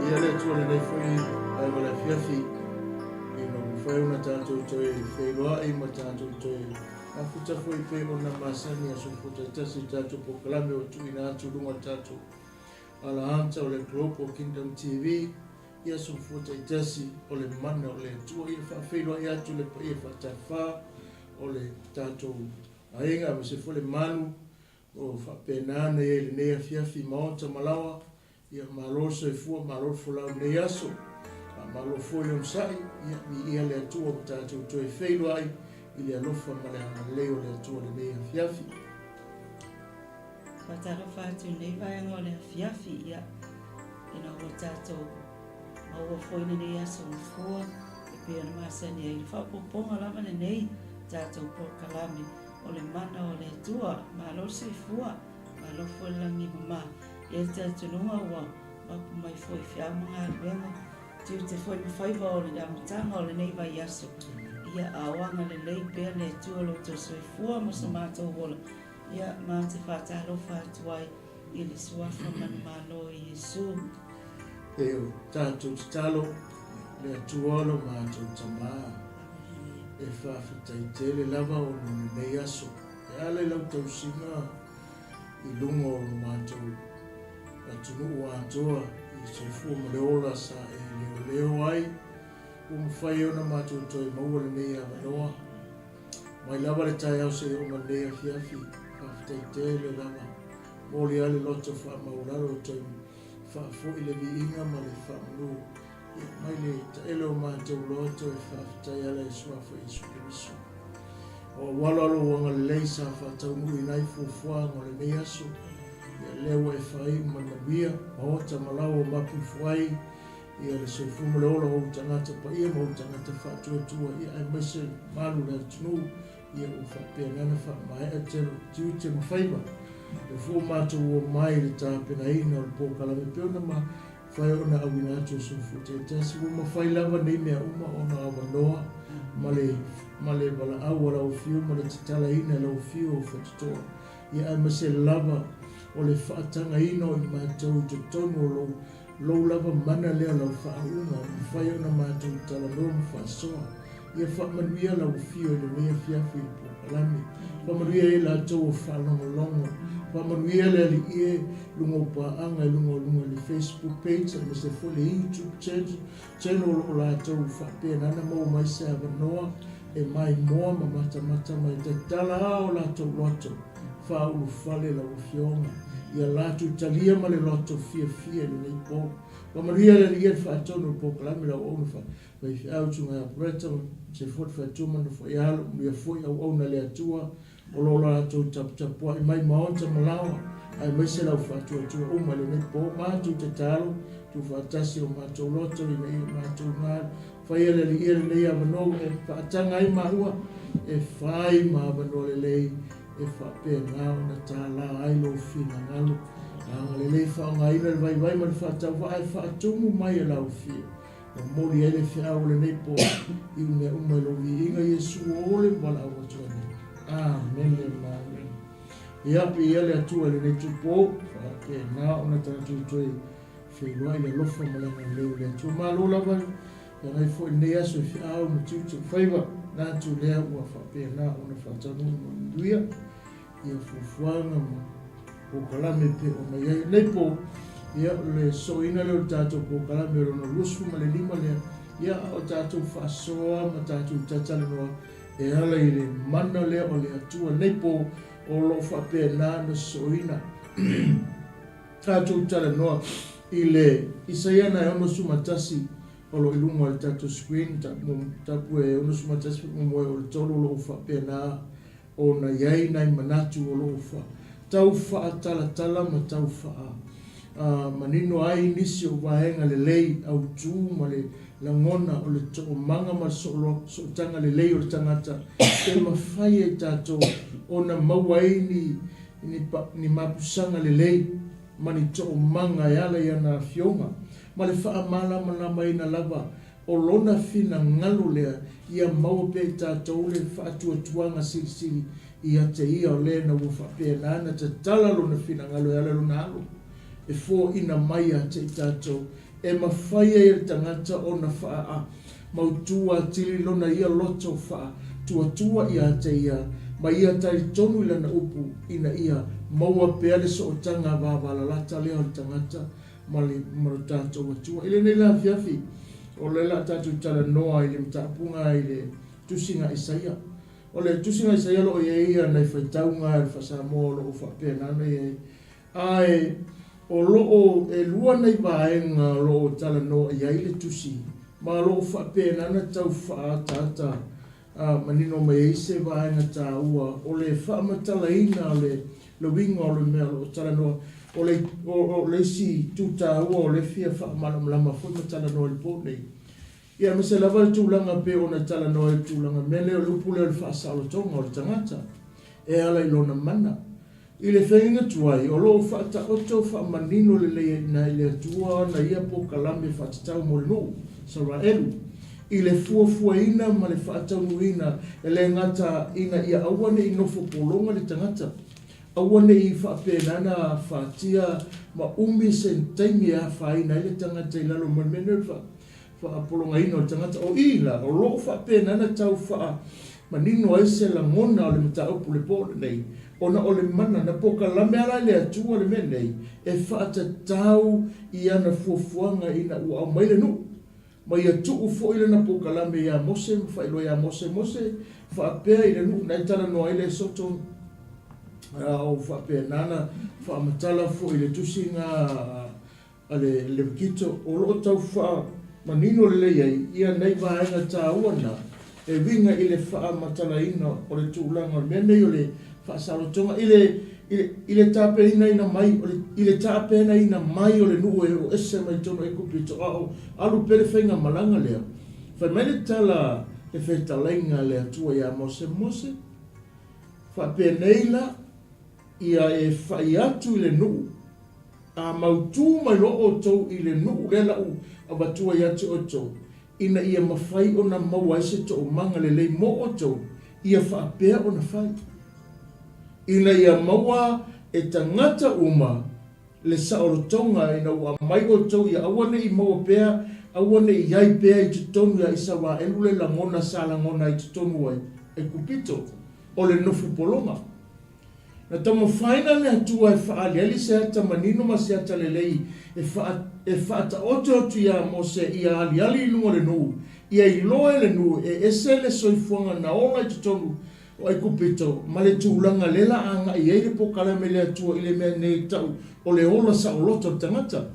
Viia le Atua i lenei foi vaega o le afiafi, ina ua mafai ona tatou toe feiloai ma tatou toe mafuta foi pei ona masani i aso fou taitasi i le tatou polokalame ua tuuina atu i luga o le tatou alaata o le Global Kingdom TV i aso fou taitasi o le mana o le Atua. Ia faafeiloai atu le paia faatafa o le tatou aiga aemaise foi le malu o faapena ona i ai i lenei afiafi i maota ma laoa. Ia malo le soifua, malo le folau i lenei aso. Faamalo foi le onosai, ia viia le Atua ua tatou toe feiloai i le alofa ma le agalelei o le Atua i lenei afiafi. Faatalofa atu i lenei vaega o le afiafi, ia ina ua tatou maua foi lenei aso mafua e pei ona masani ai le faaopoopoga lava lenei tatou polokalame o le mana o le Atua. Malo le soifua, malo foi le lagi e mama. E i ai le talitonuga ua mapu mai foi i feau ma galuega, tiute foi ma faiva o le amataga o lenei vaiaso. Ia, a o agalelei pea le Atua i lo outou soifua ma so matou ola, ia, ma te faatalofa atu ai i le Suafa manumalo o Iesu. E o tatou tatalo, le Atua o lo matou Tama, e faafetai tele lava ona o lenei aso, e ala i lau tausiga i luga o lo matou atunuu atoa i le soifua ma le ola sa e leoleo ai, ua mafai ona matou toe maua lenei avanoa. Mai lava le taeao seia oo mai lenei afiafi, faafetai tele lava. Momoli lava le loto faamaualalo e toe faafoi le viiga ma le faamanu mai le taele o matou loto e faafetai ala i Suafa Iesu Keriso. O auala o lou agalelei sa faataunuuina ai fuafuaga o lenei aso, ia lea ua e faaiu ma le manuia, maota ma laoa o mapu ifo ai, ia le soifua ma le ola o ou tagata paia ma ou tagata faatuatua, ia aemaise malu le atunuu, ia ua faapena ona faamaea tele o tiute ma faiva. Lea foi ua matou omai i le tapenaina o le polokalame pei ona mafai ona auina atu e soifua taitasi. Ua mafai lava nei mea uma ona avanoa ma le ma le valaau a lau Afio ma le tatalaina e lau Afio o Fatitoa, ia aemaise lava o le faatagaina o i matou i totonu o lou lou lava mana lea lau faauuga e mafai ona matou talanoa ma faasoa. Ia faamanuia lau Afio i lenei afiafi i le polokalame. Faamanuia i latou o faalogologo. Faamanuia le Alii e luga o paaga i luga o luga i le Facebook page aemaise foi le YouTube channel o lo o latou faapena ona maua mai se avanoa e maimoa ma matamata mai tatala a o latou loto faaulufale lau Afioga ia latou talia ma le loto fiafia i lenei po. Faamanuia le Alii e le faatonu o le polokalame lau auauna Faifeau Tuga ia Bretta ma se foi le faletua ma nofo ia alo manuia foi auauna a le Atua o lo o latou taputapuai mai maota ma laoa aemaise lau faatuatua uma i lenei po matou tatalo tuufaatasi o matou loto ina ia matou na faia le Alii lenei avanoa ua e faataga ai maua e fai ma avanoa lelei e faapena ona tala ai lou finagalo agalelei faaaogaina le vaivai ma le faatauvaa e faatumu mai e lau Afio Momoli ai le feau o lenei po i mea uma i lou viiga Iesu o le valaau atu ai nei. Amene ma amene. Ia, viia le Atua i lenei itupo, faapena ona tatou toe feiloai i le alofa ma le agalelei o le Atua. Malo lava feagai foi lenei aso i feau ma tiute o faiva, na atu lea ua faapena ona faataunuu ma manuia. Ia fuafuaga ma polokalame e pei ona i ai. Lenei po, ia, o le soina lea o le tatou polokalame o lona 25 lea, ia, a o tatou faasoa ma tatou talatalanoa e ala i le mana lea o le Atua. Lenei po, o lo o faapena ona soina tatou talanoa i le Isaia na e 61 o lo o i luga o le tatou screen, tapu e 61 faamoemoe o le 3 o lo o faapena Ona i ai nai manatu o lo o tau faatalatala ma tau faamanino ai nisi o vaega lelei autu ma le lagona o le toomaga ma le sootaga lelei o le tagata e mafai ai tatou ona maua ai ni mapusaga lelei ma ni toomaga e ala i ana afioga ma le faamalamalamaina lava O lona finagalo lea ia maua pea i tatou le faatuatuaga silisili ia te ia o lena ua faapena ona tatala lona finagalo e ala lona alo e foaina mai ia te i tatou e mafai ai e le tagata ona faa mautu atili lona ia loto faa tuatua ia te ia ma ia talitonu i lana upu ina ia maua pea le sootaga vavalalata lea o le tagata ma le ma lo tatou Atua. I lenei la afiafi, o lea la tatou talanoa i le mataupuga i le tusiga Isaia. O le tusiga Isaia o lo o i ai nai faitauga i le faa-Samoa o lo o faapena ona i ai. Ae o lo o elua nai vaega o lo o talanoa i ai le tusi, ma o lo o faapena ona tau faaataata manino mai ai se vaega taua o le faamatalaina o le le uiga o le mea o lo o talanoa. O le, o, o le isi itu taua o le fia faamalamalama foi ma talanoa i le po nei. Ia, aemaise lava le tulaga pei ona talanoa i le tulaga mea lea o le upu lea o le faasaolotoga o le tagata e ala i lona mana. I le feagaiga tuai, o lo o faataoto faamanino lelei ai ina i le Atua ana ia polokalame faatatau mo le nuu, Isaraelu, i le fuafuaina ma le faataunuuina e le gata ina ia aua ne i nofo pologa le tagata, aua ne i faapena na afatia ma umi se taimi e afaina ai le tagata i lalo ma le mea nei o le faapologaina o le tagata. O i la, o lo o faapena ona tau faamanino ai se lagona o le mataupu i le po lenei, ona o le mana na pokalame ala e le Atua le mea nei e faatatau i ana fuafuaga ina ua aumai le nuu, ma ia tuu foi lana pokalame ia Mose ma faailoa ia Mose, Mose, faapea i le nuu na e talanoa ai le Esoto, a o faapena ona faamatala foi i le tusiga a le Levitito, o lo o tau faamanino lelei ai ia nei vaega taua na e uiga i le faamatalaina o le tulaga o le mea nei o le faasalotoga i le i le tapenaina mai o le i le tapenaina mai o le nuu e o ese mai totonu o Aikupito a o alu pea le faigamalaga lea. Fai mai le tala le fetalaiga a le Atua ia Mose, Mose, faapenei la ia e fai atu i le nuu A mautū mai loa outou i le nuu lea la u avatua ia te outou, ina ia mafai ona maua ai se toomaga lelei mo outou, ia faapea ona fai, ina ia maua e tagata uma le saolotoga ina ua aumai outou ia aua ne i maua pea, aua ne i ai pea i totonu ia Isaraelu le lagona sa lagona ai i totonu ai Aikupito, o le nofo pologa. Na taumafaina le Atua e faaaliali se ata manino ma se ata lelei e e faataoto atu iā Mose ia aliali i luga o le nuu, ia iloa e le nuu e ese le soifuaga na ola i totonu o Aikupito ma le tulaga lea la agai ai le pokalame le Atua i le mea nei tau o le ola saoloto o le tagata.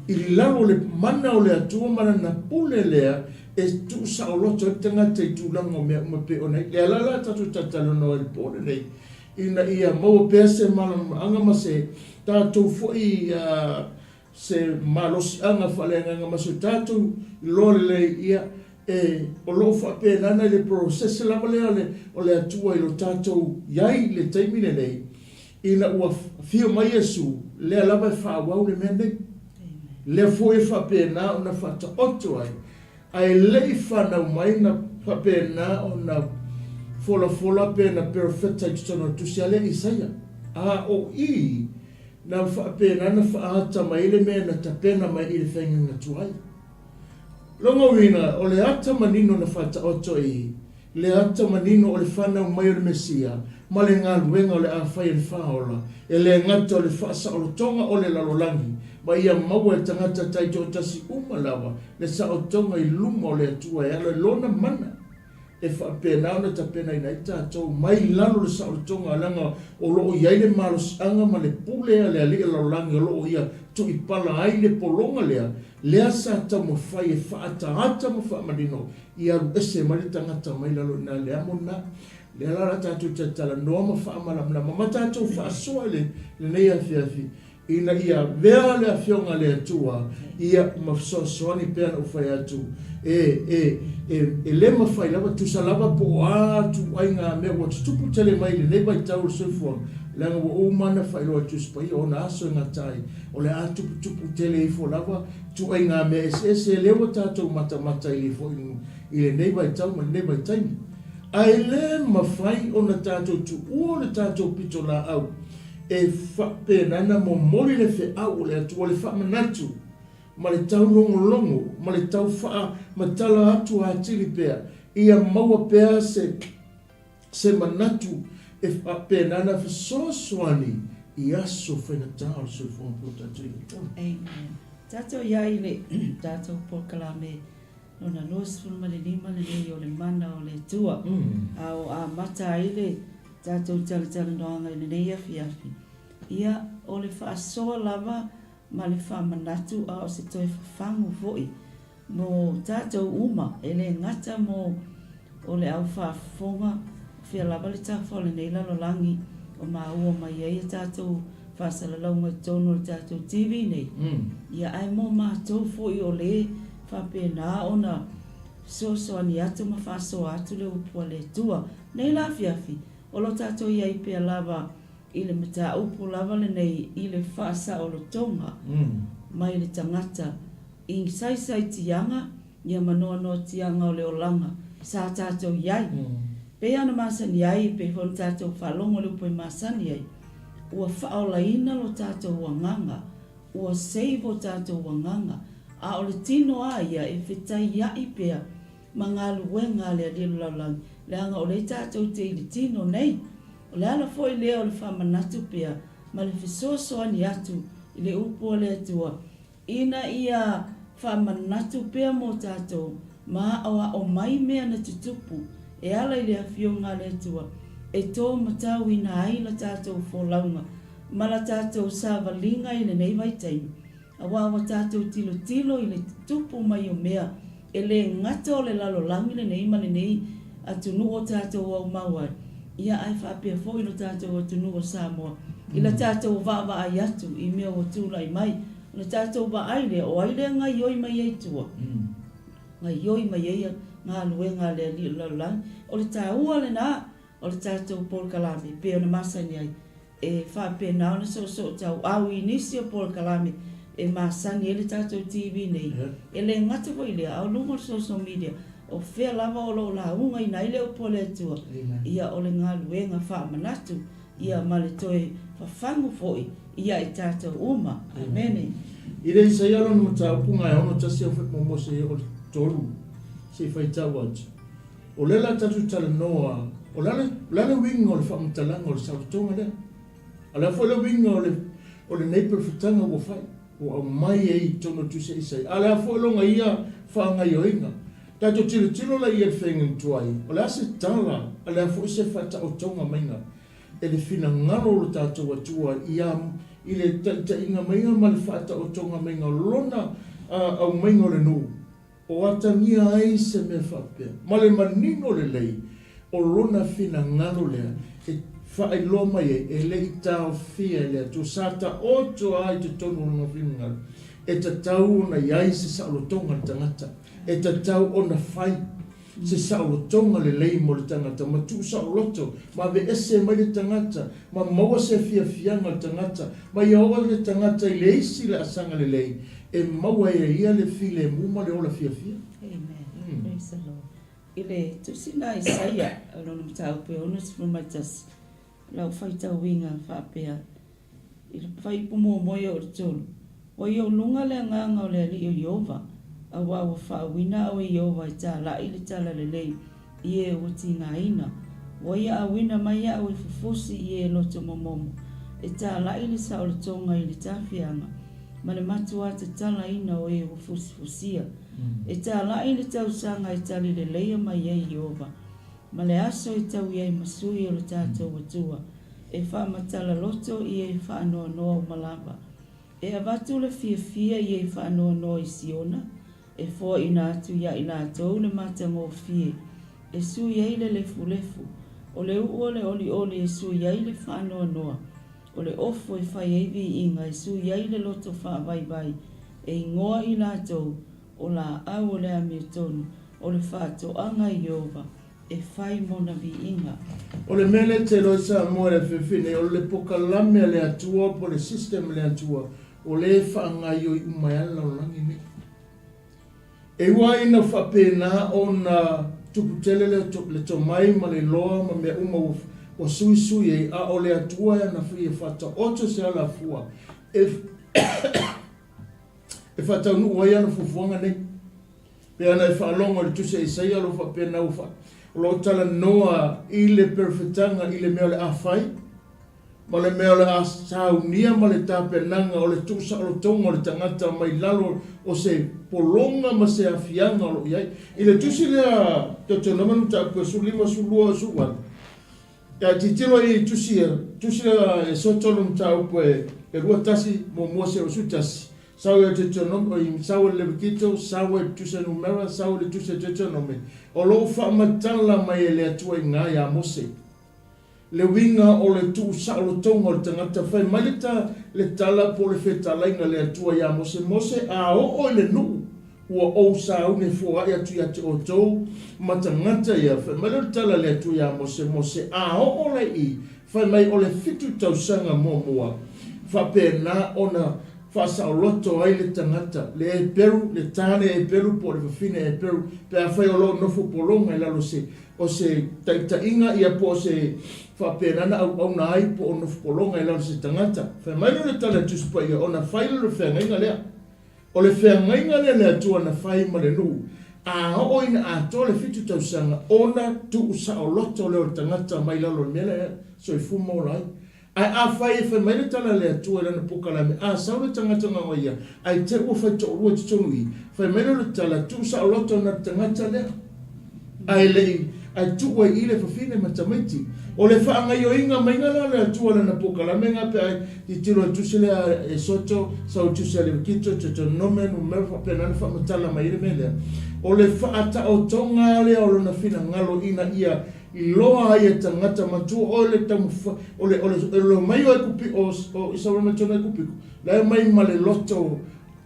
I lalo o le mana o le Atua ma lana pule lea e tuusaoloto ai le tagata i tulaga o mea uma pei ona i ai. Le ala la tatou talatalanoa ai i le po lenei, ina ia maua pea se malamalamaaga ma se tatou foi se malosiaga faaleagaga ma se tatou iloa lelei, ia, e, o lo o faapena ona i le process lava lea o le, o le Atua i lo tatou i ai i le taimi lenei, ina ua afio mai Iesu, lea lava e faaauau le mea nei. Lea foi e faapena ona faataoto ai, ae le i fanau mai na faapena ona folafola pe na perofeta i totonu o le tusi a lea Isaia. A o i na faapena ona faaata mai ai le mea na tapena mai i le faigaiga tuai. Lona uiga, o le ata manino na faataoto i le ata manino o le fanau mai o le Mesia ma le galuega o le a fai e le Faaola, e le gata o le faasaolotoga o le lalolagi, ma ia maua e tagata taitoatasi uma lava le saotoga i luma o le Atua e ala i Lona mana e faapena ona tapenaina ai tatou mai lalo o le saolotoga, leaga o lo o i ai le malosiaga ma le pule a le Alii o le lalolagi o lo o ia tuipala ai le pologa lea, lea sa taumafai e faaataata ma faamanino ia alu ese mai le tagata mai lalo i ina le amo lena. Lea la o le a tatou talatalanoa ma faamalamalama ma tatou faasoa i lenei afiafi ina ia avea le Afioga a le Atua ia ma fesoasoani pea ona ou fai atu, e, e, e, e le mafai lava, tusa lava po o a ituaiga mea ua tutupu tele mai i lenei vaitau o le soifuaga, leaga ua uma ona faailoa e Tusi Paia ona aso e gata ai, o le a tuputupu tele ifo lava ituaiga mea eseese lea ua tatou matamata i i lenei vaitau ma lenei vaitaimi. Ae le mafai ona tatou tuua le tatou pitolaau e faapena ona momoli le feau o le Atua, le faamanatu. ma le taulogologo ma le tau faamatala atu atili pea, ia maua pea se se manatu e faapena ona fesoasoani i aso faigata o le soifuaga po o tatou i totonu. Amen. Tatou i ai i le tatou polokalame lona 25 lenei o le Mana o le Atua, a o amata ai le tatou talatalanoaga i lenei afiafi, ia, o le faasoa lava ma le faamanatu a o se toe fafagu foi Mo tatou uma, e le gata mo o le au faafofoga, o fea lava le tafa o lenei lalolagi o maua mai ai a tatou faasalalauga i totonu o le tatou TV nei, ia ae mo matou foi o le faapena ona fesoasoani atu ma faasoa atu le upu a le Atua. Nei la afiafi, o lo tatou i ai pea lava i le mataupu lava lenei i le faasaolotoga mai le tagata I saisaitiaga ia ma noanoatiaga o le olaga sa tatou i ai. Pei ona masani ai, pei foi ona tatou faalogo i le upu e masani ai, ua faaolaina lo tatou agaga, ua save o tatou agaga, a o le tino a ia e fetaia'i pea ma galuega a le Alii o le lalolagi, leaga o lea tatou te i le tino nei. O le ala foi lea o le faamanatu pea ma le fesoasoani atu i le upu a le Atua Ina ia faamanatu pea mo tatou ma aoao mai mea na tutupu e ala i le Afioga a le Atua e tō matauina ai la tatou folauga ma la tatou savaliga i lenei vaitaimi, aua ua tatou tilotilo i le tutupu mai o mea e le gata o le lalolagi lenei ma lenei atunuu o tatou aumau ai, ia ae faapea foi lo tatou atunuu o Samoa i la tatou vaavaai atu i mea ua tulai mai. Ona tatou vaai lea, o ai lea gaioi mai ai tua? Gaioi mai ai galuega a le Alii o le lalolagi. O le taua lena o le tatou polokalame e pei ona masani ai, e faapena ona soosootauau i nisi o polokalame e masani ai le tatou TV nei. E le gata foi i lea, a o luga o le social media, o fea lava o lo o laugaina ai le upu a le Atua, ia o le galuega faamanatu, ia ma le toe fafagu foi ia i tatou uma. Amene. I le Isaia lona mataupu ga e 61 au fai seia o le 3, se i faitau atu. O lea la tatou talanoa, o le a le uiga o le faamatalaga o le saolotoga lea? A o le a foi le uiga o le o lenei perofetaga ua fai, ua aumai ai i totonu o le Tusi a Isaia? A o le a foi lona ia faagaioiga? Tatou tilotilo la ia i le feagaiga tuai, o le a se tala, a o le a foi se faataotoga maiga e le finagalo o lo tatou Atua ia i le taitaiga maiga ma le faataotoga maiga o lona aumaiga o le nuu? O atagia ai se mea faapea, ma le manino lelei o lona finagalo lea e faailoa mai ai, e le i taofia e le Atua. Sa taoto lava i totonu o lona finagalo, e tatau ona i ai se saolotoga a le tagata, e tatau ona fai se saolotoga lelei mo le tagata, ma tuusaoloto, ma aveese mai le tagata, ma maua se fiafiaga o le tagata, ma ia oo le tagata i le isi laasaga lelei e maua ai e ia le filemu ma le ola fiafia. Amen. Praise the Lord. I le tusi na Isaia, o lona mataupu e 61, lau faitauina faapea, I le fuaiupu muamua ia o le tolu, Ua i ou luga le agaga o le Alii o Ieova, auā ua faauina au e Ieova e tālaʻi le talalelei i e ua tigaina. Ua ia auina mai aʻu e fufusi i e loto momomo, e tālaʻi le saolotoga i le tafiaga, ma le matuā tatalaina o e ua fusifusia. E tālaʻi le tausaga e tali leleia mai ai Ieova, ma le aso e taui ai ma sui o le tatou Atua. E faamatala loto i e faanoanoa uma lava. E avatu le fiafia i e faanoanoa i Siona, e foaina atu iā i latou le matagofie, e sui ai le lefulefu, o le uʻu o le olioli e sui ai le faanoanoa, o le ofo e fai ai viiga e sui ai le loto faavaivai, e igoa i latou o laau o le amiotonu, o le faatoaga a Ieova. E fai mona viiga. O le mea lea e te iloa i Samoa i le afiafi nei, o le pokalame a le Atua po o le system a le Atua, o lea e faagaioi uma ai lava le lalolagi nei. E ua ai ina faapena ona tupu tele le tomai ma le iloa ma mea uma ua suisui ai, a o le Atua e ana ia faataoto se alafua e. E faataunuu ai ana fuafuaga nei. Pe ana e faalogo i le Tusi a Isaia o lo o faapena ua fa, o lo o talanoa i le perofetaga i le mea o le a fai, ma le mea o le a saunia ma le tapenaga o le tuusaolotoga o le tagata mai lalo o se pologa ma se aafiaga o lo o i ai. I le tusi lea Deuteronome le mataupu e 15, 12, 18, Ia tilotilo i tusi ia, tusi lea e sotonu mataupu e 21, muamua seia 21, sau ia Deuteronome, oi, sau e le Levitito, sau e le tusi a Numera, sau e le tusi a Deuteronome, o lo o faamatala mai e le Atua iga ia Mose. Le uiga o le tuusaolotoga o le tagata, fai mai le ta, le tala po o le fetalaiga a le Atua ia Mose, Mose, a oo i le nuu, ua ou sauni e foai atu ia te outou ma tagata ia, fai mai lea o le tala a le Atua ia Mose, Mose, a oo la i i, fai mai o le fitu tausaga muamua, faapena ona faasaoloto ai le tagata, le Heperu, le tāne Heperu po o le fafine Heperu, pe afai o lo o nofo pologa i lalo se, o se taitaiga ia po o se faapena na auauna ai po o nofo pologa i lalo se tagata. Fai mai lea o le tala a Tusi Paia, ona fai lea o le feagaiga lea. O le feagaiga lea le Atua na fai ma le nuu, a oo ina atoa le fitu tausaga, ona tuusaoloto lea o le tagata mai lalo o le mea lea e soifua ma ola ai. Ae afai e fai mai le tala a le Atua i lana pokalame, a sau le tagata gaoa ia, ae te ua fai toalua i totonu i i, fai mai lea o le tala, tuusaoloto ana le tagata lea. Ae le i, ae tuu ai i le fafine ma tamaiti. O le faagaioiga maiga la o le Atua lana pokalame nga pe a tilotilo e tusi lea e Soto, sau e tusi a Levitito, Deuteronome, Numera, faapena ona faamatala mai ai le mea lea. O le faataotoga lea o lona finagalo ina ia iloa ai e tagata matua o le taumafai, o le, o le, o le omai o Ekupi, o, o Isaraelu mai totonu o Ekupiko, la e omai ma le loto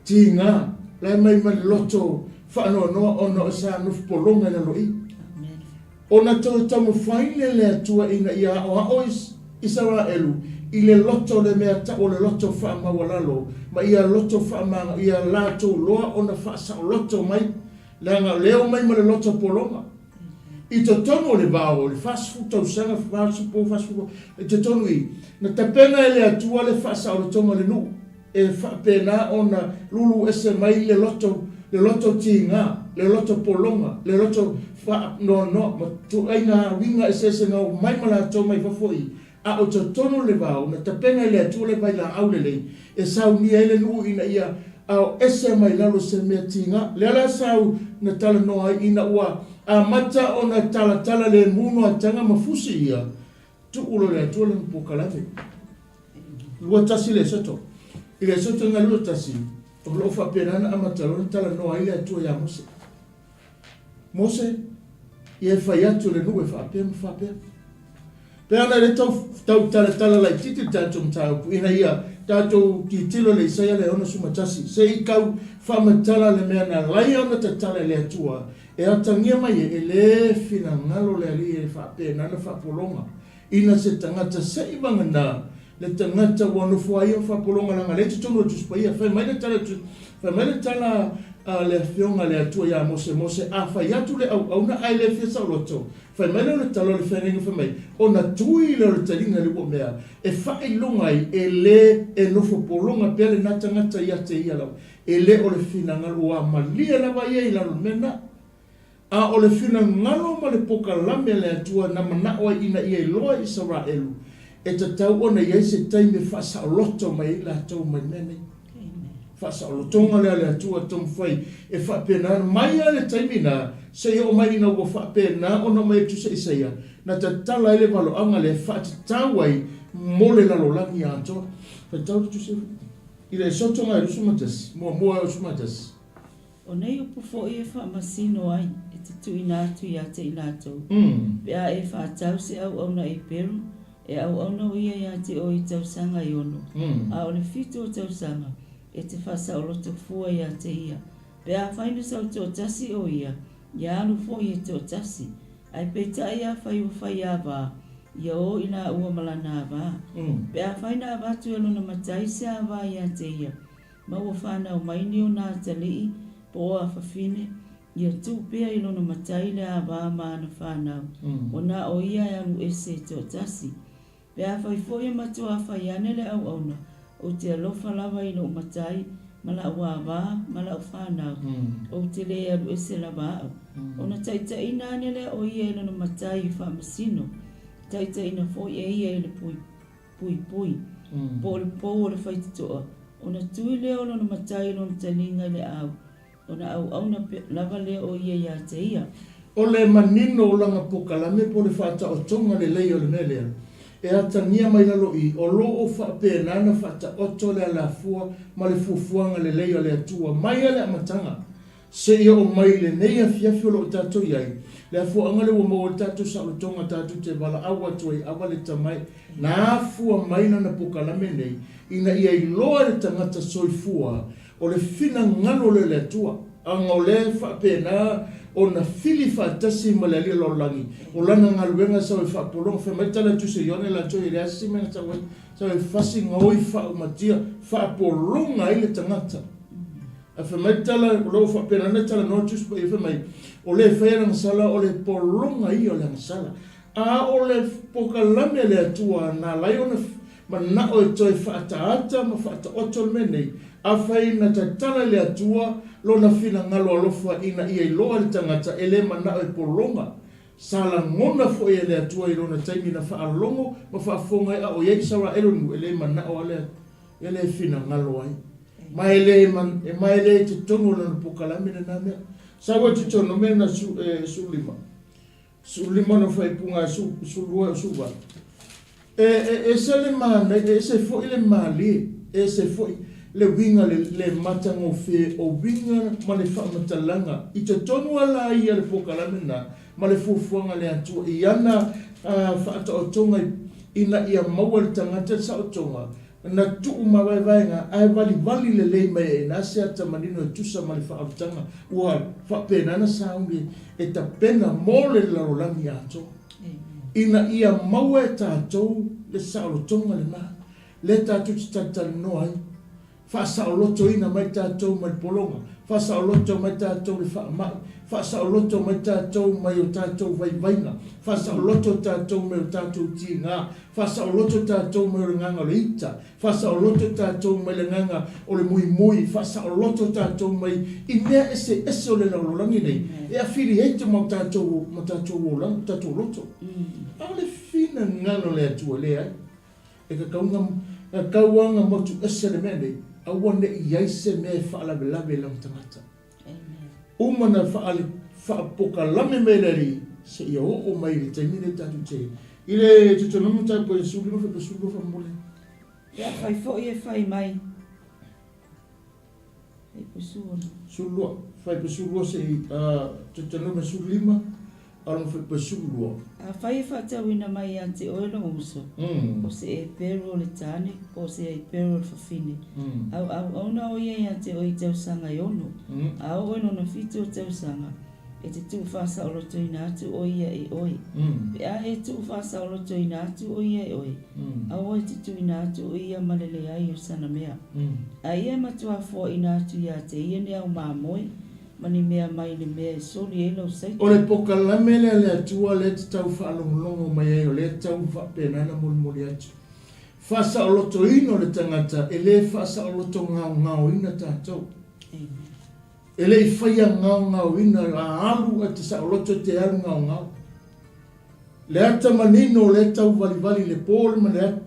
Tiga, la e mai ma le loto faanoanoa ona o sa nofo pologa i lalo i. Ona toe taumafai lea le Atua ina ia aoao Isaraelu i le loto le mea tau o le loto faamaualalo ma ia loto faamaga ia latou loa ona faasaoloto mai, leaga o lea omai ma le loto pologa. I totonu o le vao o le 40 tausaga, 40 po 40 i totonu i, na tapena e le Atua le faasaolotoga o le nuu. E faapena ona lulu ese mai le loto, le loto tiga, le loto pologa, le loto faanoanoa, ma ituaiga uiga eseese na oo mai ma latou mai fafo i, a o totonu le vao, na tapena e le Atua le vailaau lelei, e saunia ai le nuu ina ia ao ese mai lalo se mea tiga. Lea la sau na talanoa ai ina ua amata ona talatala lemu noataga ma fusi ia, tuu loa le Atua lana pokalame. 21 le Esoto. I le Esoto i 21, o lo o faapena ona amata loa ona talanoa ai le Atua ia Mose. Mose, ia e fai atu le nuu e faapea ma faapea. Pe ana le tau, tau talatala laititi le tatou mataupu, ina ia tatou tilotilo le Isaia le 61, se i tau faamatala le mea na alaia ona tatala e le Atua, e atagia mai e, e le finagalo le Alii e faapena ona faapologa Ina se tagata se i vagana le tagata ua nofo ai ia faapologa leaga lea i totonu o le Tusi Paia. Fai mai le tala fai mai le tala a le Afioga a le Atua ia Mose, Mose, a fai atu le auauna ae le fia saoloto, fai mai lea o le tala o le feagaiga fai mai, ona tui lea o le taliga i le uamea e faailoga ai e le e nofo pologa pea lena tagata ia te ia lava. E le o le finagalo ua malie lava ia i lalo o le mea lena. A o le finagalo ma le pokalame a le Atua na manao ai ina ia iloa e Isaraelu, e tatau ona i ai se taimi e faasaoloto mai ai latou mai mea nei. Faasaolotoga lea a le Atua taumafai e faapena mai lava le taimi na, seia oo mai ina ua faapena ona aumai atu se Isaia, na tatala ai le valoaga lea e faatatau ai mo le lalolagi atoa. Faitau le tusi i le Esotoga e 21, muamua e 21. O nei upu foi e faamasino ai e te tuuina atu ia te i latou, pe a e faatau se auauna Eperu, e auauna o ia ia te oe i tausaga e ono, a o le fitu o tausaga, e te faasaoloto fua ia te ia. Pe afai na sau toatasi o ia, ia alu foi e toatasi. Ae peitai afai ua fai ava, ia o i laua ma lana ava. Pe afai na avatu e lona matai se ava ia te ia, Ma ua fanau mai ni ona atalii po o afafine, ia tuu pea i lona matai le ava ma ana fanau, ona o ia e alu ese e toatasi. Pe afai foi e matua fai ane le auauna, ou te alofa lava i lou matai, ma la'u avā, ma la'u fanau, ou te lē alu ese lava a'u. Ona taʻitaʻina ane lea o ia i lona matai i faamasino, taʻitaʻina foi e ia i le puipui, po o le pou o le faitotoa, ona tui lea o lona matai i lona taliga i le au, Ona auauna lava lea o ia iā te ia. O le manino o lana pokalame po o le faataotoga lelei o le mea lea, e atagia mai lalo i, o lo o faapena ona faataoto le alafua ma le fuafuaga lelei a le Atua mai lava le amataga seia oo mai i lenei afiafi o lo o tatou i ai, le afuaga lea ua maua ai le tatou saolotoga tatou te valaau atu ai ava le tamae na afua mai lana pokalame nei ina ia iloa e le tagata soifua O le finagalo lea o le Atua, aga o lea e faapena ona fili faatasi ma le Alii o lalolagi, o lana galuega sau e faapologa. Fai mai tala tusi a Ioane latou e leai se mea na sau ai, sau e fasi gaoi faaumatia, faapologa ai le tagata. Ae fai mai tala, o lo o faapena ona talanoa Tusi Paia fai mai, o le e faia le agasala, o le pologa ia o le agasala. A o le pokalame a le Atua na ala ai ona manao e toe faataata ma faataoto le mea nei, afai na tatala e le Atua lona finagalo alofa ina ia iloa e le tagata e le manao e pologa. Sa lagona foi e le Atua i lona taimi na faalogo ma faafofoga ai a o i ai Isaraelu i le nuu e le manao a le e le finagalo ai. Ma e le ma e le i totonu o lona pokalame lena mea. Sau atu totonu mea na su, e, 15. 15 ona faaipuga e 12 e 18. E, e ese le manaia, e ese foi le malie, e ese foi le uiga le, le matagofie o uiga ma le faamatalaga i totonu a la ia le pokalame lena ma le fuafuaga a le Atua i ana faataotoga ina ia maua e le tagata le saotoga na tuu mavaevaega ae valivali lelei mai ai ina se ata manino e tusa ma le faaolataga ua faapena na sauni e tapena mo le lalolagi atoa ina ia maua e tatou le saolotoga lena lea tatou te talatalanoa ai. Faasaolotoina mai tatou mai le pologa, faasaoloto mai tatou le faamai, faasaoloto mai tatou mai o tatou vaivaiga, faasaoloto tatou mai o tatou tiga, faasaoloto tatou mai o le agaga o le ita, faasaoloto tatou mai le agaga o le muimui, faasaoloto tatou mai i mea eseese o le lalolagi nei e affiliate ma tatou ma tatou olaga, tatou loto. A o le finagalo o le Atua, leai. E kakau aga motu ese le mea nei, aua ne i i ai se mea e faalavelave i lana tagata. Uma na faapokalame mai e le Alii seia oo mai i le taimi lea tatou te i le Deuteronomy mataupu e 15 faipa 12 faamolemole. Pe afai foi e fai mai. Faipusu. 12, faipusu 2 seia Deuteronomy 15 a lona faipusu 12. Afai e faatauina mai ia te oe lou uso, o se Eperu o le tane, po o se Eperu o le fafine, a o auauna o ia ia te oe i tausaga e ono, a oo i lona fitu o tausaga, e te tuufaasaolotoina atu o ia e oe. Pe a e tuufaasaolotoina atu o ia e oe, aua e te tuuina atu o ia ma le leai o sana mea. A ia e matua foaina atu iā te ia ni au mamoe ma ni mea mai le mea e soli ai lau saito. O le pokalame lea a le Atua lea te tau faalogologo mai ai, o lea e tau faapena ona molimoli atu. Faasaolotoina o le tagata, e le faasaoloto gaogaoina tatou. E le i faia gaogaoina, a alu a te saoloto e te alu gaogao. Le ata manino o lea tau valivali i le po le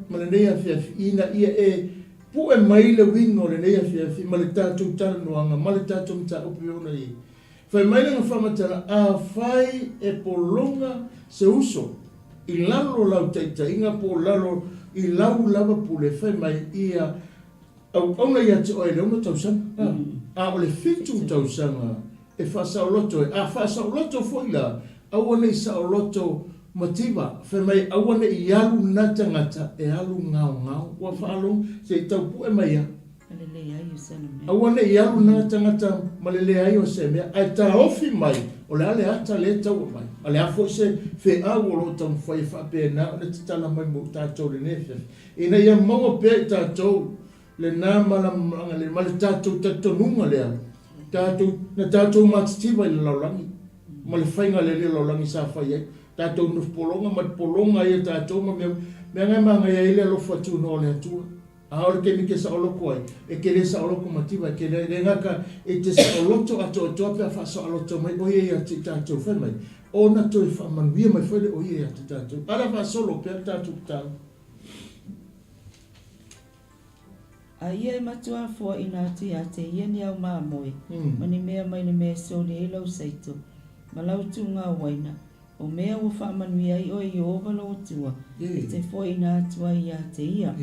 ma lenei afiafi ina ia e pu'e mai le uiga o lenei afiafi ma le tatou talanoaga ma le tatou mataupu e ona i ai. Fai mai lana faamatala, Afai e pologa se uso i lalo o lau taitaiga po o lalo i lau lava pule, fai mai ia Auauna ia te oe i le 6 tausaga, a o le 7 tausaga e faasaoloto ai. A faasaoloto foi la, aua ne i saoloto mativa, fai mai aua ne i alu na tagata e alu gaogao. Ua faalogo, se i tau pue mai a. Aua ne i alu na tagata ma le leai o se mea, ae taofi mai, o le a le ata lea e tau aumai, a le a foi se feau o lo o taumafai e faapena ona tatala mai mo tatou i lenei afiafi. Ina ia maua pea i tatou lena malamalamaga lea ma le tatou talitonuga lea, tatou, na tatou matitiva i le lalolagi ma le faiga lele o lalolagi sa fai ai, tatou nofo pologa ma le pologa ai a tatou ma mea, mea na e manaia ai le alofa tunoa o le Atua. A o le taimi e te saoloto ai, e te le saoloto mativa, e te le gata e te saoloto atoatoa pe a faasaoloto mai o Ia ia te i tatou fai mai, ona toe faamanuia mai foi lea o Ia ia te tatou. A o le a faasolo pea le tatou tatalo. A ia e matuā foaina atu iā te ia ni au mamoe, ma ni mea mai le mea e soli ai lau saito, ma lau tūga uaina, o mea ua faamanuia ai oe Ieova lou Atua, e te foaina atu ai iā te ia.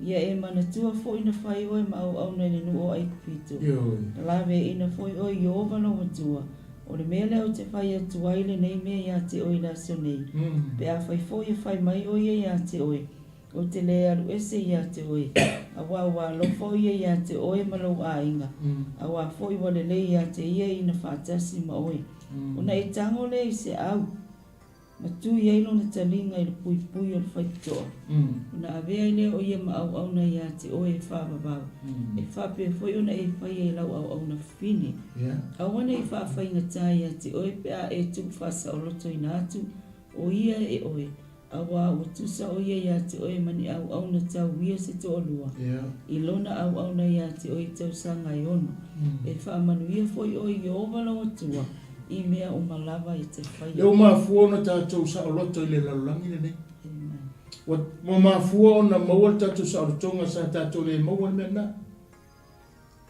Ia e manatua foi na fai oe ma auauna i le nuu o Aikupito, na laveaina foi oe Ieova lou Atua, o le mea lea ou te fai atu ai lenei mea iā te oe i le aso nei, pe afai foi e fai mai o ia iā te oe, Ou te le alu ese iā te oe, auā ua alofa o ia iā te oe ma lou aiga, auā foi ua lelei iā te ia ina faatasi ma oe. Ona e tago lea i se au, ma tui ai lona taliga i le puipui o le faitotoa, ona avea ai lea o ia ma auauna iā te oe e faavavau, e faapea foi ona e faia i lau auauna fine. Aua ne i faafaigata iā te oe pe a e tuu faasaolotoina atu o ia e oe, Auā ua tusa o ia iā te oe ma ni auauna tau ia se toalua, i lona auauna iā te oe i tausaga e ono, e faamanuia foi oe Ieova lou Atua i mea uma lava e te faia. Lea ua mafua ona tatou saoloto i le lalolagi lenei. Ua mafua ona maua le tatou saolotoga sa tatou le maua le mea lena.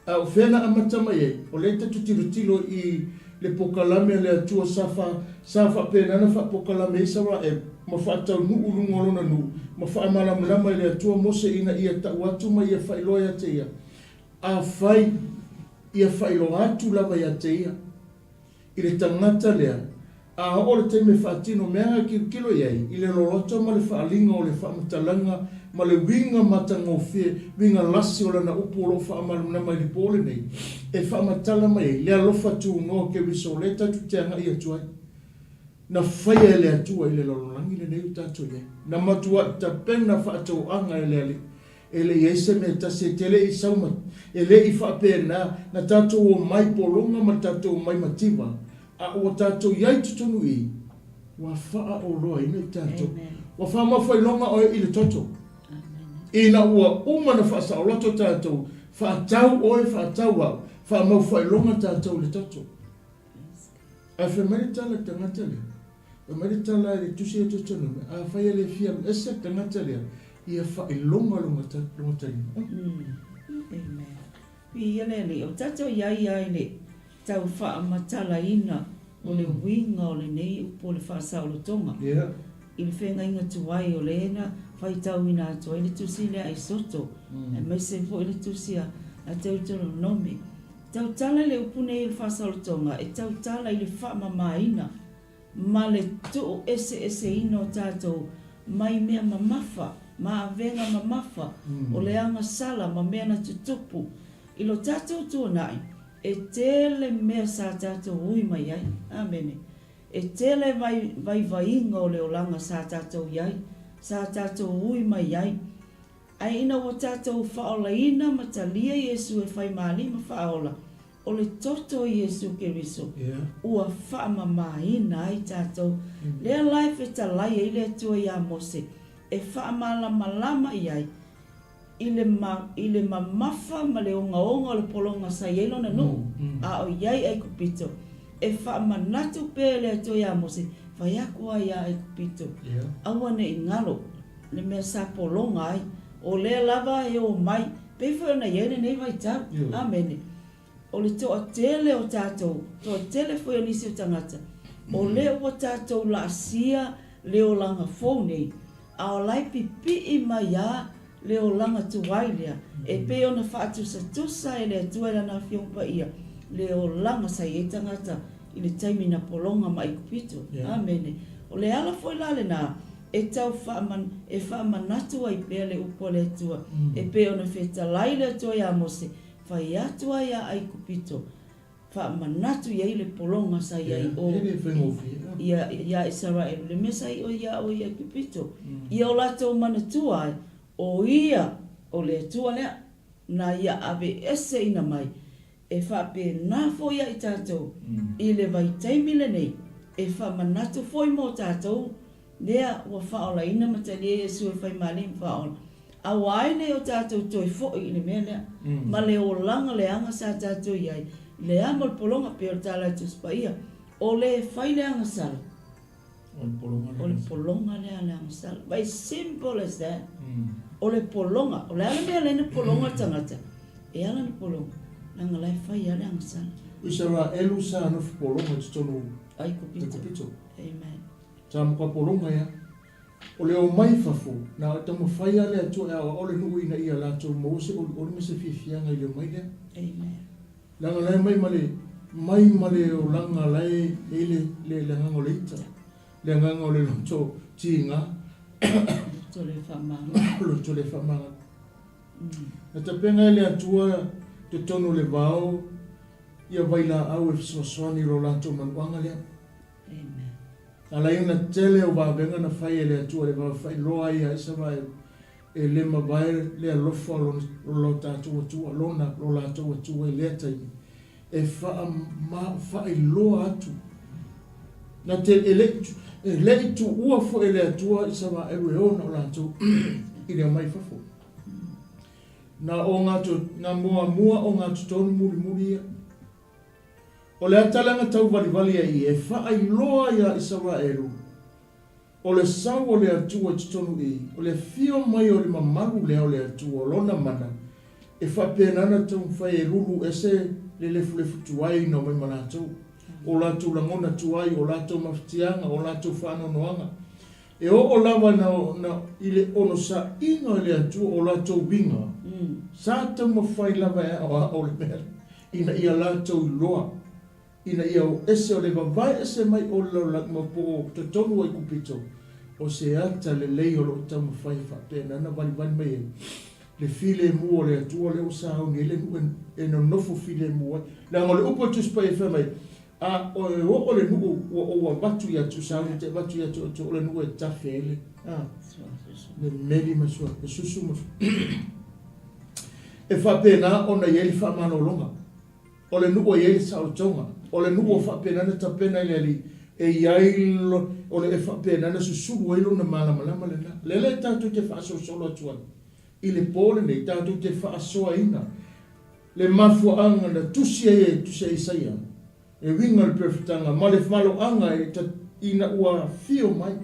A o fea na amata mai ai? O lea e tatou tilotilo i le pokalame a le Atua sa fa, sa faapena ona faapokalame ai Isarael ma faataunuu i luga o lona nuu ma faamalamalama e le Atua Mose ina ia tau atu ma ia faailoa ia te ia. Afai ia faailoa atu lava ia te ia. I le tagata lea, a oo le taimi e faatino mea e tilotilo i ai, i le loloto ma le faaaliga o le faamatalaga ma le uiga matagofie, uiga lasi o lana upu o lo o faamalamalama i le po lenei, e faamatala mai ai le alofa tunoa Keriso o lea tatou te agai atu ai. Na faia e le Atua i le lalolagi lenei o tatou i ai. Na matuai tapena faatauaga e le Alii E le i ai se mea e tasi e te le i sau ma, e le i faapena na tatou omai pologa ma tatou omai mativa, a ua tatou i ai i totonu i i, ua faaoloaina i tatou. Ua faamaufailoga oe i le toto. Ina ua uma na faasaoloto tatou, faatau oe, faatau au, faamaufailoga tatou i le toto. Ae fai mai le tala i le tagata lea, fai mai le tala i le tusi a Deuteronomy, afai e le fia alu ese le tagata lea, ia faailoga lona taliga. Amen. Viia le Alii. O tatou i ai ia i le tau faamatalaina o le uiga o lenei upu o le faasaolotoga i le feagaiga tuai o le na faitauina atu ai le tusi lea a Isoto, aemaise foi le tusi a Deuteronomy. Tautala i le upu nei o le faasaolotoga e tautala i le faamamaina ma le tuu eseeseina o tatou mai mea mamafa ma avega mamafa o le agasala ma mea na tutupu i lo tatou tuanai, e tele mea sa tatou ui mai ai. Amene. E tele vaivaiga o le olaga sa tatou i ai, sa tatou ui mai ai. Ae ina ua tatou faaolaina ma talia Iesu e fai ma Alii ma Faaola, o le toto o Iesu Keriso ua faamamaina ai tatou. Lea la e fetalai ai le Atua iā Mose e faamalamalama i ai i le i le mamafa ma le ogaoga o le pologa sa i ai lona nuu, a o i ai Aikupito, e faamanatu pea e le Atua iā Mose, Fai aku ai iā Aikupito, aua ne i galo. le mea sa pologa ai, o lea lava e o mai, pei foi ona i ai lenei vaitau. Amene. O le toatele o tatou, toatele foi o nisi o tagata, o lea ua tatou laasia le olaga fou nei, a o la e pipii mai a le olaga tuai lea, e pei ona faatusatusa e le Atua i Lana Afioga Paia le olaga sa i ai tagata i le taimi na pologa ma Aikupito. Amene. O le ala foi la lena E tau e faamanatu ai pea le upu a le Atua, e pei ona fetalai le Atua iā Mose, fai atu ai iā Aikupito, faamanatu i ai le pologa sa i ai o iā Isaraelu, le mea sa i o iā oe i Aikupito, ia o latou manatua ai, o ia o le Atua lea, na ia aveeseina mai E faapena foi ia i tatou i le vaitaimi lenei, e faamanatu foi mo tatou lea ua faaolaina ma talia Iesu e fai ma Alii ma Faaola. Aua ai ne i o tatou toe foi i le mea lea, ma le olaga leaga sa tatou i ai, i le amo o le pologa, pei o le tala a le Tusi Paia, O le e fai le agasala, o le pologa lea a le agasala. But it's simple as that. O le pologa, o le a le mea lea na pologa le tagata? E ala na pologa, leaga la e fai lava le agasala. Isaraelu sa nofo pologa i totonu Aikupito. Amen. Sa matua pologa ia. O le omai i fafo, na o taumafai lava le Atua e aoao le nuu ina ia latou maua se olioli ma se fiafiaga i le omai lea. Amen. Leaga la e mai ma le, mai ma le olaga la e i ai le, le, le agaga o le ita, le agaga o le loto tiga. Loto le faamagalo. Loto le faamagalo. Na tapena e le Atua totonu o le vao ia vailaau e fesoasoani i lo latou manuaga lea. Amen. Na ala ai ona tele o vavega na fai e le Atua le vave faailoa ai ia Isaraelu e le mavae le alofa o lona o lo tatou Atua, lona, lo latou Atua i lea taimi, e faa, ma, faailoa atu. Na te, e le i, e le i tuua foi e le Atua Isaraelu e ona o latou i le omai i fafo. Na o gato, na muamua o gatotonu mulimuli ia. O le a talaga tauvalivali ai e faailoa iā Isaraelu, o le sau o le Atua i totonu i, o le afio mai o le mamalu lea o le Atua, o Lona mana, e faapena ona taumafai e lulu ese le lefulefu tuai ina omai ma latou, o latou lagona tuai, o latou mafatiaga, o latou faanoanoaga. E oo lava na, na, i le onosaiga o le Atua o latou uiga, sa taumafai lava e aoao le mea ina ia latou iloa, ina ia o ese o le vavae ese mai o le lalolagi ma po o totonu o Aikupito, o se ata lelei o lo o taumafai e faapena ona valivali mai ai le filemu o le Atua lea ua sauni ai le nuu e nonofo filemu ai. Leaga o le upu a le Tusi Paia e fai mai, A e oo le nuu ua ou avatu ia te sauni te avatu ia te outou, o le nuu e tafe ai le, a, le meli ma sua, le susu ma E faapena ona i ai le faamalologa. O le nuu e i ai le saolotoga. O le nuu ua faapena ona tapena i le Alii, e i ai lo, o le e faapena ona susulu ai lona malamalama lena. Lele tatou te faasolosolo atu ai i le po lenei, tatou te faasoaina Le mafuaaga na tusi ai e tusi a Isaia, e uiga le perofetaga ma le maloaga e ta, ina ua afio mai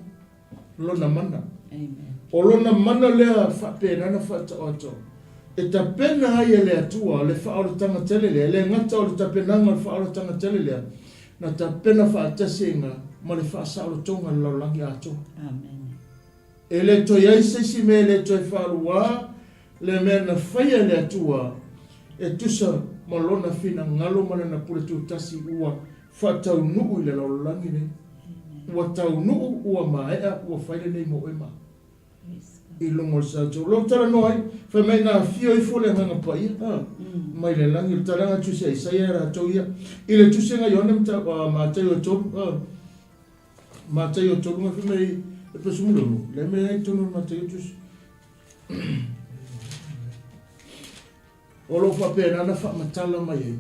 Lona mana. Amen. O Lona mana lea faapena na faataoto, e tapena ai e le Atua le faaolataga tele lea, e le gata o le tapenaga o le faaolataga tele lea, na tapena faatasi ai ina ma le faasaolotoga i le lalolagi atoa. Amen. E le toe i ai se isi mea e le toe faaluā le mea na faia e le Atua e tusa ma Lona finagalo ma Lana pule tutasi ua faataunuu i le lalolagi nei. Ua taunuu, ua maea, ua fai lenei mo oe ma i luga o le saoto. O lou talanoa ai, fai mai na afio ifo le Agaga Paia, a, mai le lagi, o le talaga a Tusi a Isaia e latou ia, i le tusiga a Ioane Mataio e tolu, a, Mataio tolu nga fai mai e pesu le mea ai tonu Mataio tusi. O lo o faapena na faamatala mai ai,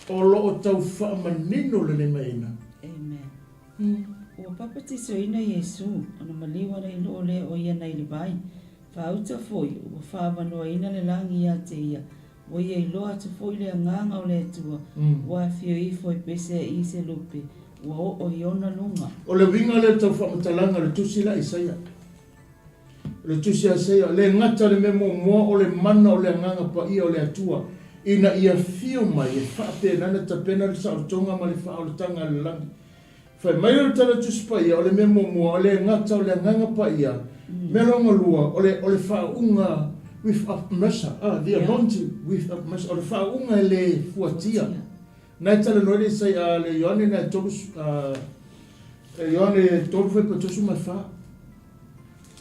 o lo o tau faamanino lenei mai ina. Amen. Ua papatisoina Iesu, ona maliu ana i loo lea o ia nei le vai. Faauta foi, ua faavanoaina le lagi ia te ia, ua ia iloa atu foi le agaga o le Atua, ua afio ifo e pese i se lupe, ua oo i ona luga. O le uiga lea o le tau faamatalaga o le tusi la Isaia. O le tusi a Isaia, le gata le mea muamua o le mana o le Agaga Paia o le Atua, ina ia afio mai e faapena ona tapena le saolotoga ma le faaolataga a le lagi. Fai mai o le Tala Tusi Paia, o le mea muamua, o le gata o le Agaga Paia, mea lona lua, o le, o le faauuga with up measure, ah, the anointing with up measure, o le faauuga e le fuatia. Na e talanoa le Isai, a le Ioane na e tolu, a, Ioane tolu fai pa tosu ma fa.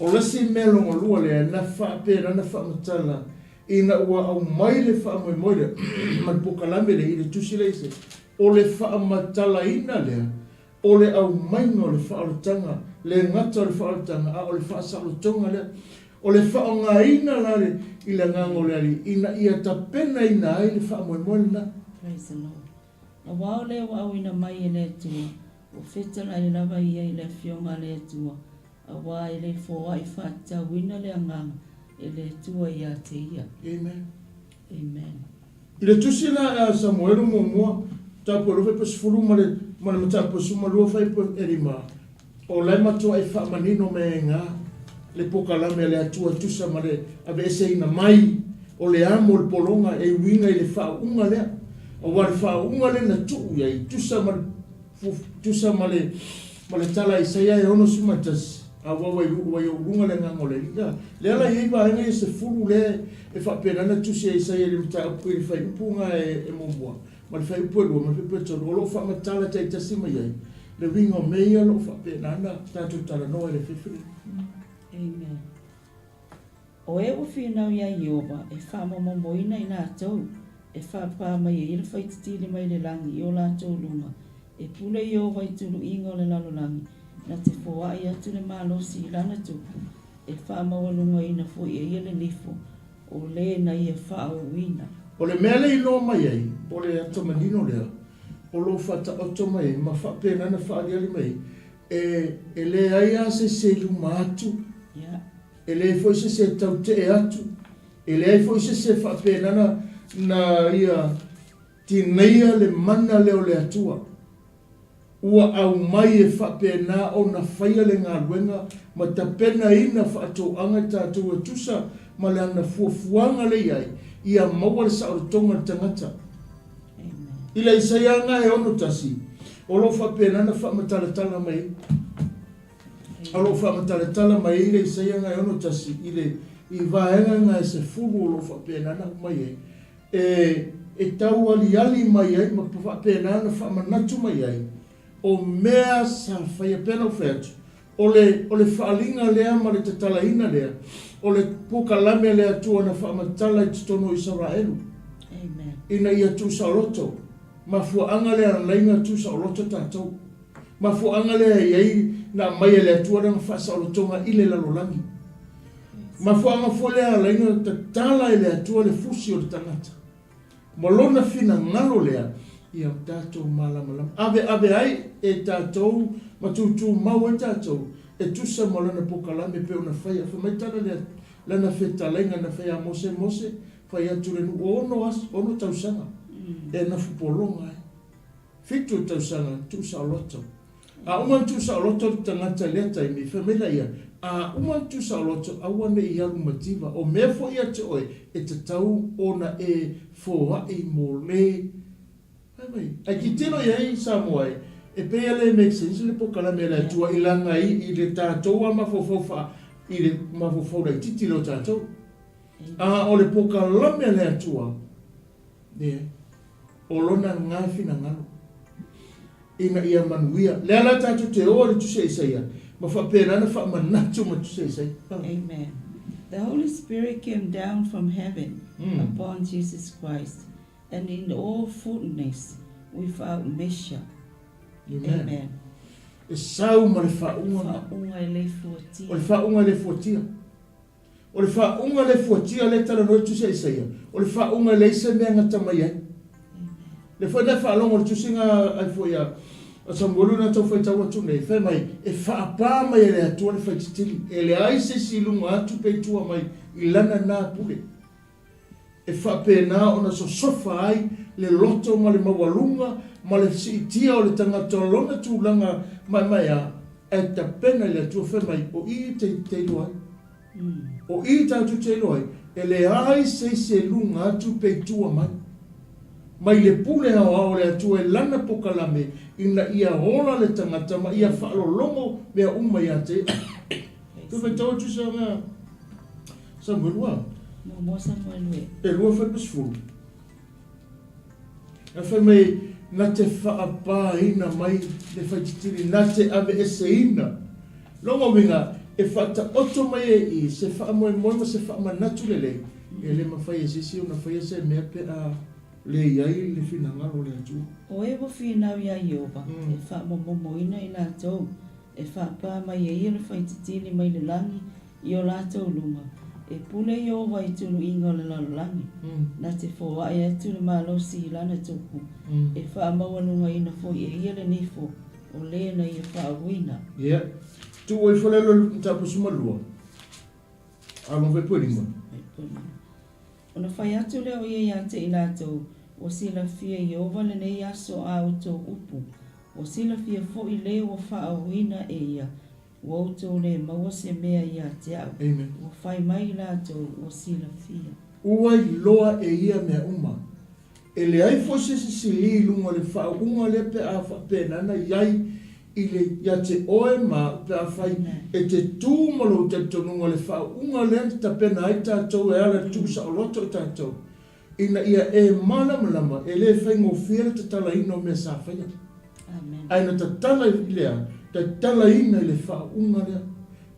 O le isi mea lona lua lea, na faapena na faamatala ina ua aumai le faamoemoe lea ma le polokalame lea i le tusi lea i se O le faamatalaina lea o le aumaiga o le faaolataga, le gata o le faaolataga, a o le faasaolotoga lea. O le faaaogaina la le i le Agaga o le Alii ina ia tapenaina ai le faamoemoe lena. Praise the Lord. Aua o lea ua auina mai e le Atua, ua fetalai lava ia i le Afioga a le Atua, aua e le foai faatatauina le Agaga. e le Atua ia te ia. Amen. Amen. I le tusi la a Samuelu muamua, mataupu e 20 ma le ma le mataupu e 12 fuaiupu e 5, o la e matuai faamanino mai ai gā le pokalame a le Atua e tusa ma le aveeseina mai o le amo o le pologa e uiga i le faauuga lea. Aua le faauuga lea na tuu i ai, tusa ma le Tusa ma le ma le tala a Isaia e 61, a ua ua ua i ou luga le Agaga o le Alii. Ia, lea la e i ai vaega ia 10 lea e faapena ona tusi e Isaia i le mataupu i le fuaiupu na e muamua, ma le fuaiupu e lua, ma le fuaiupu e tolu, o lo o faamatala taitasi mai ai le uiga o mea ia o lo o faapena ona tatou talanoa i le afiafi lenei. Amen. O e ua finau iā Ieova e faamomomoina i latou, e fāpā mai e ia le faititili mai le lagi i o latou luga, e pule Ieova i tuluiga o le lalolagi, na te foai atu le malosi i lana tupu, e faamaualugaina foi e ia le nifo o lē na ia faaouina. O le mea lea i iloa mai ai, o le ata manino lea, o lo o faataoto mai ai ma faapena ona faaaliali mai ai, e, e leai lava se isi e i luma atu, E leai foi se isi e tau tee atu, e leai foi se isi e faapena na, na ia tineia le mana lea o le Atua ua aumai e faapena ona faia le galuega ma tapenaina faatoaga i tatou e tusa ma le ana fuafuaga lea i ai, ia maua le saolotoga i le tagata. I le Isaia ga e 61, o lo o faapena ona faamatalatala mai ai. O lo o faamatalatala mai ai le Isaia ga e 61 i le i vaega ga e 10 o lo o faapena ona aumai ai, e e taualiali mai ai ma faapena ona faamanatu mai ai o mea sa faia. Pei ona ou fai atu, o le o le faaaliga lea ma le tatalaina lea o le pokalame a le Atua na faamatala i totonu o Isaraelu ina ia tuusaoloto. Mafuaaga lea na laina tuusaoloto tatou. Mafuaaga lea e i ai na aumai e le Atua lana faasaolotoga i le lalolagi. Mafuaaga foi lea e ala ai ona tatala e le Atua le fusi o le tagata ma lona finagalo lea ia tatou malamalama. Aveave ai e tatou ma tutumau ai tatou e tusa ma lana pokalame pei ona faia. Fai mai tala lea lana fetalaiga na fai ia Mose, Mose, fai atu le nuu ono aso, ono tausaga e nafu pologa ai. 7 tausaga tuusaoloto. A uma ona tuusaoloto le tagata i lea taimi, fai mai laia, A uma ona tuusaoloto, aua ne i alu mativa. O mea foi ia te oe, e tatau ona e foai mo le. Fai mai, Ai tilotilo i ai Samoa e, e pei e le make sense le pokalame a le Atua i lana i le tatou a mafaufau faa, i le mafaufau laititi lea o tatou. A o le pokalame a le Atua, Leai. O lona nga finagalo ina ia manuia. Lea la tatou te o i le Tusi a Isaia ma faapena ona faamanatu ma Tusi a Isaia. Amen. The Holy Spirit came down from heaven upon Jesus Christ, and in all fullness, without measure. Amen. Amen. E sau ma le faauuga. Faauuga e le fuatia. O le faauuga e le fuatia. O le faauuga le fuatia lea e talanoa i le Tusi a Isaia, o le faauuga e leai se mea e gata mai ai. Lea foi na e faalogo i le tusiga ai foi a Samuelu na tau faitau atu nei, fai mai, e faapā mai e le Atua le faititili, e leai se isi i luga atu pe i tua mai i lana na pule. E faapena ona sosofa ai le loto ma le maualuga ma le siitia o le tagata o lona tulaga maemaea, ae tapena i le Atua fai mai, o i te te iloa ai. O i tatou te iloa ai, e leai se isi e luga atu pe i tua mai. Mai le pule aoao o le Atua e lana pokalame ina ia ola le tagata ma ia faalologo mea uma ia te ia. Toe faitau atu se mea. Samuelu a? Muamua Samuelu e. E 20. Ae fai mai, na te faapāina mai le faititili, na te aveeseina. Lona uiga, e faataoto mai e i se faamoemoe ma se faamanatu lelei, e le mafai e se isi ona faia se mea pe a le i ai le finagalo o le Atua. O e ua finau iā Ieova, e faamomomoina i latou, e faapā mai e ia le faititili mai le lagi i o latou luma, e pule Ieova i tuluiga o le lalolagi, na te foai atu le malosi i lana tupu, e faamaualugaina foi e ia le nifo o le na ia faauuina. Ia, tuu ifo le lua mataupu 12. A lona faipua e lima. Ona fai atu lea o ia ia te i latou, Ua silafia e Ieova lenei aso a outou upu, ua silafia foi le ua faaauina e ia, ua outou le maua se mea ia te au. Amen. Ua fai mai i latou, Ua silafia. Ua iloa e ia mea uma. E leai foi se isi sili i luga o le faauuga lea pe a faapena na i ai i le ia te oe ma au pe afai e te tu ma lou talitonuga le faauuga lea na tapena ai tatou e ala i le tuusaoloto i tatou ina ia e malamalama e le faigofie le tatalaina o mea sa faia. Ae na tatala i le a? Tatalaina i le faauuga lea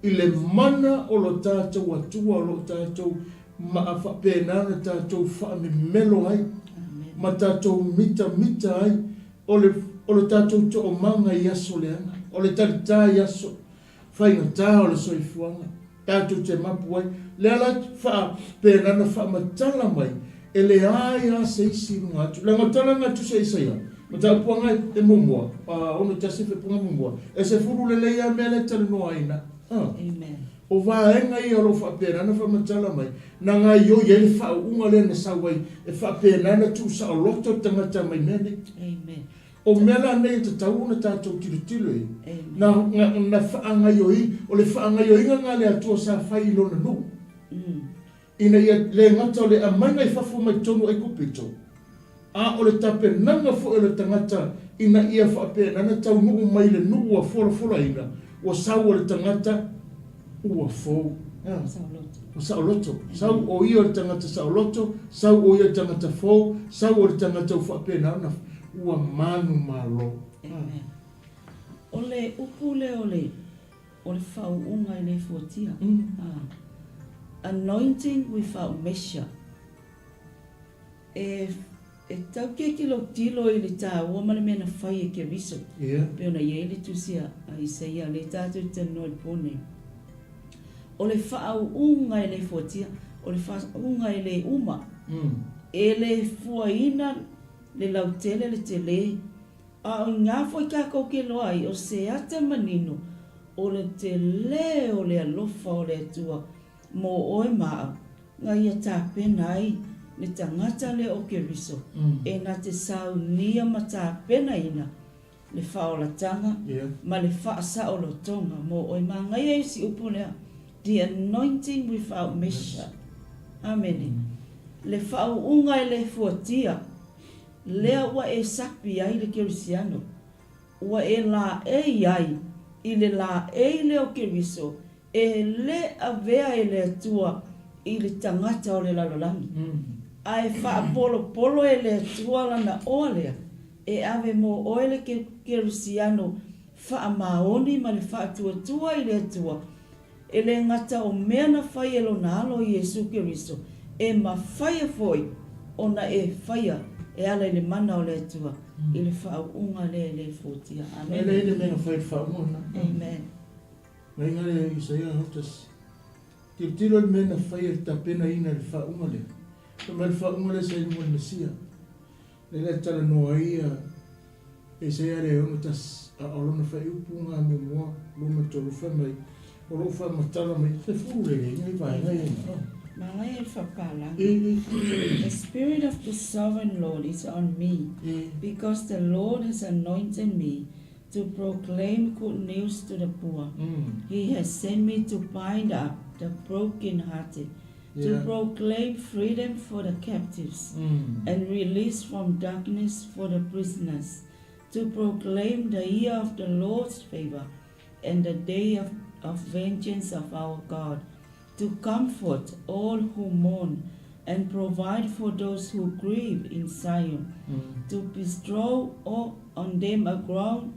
i le mana o lo tatou Atua o lo o tatou ma a faapena ona tatou faamemelo ai ma tatou mitamita ai o le o le tatou toomaga i aso leaga, o le talita i aso faigata o le soifuaga tatou te mapu ai. Lea la faapena ona faamatala mai e leai lava se isi i luga atu. Leaga o tala na tusi a Isaia, mataupu aga e muamua, 61 faaipuga muamua, e sefulu lelei lava mea lea e talanoa ai ina. Amen. O vaega ia o lo o faapena ona faamatala mai, na gaoioi ai le faauuga lea na sau ai e faapena ona tuusaoloto le tagata mai mea nei. Amen. O mea la nei e tatau ona tatou tilotilo i ai, na, na, na faagaoioi, o le faagaoioiga lena a le Atua sa fai i Lona nuu, ina ia le gata o le aumaiga i fafo mai totonu o Aikupito, a o le tapenaga foi o le tagata ina ia faapena ona taunuu mai i le nuu ua folafolaina, ua sau o le tagata ua fou. Ua saoloto. Sau o ia o le tagata saoloto, sau o ia o le tagata fou, sau o le tagata ua faapena ona ua manumalo. Amen. O le upu lea o le o le faauuga e le fuatia. Anointing without measure. E, e tau keiki lou tilo i le taua ma le mea na fai e Keriso. Yeah. Pei ona i ai le tusi a Isaia, lea tatou te talanoa i le po nei. O le faauuga e le fuatia, o le faauuga e le uma. E le fuaina le lautele le tele, a o iga foi takou ke loa ai, o se ata manino o le tele o le alofa o le Atua mo oe ma au, na ia tapena ai le tagata lea o Keriso e na te saunia ma tapenaina le faaolataga ma le faasaolotoga mo oe. Manaia isi upu lea, the anointing without measure. Amene. Le faauuga e le fuatia, lea ua e sapi ai le Kerisiano, ua e laei ai i le laei lea o Keriso e le avea e le Atua i le tagata o le lalolagi, a e faapolopolo e le Atua lana oa lea e ave mo oe le Kerisiano faamaoni ma le faatuatua i le Atua, E le gata o mea na fai e Lona Alo Iesu Keriso, e mafaia foi ona e faia e ala i le mana o le Atua i le faauuga lea e le fuatia. Amen. E leai le mea na fai i le faauuga lena. Amen. Meinga le Isaia 61. Tilotilo i le mea na fai e le tapenaina i le faauuga lea. Fai mai le faauuga lea sa i luga o le Mesia. Lea la e talanoa ai ia Isaia le 61, a o lona faaiupu ga muamua luma tolu fai mai, o lou faamatala mai se fulu lelei ngai vaega ia ina. Manaia le faapalagi. The Spirit of the Sovereign Lord is on me, because the Lord has anointed me to proclaim good news to the poor. He has sent me to bind up the brokenhearted, to proclaim freedom for the captives and release from darkness for the prisoners, to proclaim the year of the Lord's favor and the day of, of vengeance of our God, to comfort all who mourn and provide for those who grieve in Zion, to bestow on them a crown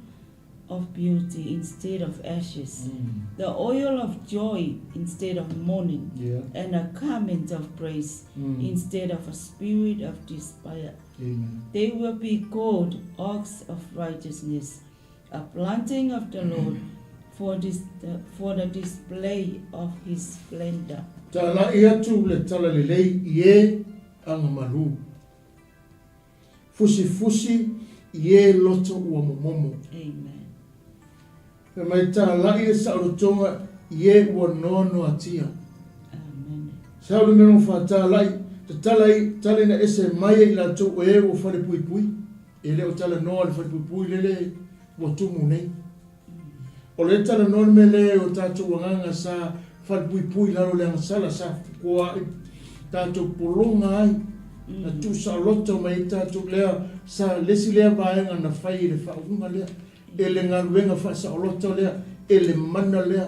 of beauty instead of ashes, the oil of joy instead of mourning, and a garment of praise instead of a spirit of despair. Amen. They will be called oaks of righteousness, a planting of the Lord for, this, for the display of his splendor. Talai atu le talalelei i e agamalu. Fusifusi i e loto ua momomo. Amen. Fai mai talai le saolotoga i e ua noanoatia. Amen. Sau le mea lona faatala'i, tatala i, tala ina ese mai e i latou o e ua falepuipui. E le o talanoa le falepuipui lele ua tumu nei. O le talanoa le mea lea o tatou agaga sa falepuipui i lalo o le agasala sa fukoa'i tatou pologa ai, na tuusaoloto mai ai tatou lea sa le isi lea vaega na fai i le faauuga lea, e le galuega faasaoloto lea, e le mana lea.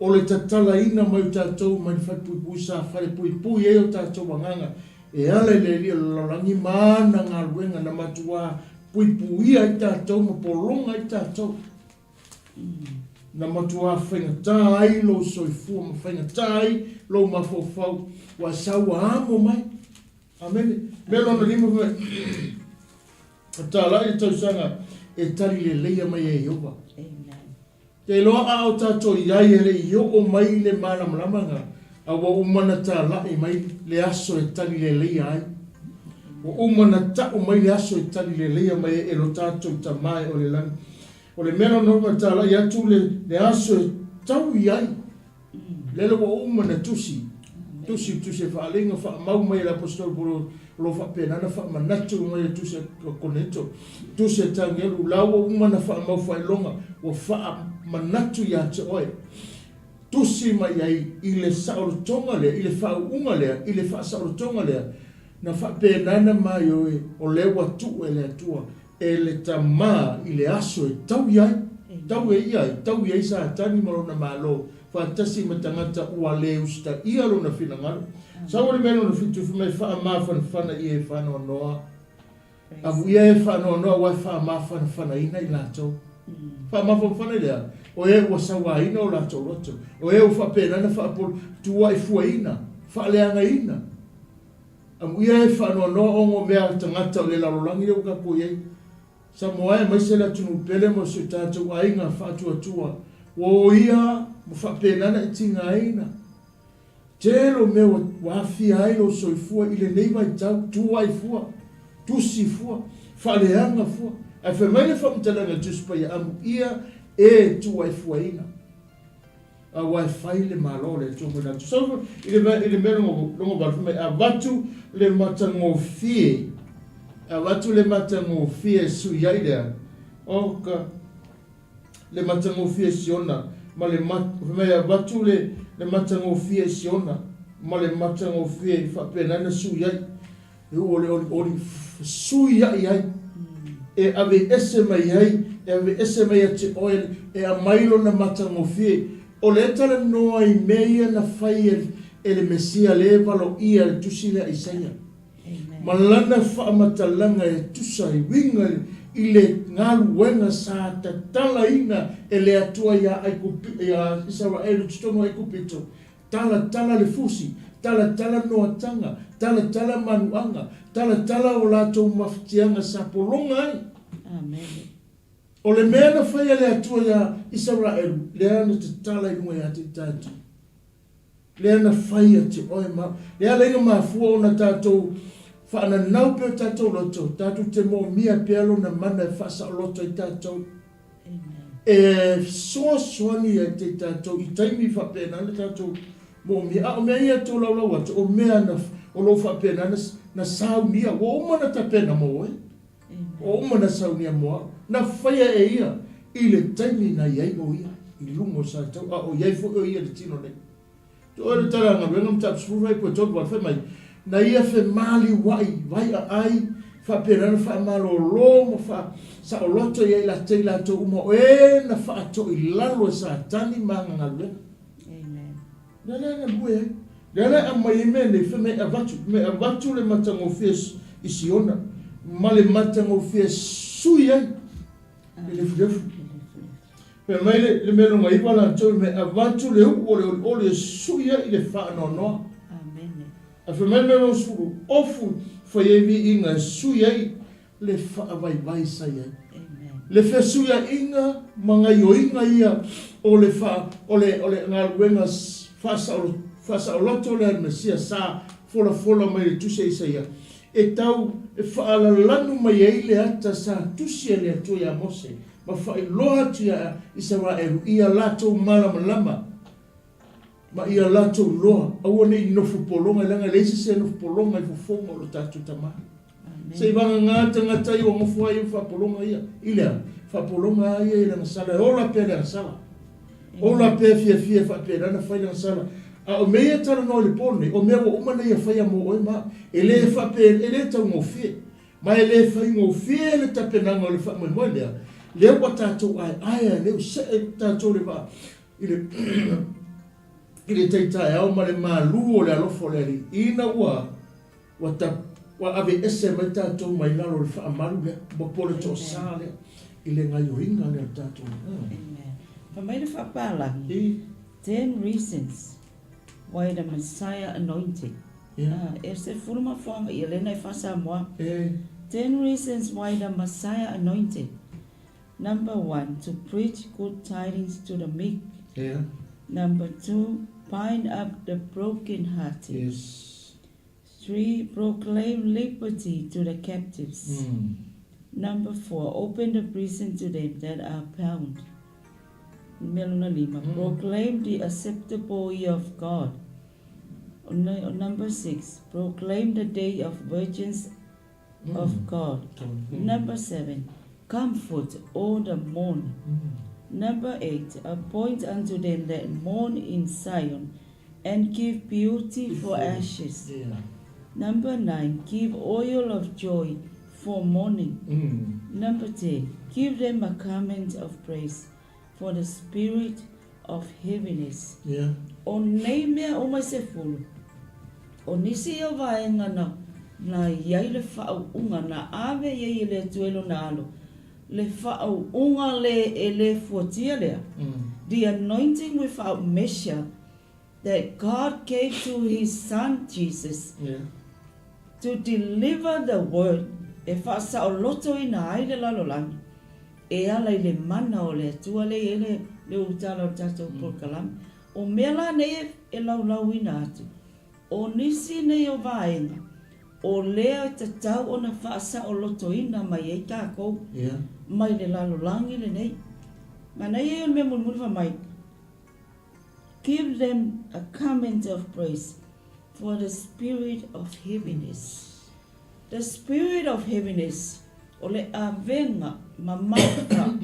O le tatalaina mai o tatou mai le falepuipui sa falepuipui ai o tatou agaga e ala i le Alii o le lalolagi ma ana galuega na matuā puipuia ai tatou ma pologa ai tatou, na matuā faigata ai lou soifua ma faigata ai lou mafaufau, ua sau ua amo mai. Amene. Mea lona lima fai mai, Tatala'i le tausaga e tali leleia mai e Ieova. Te iloa a o tatou i ai e le i oo mai le malamalamaga, a ua uma ona tala'i mai le aso e tali leleia ai. Ua uma ona ta'u mai le aso e tali leleia mai ai e lo tatou Tama e o le lagi. O le mea lona uma e tala'i atu le, le aso e tau i ai. Lele ua uma ona tusi, tusi, tusi e faaaliga faamau mai e le Aposetolo Paulo o lo o faapena ona faamanatu mai e tusi a Korinito, tusi a Tanielu, la ua uma ona faamau faailoga, ua faamanatu ia te oe. Tusi mai ai i le saolotoga lea, i le faauuga lea, i le faasaolotoga lea, na faapena ona maioe o lea ua tuu e le Atua e le Tama i le aso e taui ai, tau e ia ai, taui ai Satani ma lona malo, faatasi ma tagata ua le usitaia lona finagalo. Sau le mea lona 7 fai mai, Faamafanafana ia e faanoanoa. Amuia e faanoanoa aua e faamafanafanaina i latou. Faamafanafana i le a? O e ua sauaina o latou loto, o e ua faapena ona faapolo, tuuaifuaina, faaleagaina. Amuia e faanoanoa ona o mea a tagata o le lalolagi lea ua tatou i ai. Samoa aemaise le atunuu pele ma si o tatou aiga faatuatua ua oia ma faapena ona e tigaina. Tele o mea ua aafia ai lou soifua i lenei vaitau, tuuai fua, tusi fua, faaleaga fua. Ae fai mai le faamatalaga i le Tusi Paia, Amuia e tuuaifuaina. Aua e fai le Malo o le Atua mo i latou. Sau i le, i le mea lona 8, fai mai, avatu le matagofie, avatu le matagofie e sui ai lea, o ka, le matagofie Siona, ma le mat, fai mai, avatu le, le matagofie Siona, ma le matagofie i faapena ona sui ai. E ua le olioli fesuiai ai, e aveese mai ai, e aveese mai ia te oe, e aumai lona matagofie. O lea e talanoa i mea ia na fai e le Mesia lea e valoia e le tusi lea a Isaia, ma lana faamatalaga e tusa i uiga i le galuega sa tatalaina e le Atua ia Isaraelu i totonu o Aikupito. Talatala le fusi, talatala noataga, talatala manuaga, talatala o latou mafatiaga sa pologa ai. Amene. O le mea na fai e le Atua iā Isaraelu, lea na tatala i luga ia te tatou. Lea na fai ia te oe ma au. Lea ala ai na mafua ona tatou faananau pea o tatou loto, tatou te moomia pea Lona mana e faasaoloto ai tatou. E fesoasoani ia te tatou i taimi faapena na tatou moomia. A o mea ia e tolaulau atu, o mea na, o lo o faapena na, na saunia, ua uma ona tapena mo oe. Ua uma ona saunia mo au. Na faia e ia i le taimi na i ai o ia i luga o Saitau, a o i ai foi o ia i le tino nei. Toe le tala galuega mataupu 18.38 fai mai, na ia femaliua'i vai aai faapena na faamalolo ma faasaoloto i ai te i latou uma o e na faatoilalo e Satani ma ana galuega. Amen. Lea la e galue ai. Lea la e aumai ai mea nei, fai mai e avatu, fai mai e avatu le matagofie i Siona ma le matagofie e sui ai le lefulefu. Fai mai le mea lona iva latou i mea avatu le u'u o le olioli e sui ai i le faanoanoa. Amene. Ae fai mai le mea lona sefulu, ofu fai ai viiga e sui ai le faavaivai sa i ai. Le fesuiaiga ma gaioiga ia o le fa, o le, o le galuega faasaolo, faasaoloto lea a le Mesia sa folafola mai i le tusi a Isaia, e tau e faalalanu mai ai le ata sa tusi e le Atua ia Mose ma faailoa atu iā Isaraelu ia latou malamalama. Ma ia latou iloa, aua ne i nofo pologa, leaga e leai se isi e nofo pologa i fofoga o lo tatou Tama. Se i vagana tagata ia ua nofo ai i faapologa ia. I le a? Faapologa lava ia i le agasala, e ola pea le agasala. Ola pea fiafia e faapena ona fai le agasala. A o mea ia e talanoa i le po lenei, o mea ua uma ona ia faia mo oe ma au. E le faapea, e le taugofie. Ma e le faigofie le tapenaga o le faamoemoe lea, lea ua tatou aeae, lea ua see tatou le vaa i le i le tai taeao ma le malu o le alofa o le Alii, ina ua ua ta, ua aveese mai tatou mai lalo o le faamalu lea, ua po le toasa lea i le gaioiga lea o le tatou. Amen. Fai mai le faapalagi, Ten reasons why the Messiah anointed. Yeah. E 10 mafuaaga ia lena e faa-Samoa. 10 reasons why the Messiah anointed. Number one, to preach good tidings to the meek. Yeah. Number two, bind up the brokenhearted. Yes. Three, proclaim liberty to the captives. Number four, open the prison to them that are bound. Mea lona lima, proclaim the acceptable year of God. Number six, proclaim the day of vengeance of God. Number seven, comfort all the mourn. Number eight, appoint unto them that mourn in Zion and give beauty for ashes. Yeah. Number nine, give oil of joy for mourning. Number 10, give them a garment of praise for the spirit of heaviness. Yeah. O nei mea uma e sefulu, o nisi ia o vaega na, na i ai le faauuga, na ave i ai e le Atua i lona alo, le faauuga le e le fuatia lea, the anointing without measure that God gave to His Son Jesus Yeah. to deliver the word e faasaolotoina ai le lalolagi e ala i le mana o le Atua lea e i ai le, le utala o le tatou polokalame. O mea la nei e, e laulauina atu, o nisi nei o vaega o lea e tatau ona faasaolotoina mai ai takou Yeah. mai le lalolagi lenei. Manaia ia o le mea mulimuli fai mai, Give them a garment of praise for the spirit of heaviness. The spirit of heaviness, o le avega mamafa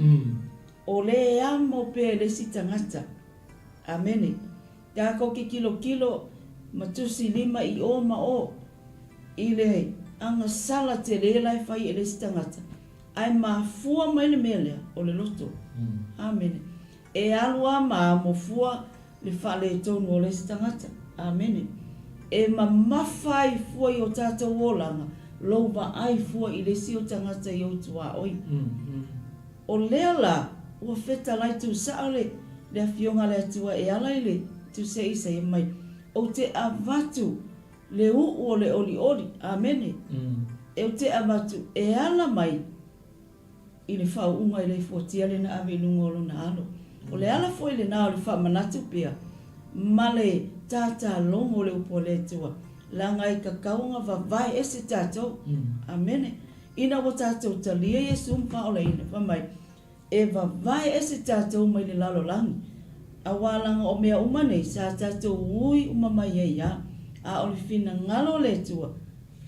o le amo pea i le isi tagata. Amene. Takou ke kilokilo ma tusi lima i o ma o i le agasala tele la e fai e le isi tagata, ae mafua mai le mea lea o le loto. Amene. E alu a ma amo fua le faaletonu o le isi tagata. Amene. E mamafa ai fua i o tatou olaga lou vaai fua i le isi o tagata i ou tuaoi. O lea la ua fetalai tuusao le le Afioga a le Atua e ala i le Tusi a Isaia mai, Ou te avatu le uu o le olioli. Amene. E ou te avatu e ala mai i le faauuga e le fuatia lena ave i luga o lona alo. O le ala foi lena o le faamanatu pea ma le tātālogo o le upu a le Atua, leaga e tatau ona vavae ese tatou. Amene. Ina ua tatou talia Iesu ma faaolaina, fai mai, e vavae ese tatou mai le lalolagi, auā leaga o mea uma nei sa tatou ui uma mai ai a, a o le finagalo o le Atua,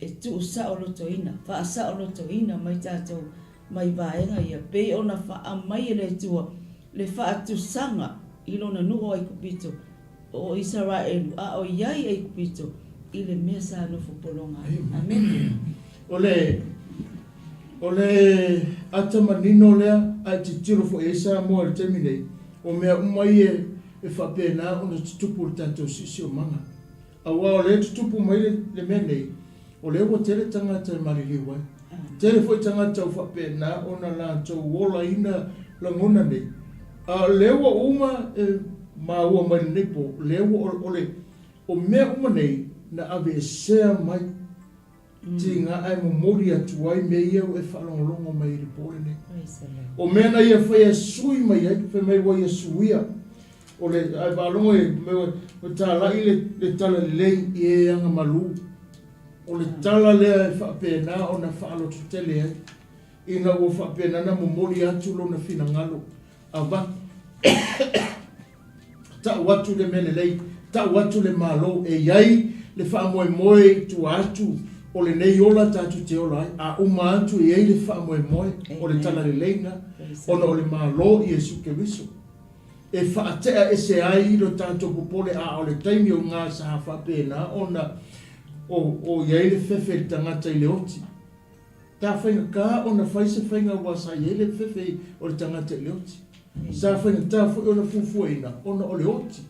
e tuusaolotoina, faasaolotoina mai tatou mai vaega ia, pei ona faaamai e le Atua le faatusaga i lona nuu o Aikupito, o Isaraelu, a o i ai Aikupito i le mea sa nofo pologa ai. Amene. O le, o le ata manino lea, a e tilotilo foi i ai Samoa i le taimi nei, o mea uma ia e faapena ona tutupu i le tatou siosiomaga. Aua o lea e tutupu mai le mea nei, o lea ua tele tagata e maliliu ai. Tele foi tagata ua faapena ona latou olaina lagona nei. A o lea ua uma e maua mai lenei po, lea ua o le o mea uma nei na aveesea mai tiga ae momoli atu ai mea ia ua e faalogologo mai ai i le po lenei. O mea na ia faia e sui mai ai, fai mai ua ia suia. O le, ae faalogo e, mea ua talai le, le tala lelei i e agamalu. O le tala lea e faapena ona faalototele ai, ina ua faapena ona momoli atu lona finagalo, avatu, tau atu le mea lelei. Tau atu le Malo e i ai le faamoemoe i tua atu o lenei ola tatou te ola ai, a uma atu e i ai le faamoemoe o le Talalelei na, ona o le Malo i Iesu Keriso. E faatea ese ai lo tatou popole a o le taimi o ga sa faapena ona o o i ai le fefe i le tagata i le oti. Sa faigata ona fai se faiga aua sa i ai le fefe o le tagata i le oti. Sa faigata foi ona fuafuaina ona o le oti.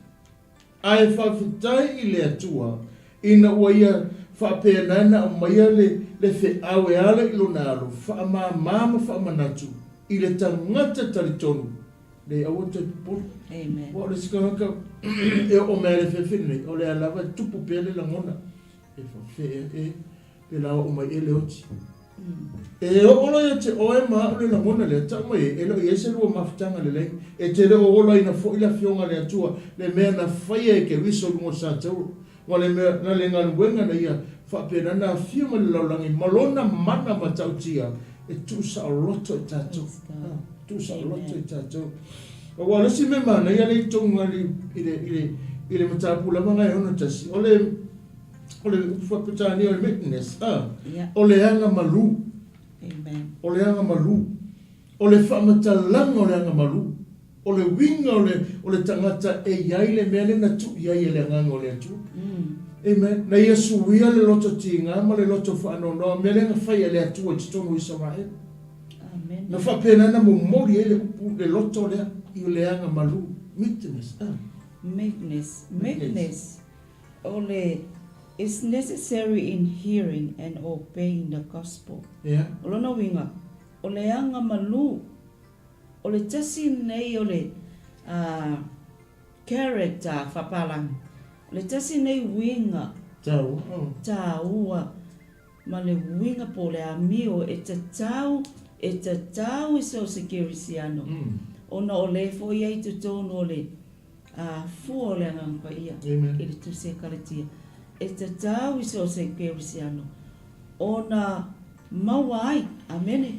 Ae faafetai i le Atua ina ua Ia faapena na aumaia le le feau e ala i Lona alo faamama ma faamanatu i le tagata talitonu nei aua toe popole. Aua o le isi tagata e oo mai lava i le fefe lenei, o lea lava e tupu pea le lagona e faafefea ea e Pe la oo mai e le oti. E oo loa ia te oe ma au le lagona lea, tau mai e, e le o i ai se lua mafutaga lelei. E te le o olaina foi le Afioga a le Atua, le mea na faia e Keriso i luga o le satauro, ma le mea, na le galuega na Ia faapena na afio mai le lalolagi ma Lona mana matautia e tuusaoloto i tatou. Tuusaoloto i tatou. Aua o le isi mea manaia lea i totonu i le, i le, i le mataupu lava na e 61, o le, O le upu faa-Peretania o le meekness, a, o le aga malū. Amen. O le aga malū. O le faamatalaga o le aga malū. O le uiga o le, o le tagata e i ai le mea lea na tuu i ai e le Agaga o le Atua. Amen. Na ia suia le loto tiga ma le loto faanoanoa, mea lea na fai e le Atua i totonu o Isaraelu. Amen. Na faapena na momoli ai le upu, le loto lea i le aga malū. Meekness, a. Meekness. Meekness. O le It's necessary in hearing and obeying the gospel. Yeah. O lona uiga, o le aga malū, o le tasi lenei o le uh, character faapalagi, o le tasi lenei uiga Tāua. Oh. tāua ma le uiga po o le amio e tatau, e tatau i so o se kerisiano, ona o le foi ai totonu o le A fua o le Agaga Paia i le Tusi Ekaletia, e tatau i so o se Kerisiano ona maua ai. Amene.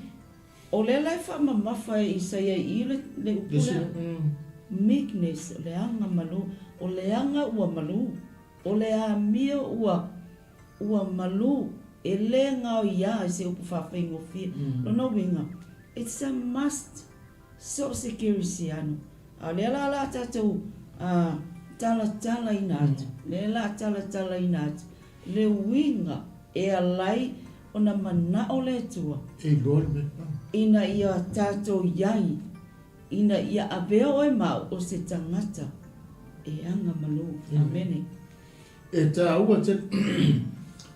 O lea la e faamamafa e Isaia i i le, le upu lea, meekness, o le aga malū, o le aga ua malū, o le amio ua, ua malū, e le gaoia i se upu faafaigofie. Lona uiga, it's a must. So o se Kerisiano. A o lea la o le a tatou talatalaina atu, lea o le a talatalaina atu le uiga e ala ai ona manao le Atua E iloa le mea. ina ia tatou i ai, ina ia avea oe ma au o se tagata e aga malū. Amene. E taua tele.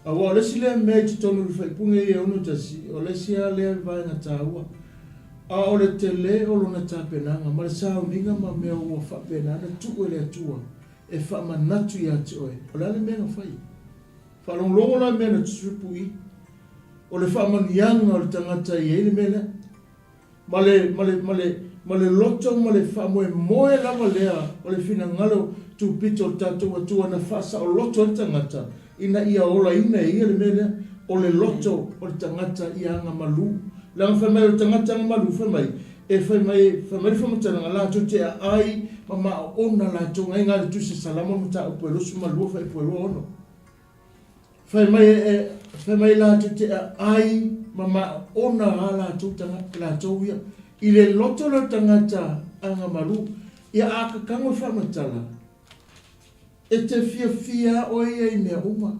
Aua o le isi lea mea i totonu o le faaipuga ia e 61, o le isi lava lea vaega taua. A o le tele o lona tapenaga ma le sauniga ma mea ua faapena ona tuu e le Atua e faamanatu ia te oe, o le a le mea na fai? Faalogologo la i mea na tutupu i o le faamanuiaga o le tagata e i ai le mea lea. Ma le, ma le, ma le, ma le loto ma le faamoemoe lava lea o le finagalo tupito o le tatou Atua na faasaoloto ai le tagata ina ia olaina e ia le mea lea, o le loto o le tagata ia agamalu. Leaga fai mai o le tagata agamalu, fai mai, e fai mai, fai mai le faamatalaga, latou te aai ma maoona latou gaiga le Tusi Salamo le mataupu e 22 faaipu e 26. Fai mai e, fai mai latou te aai ma maona a latou tagata, latou ia, i le loto lea o le tagata agamalu, ia a kakago e faamatala, e te fiafia oe ia i mea uma.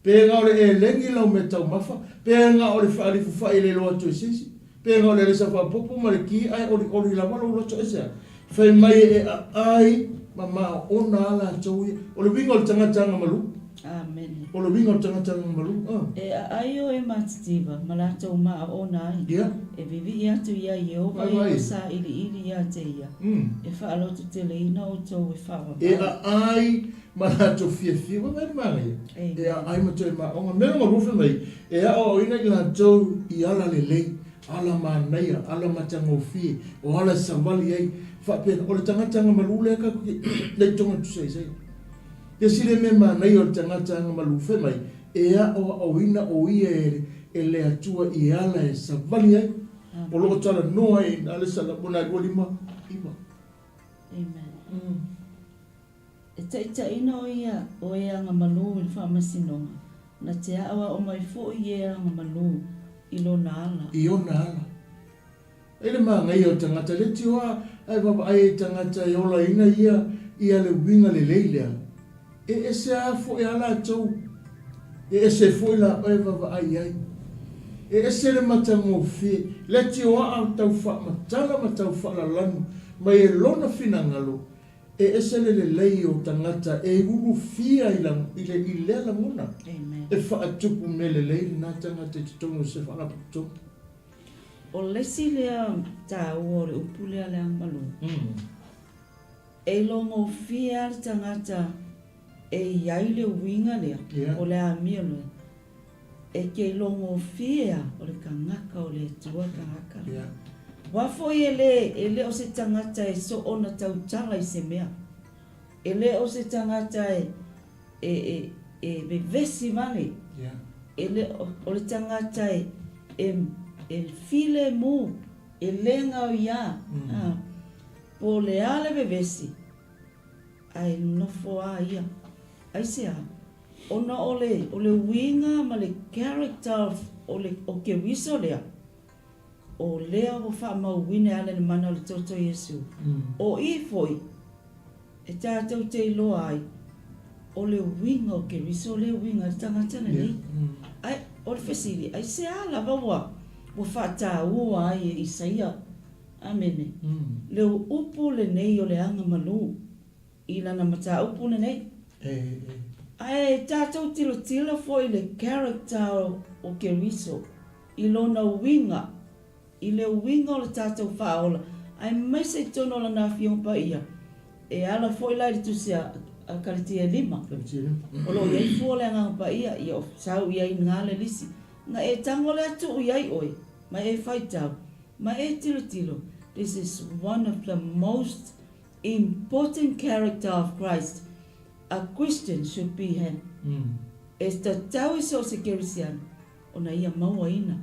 Pe na o le elegi lau mea taumafa, pe na o le faalifu fai le iloa atu e se isi, pe na o le alesa faaopoopo ma le ki ae olioli lava lou loto ese a. Fai mai e aai ma maona a latou ia. O le uiga o le tagata agamalu. Amene. O le uiga o le tagata agamalu. A. E aai oe ma Titiva, ma latou maaona ai. Ia. E vivii atu iā Ieova ia ua sailiili ia te ia, e faalototeleina outou e faavavau. E aai ma latou fiafia. Ua vaai le manaia? E aai ma toe maona. Mea lona lua fai mai, e aoaoina i latou i ala lelei. Ala manaia, ala matagofie, o ala e savali ai, faapena. O le tagata agamalu lea tatou te lei tonga tusa ai sai. Tesi le mea manaia o le tagata agamalu fai mai, e aoaoina o ia e le Atua i ala e savali ai. O lo o talanoa ai i na le Salamo 29. Amen. E taitaiina o ia o e agamalu i le faamasinoga, na te aoao mai foi e agamalu i lona ala. I ona ala. E le manaia o tagata le tioa ae vaavaai ai tagata e olaina ia ia le uiga lelei lea. E ese a foi a latou, e ese foi la oe vaavaai i ai. E ese le matagofie, le tioaa tau faamatala ma tau faalalanu mai e lona finagalo, e ese le lelei o tagata e ulufia i le i lea lagona. E faatupu mea lelei lena tagata i totonu o se faalapotopotoga. O le isi lea taua o le upu lea le agamalu, e ilogofie lava le tagata e i ai le uiga lea o le amio lea, e te ilogofie lava o le tagata o le Atua le tagata lea. Aua foi e le, e le o se tagata e soona tautala i se mea, e le o se tagata e, e, e, e vevesi vale, e le o, o le tagata e, e, e filemu, e le gaoiā, a, po o le a le vevesi, ae nofo a ia. Aisea? Ona o le, o le uiga ma le character of, o le, o Keriso lea, o lea ua faamauina e ala i le mana o le toto o Iesu. O i foi, e tatou te iloa ai, o le uiga o Keriso lea e uiga ai le tagata lenei. Ae, o le fesili, aisea lava ua, ua faataua ai e Isaia, Amene, le upu lenei o le agamalu i lana mataupu lenei? Ae tatou tilotilo foi i le character o Keriso, i lona uiga, i le uiga o le tatou faaola, aemaise i totonu o lana Afioga Paia, e ala foi la i le Tusi a Kaletia e lima, o lo o i ai fua o le Agaga Paia, ia o sau i ai na le lisi, na e tago lea tuu i ai oe, ma e faitau, ma e tilotilo, this is one of the most important character of Christ a Christian should be have. E tatau i so o se Kerisiano ona ia mauaina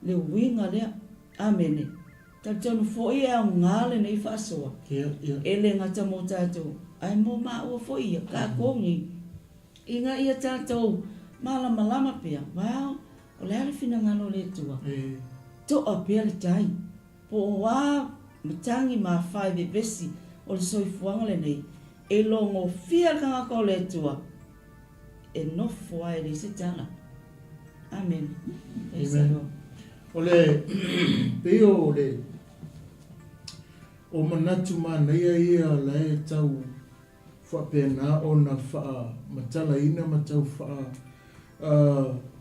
le uiga lea. Amene. Talitonu foi e aoga lenei faasoa, e le gata mo tatou, ae mo maua foi ia, tatou nei, ina ia tatou malamalama pea, wow, o le a le finagalo o le Atua? Toa pea le tai. Po o a matagi ma afa e vevesi o le soifuaga lenei, e logofia le tagata o le Atua e nofo ai e leai se tala. Amene. Praise the Lord. O le pei o le o manatu manaia ia la e tau faapena ona faamatalaina ma tau faa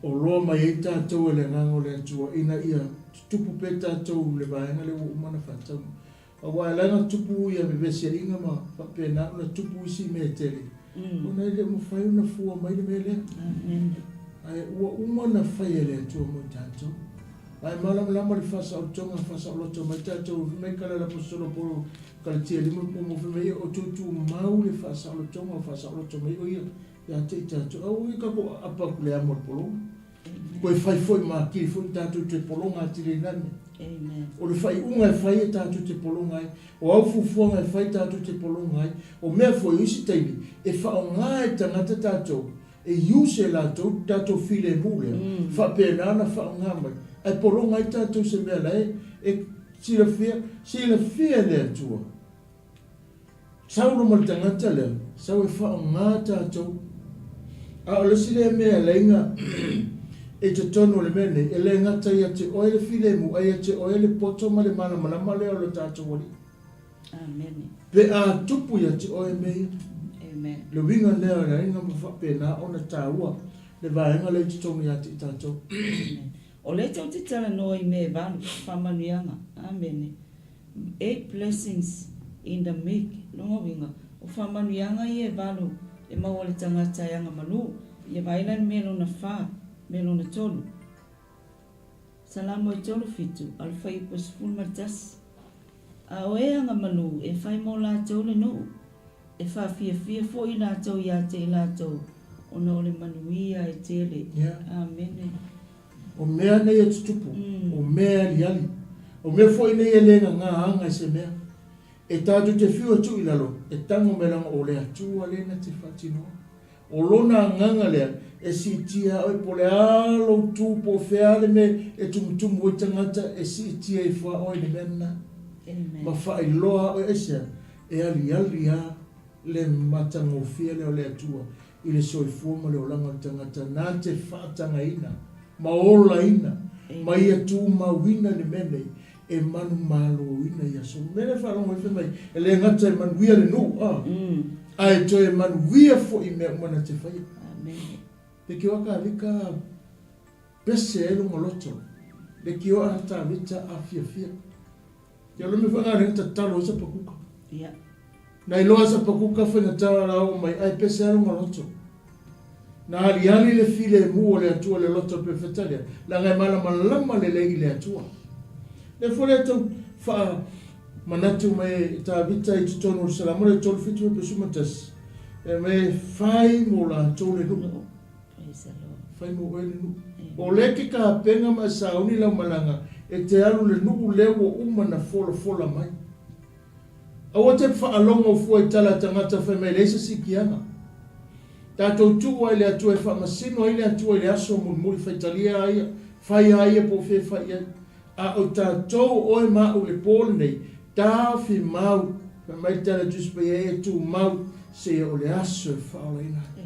oloa mai ai tatou e le Agaga o le Atua ina ia tutupu pea tatou i le vaega lea ua uma ona faatauga. Aua e ala ona tupu ia vevesiaiga ma faapena ona tupu isi mea e tele, ona e le o mafai ona fua mai le mea lea. Ae ua uma ona fai e le Atua mo i tatou. Ae malamalama le faasaolotoga, faasaoloto mai tatou, fai mai kala le Aposetolo Paulo, Kalatia 5 fai mai, ia outou tumau le faasaolotoga o faasaoloto mai o ia ia te i tatou. Aua ne i tatou aapa atu i le amo o le pologa. Toe fai foi ma atili foi tatou te pologa atili ai na mea. O le faaiuga e fai e tatou te pologa ai. O au fuafuaga e fai tatou te pologa ai. O mea foi o isi taimi e faaaoga e tagata tatou, e use e latou tatou filemu lea, faapena ona faaaoga mai, ae pologa ai tatou i se mea la e silafia, silafia e le Atua. Saulo ma le tagata lea, sau e faaaoga tatou. A o le isi lea mea e ala ai na i totonu o le mea lenei, e le gata ia te oe le filemu, ae ia te oe le poto ma le malamalama lea o lo tatou Alii. Amene. Pe a tupu ia te oe mea ia. Amen. Le uiga lea o le aiga ma faapena ona taua le vaega lea i totonu ia te i tatou. Amen. O lea tou te talanoa i mea e valu, faamanuiaga. Amene. Eight blessings in the meek, lona uiga, o faamanuiaga ia e valu e maua e le tagata e agamalu, ia vaai la i le mea lona fa, mea lona tolu. Salamo e tolu fitu, a o le fuaiupu e 11. A o e agamalu e fai mo latou le nuu, e faafiafia foi i latou ia te i latou, ona o le manuia e tele. Amene. O mea nei e tutupu, o mea e aliali, o mea foi nei e le gagā aga i se mea. E tatou te fiu e tuu i lalo, e tago mai leaga o le Atua lea na te faatinoa. O Lona agaga lea e siitia oe po o le a lou tu po o fea le mea e tumutumu ai tagata e siitia ifo a oe i le mea lena. Ma faailoa oe aisea e aliali a le matagofie lea o le Atua i le soifua ma le olaga o le tagata na te faatagaina ma olaina ma ia tumauina le mea nei e manumaloina i aso. Mea lea faalogo ai fai mai, e le gata e manuia le nuu, a, ae toe manuia foi i mea uma na te faia. Pe ke oa Tavita pese ai lona loto, le ke oa Tavita a fiafia. Ke alo me whanga renga tatalo ai Sapakuka. Na iloa Sapakuka faigata la oo mai ae pese ai lona loto. Na aliali le filemu o le Atua i le loto o le perofeta lea, leaga e malamalama lelei i le Atua. Lea foi lea tau faa manatu mai e Tavita i totonu o le Salamo lea 37:11, e mai e fai mo latou le nuu. Fai mo oe le nuu. O lea ke kapena ma e sauni lau malaga e te alu le nuu lea ua uma na folafola mai. Aua te faalogo fua i tala a tagata fai mai leai se sikiaga. Tatou tuu ai le Atua e faamasino ai le Atua i le aso mulimuli faitalia a ia, fai a ia po o fea e fai ai. A o tatou oe ma au i le po lenei, taofi mau, fai mai le tala a Tusi Paia e tumau seia o le aso e faaolaina ai.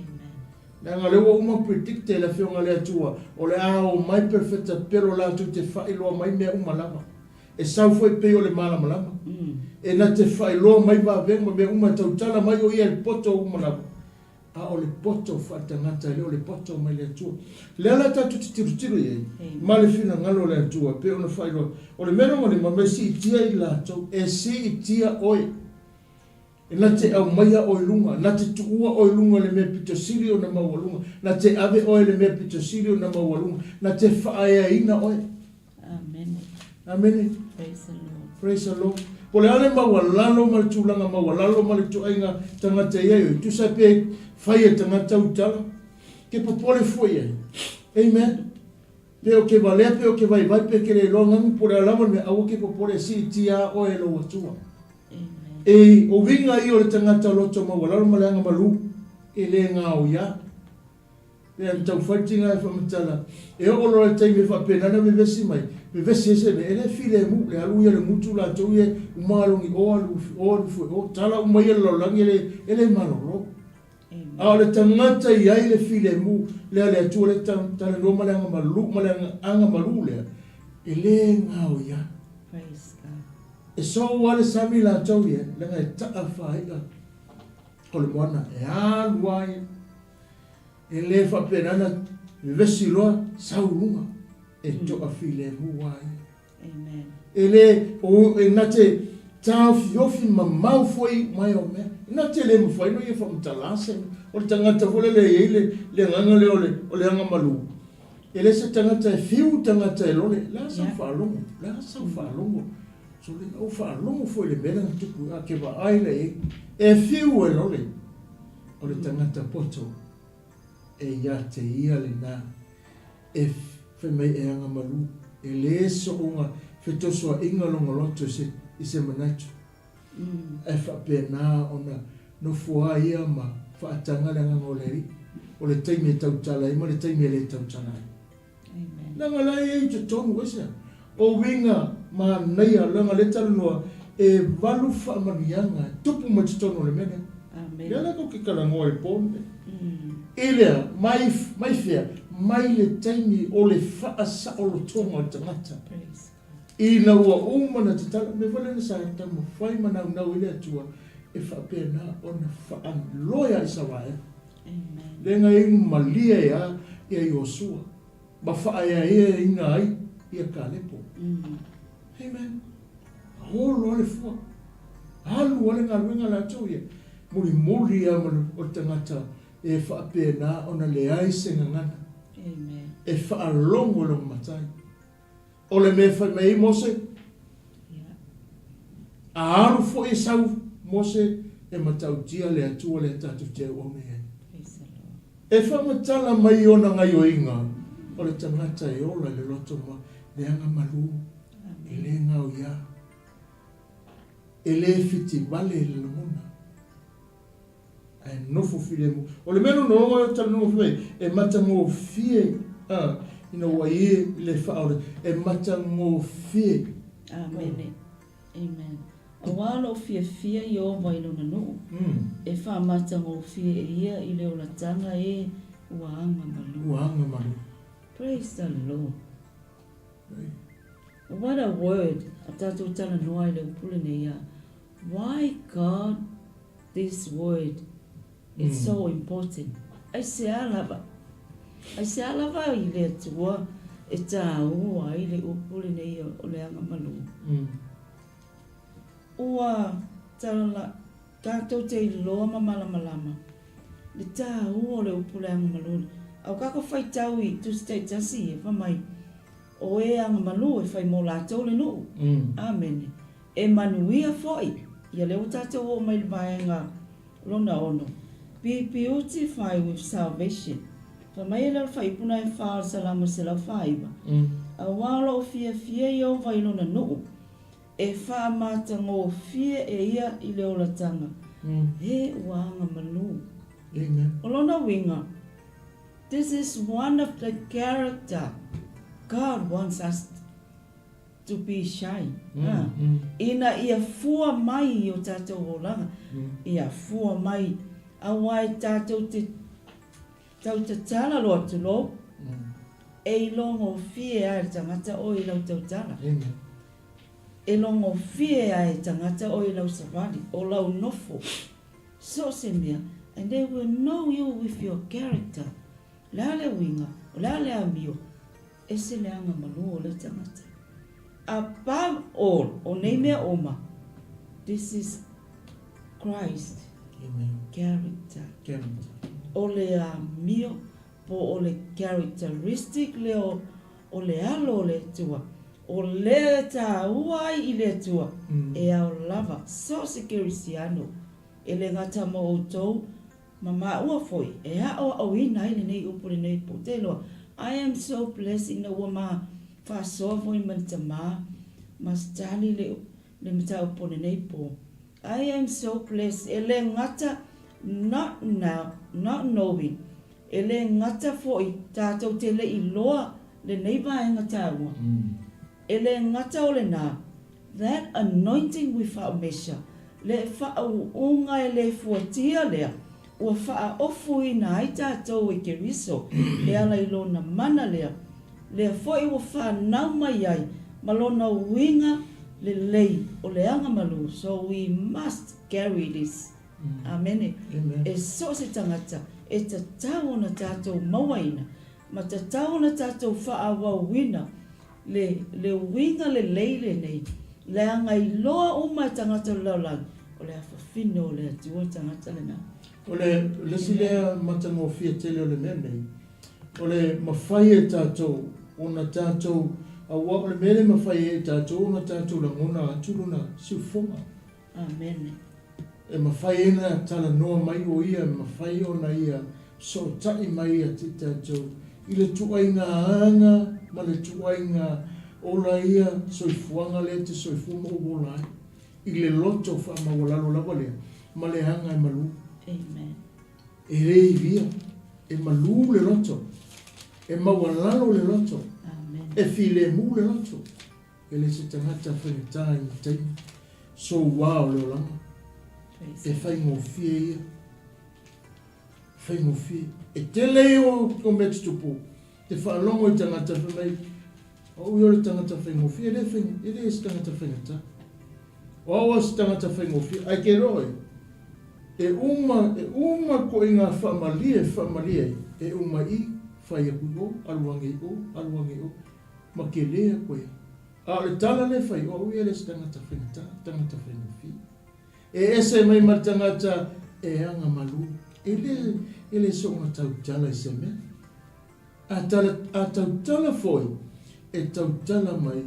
Leaga o lea ua uma predict e le Afioga a le Atua o le a o mai perofeta pelo latou te faailoa mai mea uma lava. E sau foi pei o le malamalama. E na te faailoa mai vavega ma mea uma e tautala mai o ia e le poto uma lava. A o le poto faaletagata e le o le poto mai le Atua. Lea la tatou te tilotilo i ai ma le finagalo o le Atua pei ona faailoa. O le mea lona lima, me siitia i latou, e siitia oe. E na te aumaia oe i luga, na te tuua oe i luga i le mea pito sili ona maualuga, na te ave oe i le mea pito sili ona maualuga, na te faaeaina oe. Amene. Amene. Praise the Lord. Praise the Lord. Po le a le maualalo ma le tulaga maualalo ma le ituaiga tagata e i ai oe, tusa pe fai e tagata au tala, ke popole fua i ai. Amen. Pe o ke valea, pe o ke vaivai, pe ke le iloa gagu, po le a lava le mea, aua ke popole e siitia a oe e lou Atua. E, o uiga ia o le tagata loto maualalo ma le aga malu, e le gaoia. Pei ona taufai le tiga e faamatala, e oo loa i le taimi e faapena ona vevesi mai, vevesi ai se mea, e le filemu, le alu ia o le gutu latou ia uma alogi o alu o alu foi o, tala uma ia o le lalolagi e le, e le malolo. A o le tagata e i ai le filemu lea a le Atua lea e talanoa ma le aga malu, ma le aga malu lea, e le gaoia. E sou lava le sami latou ia, leaga e taa faai'a o le moana, e alu lava ia. E le faapena na vevesi loa sau i luga e toafilemu a ia. E le o e na te taofiofi mamao foi mai o mea. E na te le mafai no ia faamatala se o le tagata foi lele e i ai le le agaga lea o le o le aga malu. E le se tagata e fiu tagata e lole. Le a sau faalogo, le a sau faalogo. Sole na ou faalogo foi i le mea lea na tupu a ke vaai lea i ai. E fiu e lole. O le tagata poto e ia te ia lena e fai mai e aga malu, e le soonga fetosoaʻiga lona loto i se manatu, ae faapena ona nofo a ia ma faataga le agaga o le Alii, o le taimi e tautala ai ma le taimi e le tautala ai. Leaga la e i ai i totonu, aisea? O uiga manaia, leaga lea talanoa, e valu faamanuiaga e tupu mai totonu o le mea lea. Lea la tou te talanoa i le po lenei. I lea, mai, mai fea? Mai le taimi o le faasaolotoga o le tagata. Ina ua uma ona tatala, mea foi lea na sa taumafai ma naunau ai le Atua e faapena ona faaloe a Isaraelu. Lea na inu malie ai a ia Iosua ma faaeaeaina ai ia Kalepo. Amen. Holo a le fua. Alu a le galuega latou ia. Mulimuli a ma o le tagata e faapena ona leai se gagana. E faalogo i lona matai. O le mea e fai mai ai Mose, a alu foi e sau Mose e matautia le Atua lea tatou te auauna i ai. E faamatala mai ona gaioiga o le tagata e ola i le loto ma le aga malu, e le gaoia. E le fitivale le lagona. Ae nofo filemu. O le mea lona ono e talanoa fai mai, e matagofie a, ina ua ie le faaola, e matagofie. Amene. Amen. Aua lou fiafia Ieova i lona nuu, e faamatagofie e ia i le olataga e ua aga malu. Ua aga malu. Praise the Lord. What a word a tatou talanoa i le upu lenei a Why God this word it's so important Aisea lava Aisea lava i le Atua e tāua ai le upu lenei o le aga malū Ua tala tatou te iloa ma malamalama le tāua o le upu le aga malū Au kako faitau i Tusi Taitasi ia fai mai O e aga malū e fai mō lātou le nuu. Amene. E manuia foi. Ia lea ua tātou oo mai i le vaega lona ono. Be beautified with salvation. Fai mai e lea o le faipuna e fa o le Salamo 149, Auā o loo fiafia Ieova i lona nuu, e faamatagofie e ia i le olataga. He ua aga malū. Amen. O lona uiga, This is one of the character God wants us to be shine ina ia fua mai i o tatou olaga, ia fua mai aua e tatou te tau tatala loa tulou, e ilogofie a e le tagata oe i lau tautala. E logofie a e tagata oe i lau savali, o lau nofo. So o se mea, and they will know you with your character. O le a le uiga, o le a le amio, ese le aga malū o lea tagata. Above all, o nei mea uma, this is Christ Amen. character. Character. O le amio po o le characteristic lea o, o le alo o le Atua, o lea e tāua ai i le Atua, e ao lava so o se Kerisiano, e le gata mo outou ma maua foi, e aʻoaʻoina ai lenei upu lenei po te iloa. I am so blessed ina ua ma faasoa foi ma le tamā ma Stanley le, le mataupu o lenei po. I am so blessed e le gata not now, not knowing, E le gata foi tatou te le iloa lenei vaega taua. E le gata o lena, that anointing without measure, le faauuga e le fuatia lea ua faaofuina ai tatou e Keriso e ala i lona mana lea, lea foi ua fanau mai ai ma lona uiga lelei o le aga malū, so we must carry this. Amene. E so o se tagata e tatau ona tatou mauaina ma tatau ona tatou faaauauina le le uiga lelei lenei, leaga iloa uma e tagata o le lalolagi, o le afafine o le Atua le tagata lena. O le le isi lea matagofie tele o le mea nei, o le mafai e tatou ona tatou, aua o le mea le mafai ai e tatou ona tatou lagona atu lona siufofoga. Amene. E mafai ai ona talanoa mai o Ia, e mafai ona Ia sootaʻi mai ia te tatou i le tuaiga aga ma le tuaiga ola ia soifuaga lea e te soifua ma ou ola ai, i le loto faamaualalo lava lea ma le aga e malū. Amen. E le ivia, e malū le loto, e maualalo le loto, Amen. e filemu le loto. E le se tagata faigata i ni taimi soua o le olaga. E faigofie ia. Faigofie. E tele ia o mea tutupu te faalogo i tagata fai mai, o au ia o le tagata faigofie, e le e le se tagata faigata. O au o se tagata faigofie, ae ke roa e, e uma, e uma koʻi ngā faamalie, faamalie ai, e uma i, fai aku i o, alu age i o, alu age i o. Ma kele aku ai. A o le tala lea e fai, o au ia le se tagata faigata, tagata faigofie. E ese mai ma le tagata e aga malū. E le, e le soona tautala i se mea. A tala, a tautala foi, e tautala mai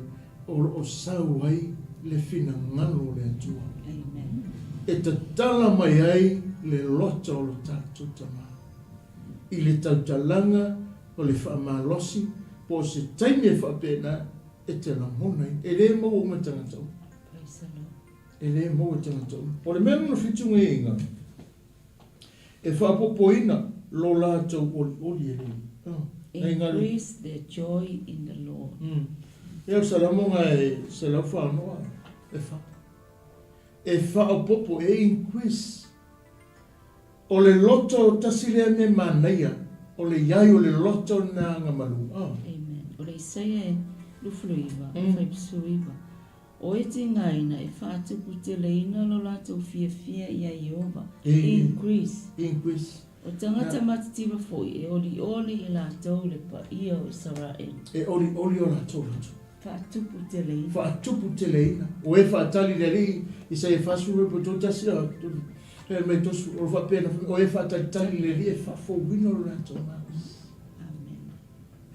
o lo o sau ai le finagalo o le Atua. Amen. E tatala mai ai le loto o lo tatou Tama. I le tautalaga o le faamalosi po o se taimi e faapena e te lagona ai. E le maua uma e tagata uma. Praise the Lord. E lē maua e tagata uma. O le mea lona 7 gaiaiga, e faaopoopoina lo latou olioli e le Alii. Increase their joy in the Lord. Ia o le Salamo ga e 144. E faaopoopo, e increase. O le loto tasi lea mea manaia, o le i ai o le loto na agamalu. Amen. O le Isaia 29, 59. O e tigaina e faatuputeleina lo latou fiafia iā Ieova. Increase. Increase. O tagata matitiva foi e olioli i latou le paia o Isaraelu. E olioli o latou loto. Faatuputeleina. Faatuputeleina. O e faatali i le Alii, Isaia 43, 1, mai 30, o lo faapena foi, o e faatalitali i le Alii e faafouina lo latou malosi. Amen.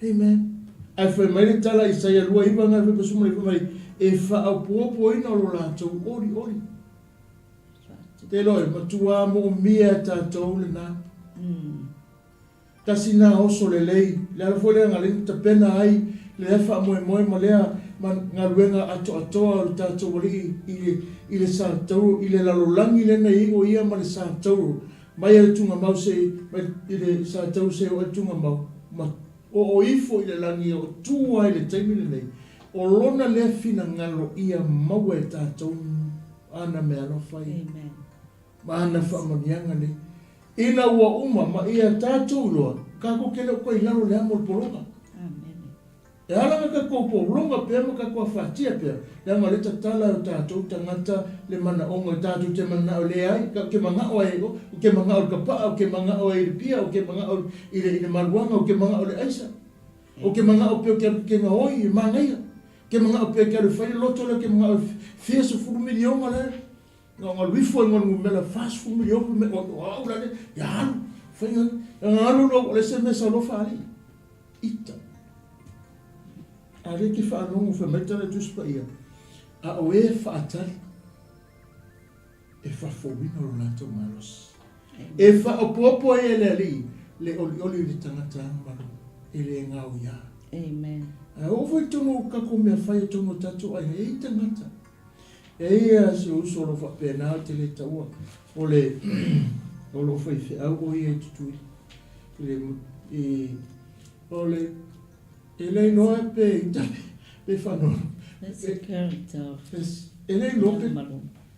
Amen. Ae fai mai le tala Isaia 29 ga 99 fai mai, e faaopoopoina lo latou olioli. Te iloa e matua moomia e tatou lena. Tasi na oso lelei, le ala foi lea na alai ona tapena ai lea faamoemoe ma lea galuega atoatoa o le tatou Alii i le i le Satauro, i le lalolagi lea na i ai o ia ma le Satauro, mai le tugamau se mai i le Satauro seia oo ai le tugamau, ma oo ifo i le lagi e oo tu ai i le taimi lenei, o lona lea finagalo ia maua e tatou ana meaalofa ia. Amen. Ma ana faamanuiaga nei. Ina ua uma ma ia tatou iloa, kakou ke le o koe i lalo le amo o le pologa. Amene. E ala na kakou pologa pea ma kakou afatia pea, leaga o lea tatala e o tatou tagata le manaoga, o tatou te manao e leai, ou te manao ai, ou te manao i le kapaa, ou te manao ai i le pia, ou te manao i le maluaga, ou te manao i le aisa. Ou te manao pea ou te alu ke gaoi e manaia. Ou te manao pea ke alu e fai le loto lea, ou te manao e fia sefulu miliona lea. Na ona alu ifo ai ma le numera 40 miliona me o au la le ia alu fai na alu lo le se mea lo fa ali ita a le ke faalogo fai mai tala Tusi Paia a o e faatali e faafouina lo latou malosi e faaopoopo ai e le Alii le olioli i le tagata agamalu e le gaoia. Amen. Ae oo foi i totonu o tatou mea fai i totonu o tatou aiga, e i ai tagata E i ai si ou uso o lo o faapena ou te le taua o le o lo o faifeau o ia i Tutuila i le i o le e le iloa pe i pe faanoano. That's the character of Yes. E le iloa pe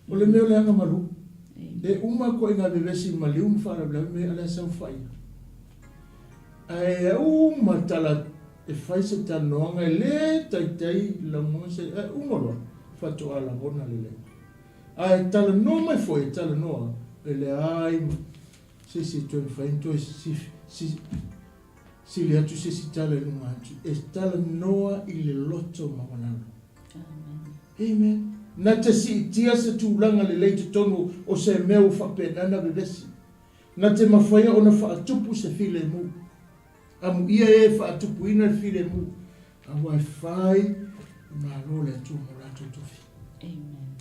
o le mea o le agamalu. E uma koe i ngā vevesi maliu ma faalavelave me a le saofai. Ae uma tala e fai se talanoaga e le taitai lagona se ae uma loa faatoa lagona lelei. Ae talanoa mai foi e talanoa e leai ma se isi e toe mafai ona toe sili atu se isi tala i luga atu. E talanoa i le loto maualalo. Amen. Na te siitia se tulaga lelei i totonu o se mea ua faapena ona vevesi. Na te mafaia ona faatupu se filemu. Amuia e faatupuina le filemu, aua e fai i malo le Atua mo latou tofi. Amen.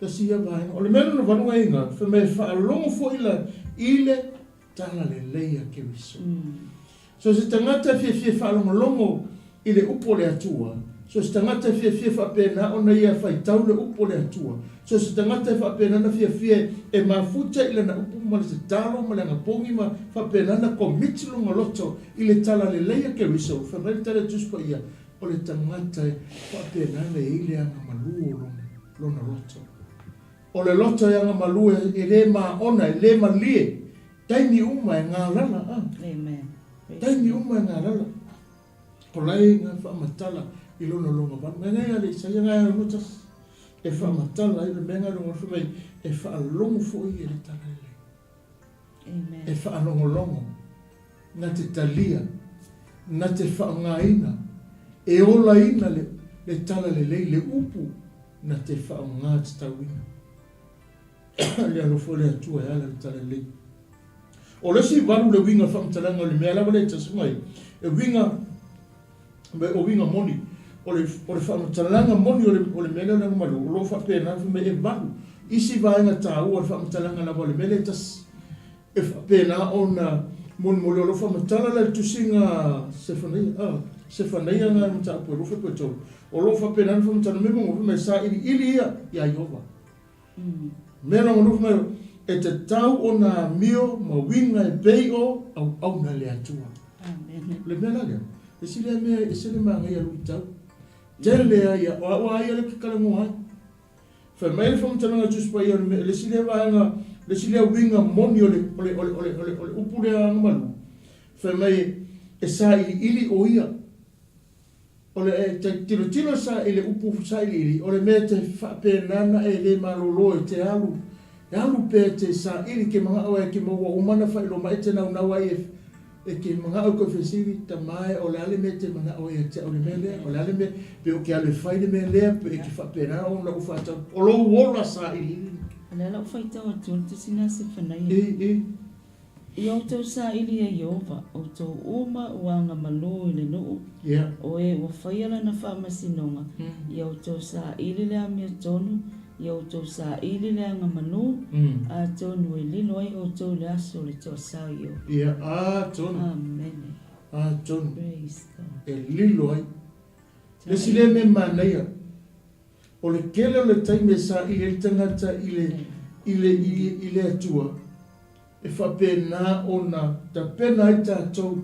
Tasi ia vaega. O le mea lona valu aiga, fai mai e faalogo foi la i le tala lelei a Keriso. So se tagata e fiafia e faalogologo i le upu o le Atua, so se tagata e fiafia e faapena ona ia faitau le upu o le Atua, so se tagata e faapena ona fiafia e mafuta i lana upu ma le tatalo ma le agapogi ma faapena ona commit lona loto i le tala lelei a Keriso, fai mai le tala a Tusi Paia, o le tagata e faapena ona i ai le agamalu o lona loto. O le loto e agamalu e le maona, e le malie, taimi uma e galala a. Amen. Taimi uma e galala. O lae nga faamatala i lona longa valu. Ngai ngai ale Isaia ngai ale tasi. E faamatala ai le mea ngai longa fai mai e faalogo foi e le tala lelei. Amen. E faalogologo na te talia, na te faaaogaina, e olaina le, le tala lelei, le upu na te faaaoga tatauina. Le alofa o le Atua e ala le tala lelei. O le isi valu le uiga faamatalaga o le mea lava lea e tasi mai, e uiga, o uiga moni, o le, o le faamatalaga moni o le, o le mea lea o le agamalu, o lo o faapena fai mai e valu isi vaega taua o le faamatalaga lava o le mea lea e tasi. E faapena ona molimoli o lo o faamatala la i le tusiga Sefanaia, a. Sefanaia lena mataupu e 2 pe 3. O lo o faapena le faamatalaga mea magofa mai sailiili ia iā Ieova. Mea lona lua fai mai, e tatau ona amio ma uiga e pei o auauna a le Atua. O le mea la lea, e isi lea mea e ese le manaia luitau. Tele ai ia, o au lava ia lea ou te talanoa ai. Fai mai le faamatalaga a le Tusi Paia o le mea, le isi lea vaega, le isi lea uiga moni o le, o le, o le, o le, o le, o le upu lea agamalu, fai mai e sailiili o ia. O le e te tilotilo sa i le upu sailiili, o le mea e te faapena na e le malolo e te alu, e alu pea e te saili ke manao ai ke maua uma na faailoa mai e te naunau ai e e ke manao koe fesili, Tama e, o le a le mea e te manao ai ia te au i le mea lea? O le a le mea, pe ou ke alu e fai le mea lea, pe e ke faapena ona ou faatau, o lou ola sailiili. O le a lau faitau atu o le tusi na Sefanaia. I, i. I outou saili e Ieova, outou uma ua agamalu i le nuu, o e ua faia lana faamasinoga, ia outou saili le amiotonu, ia outou saili le agamalu, atonu e lilo ai outou i le aso o le toasā o Ieova. Ia, atonu. Amene. Atonu. Praise God. E lilo ai. Le isi lea mea manaia, o le tele o le taimi e saili ai le tagata i le, i le, i le Atua, E faapena ona tapena ai tatou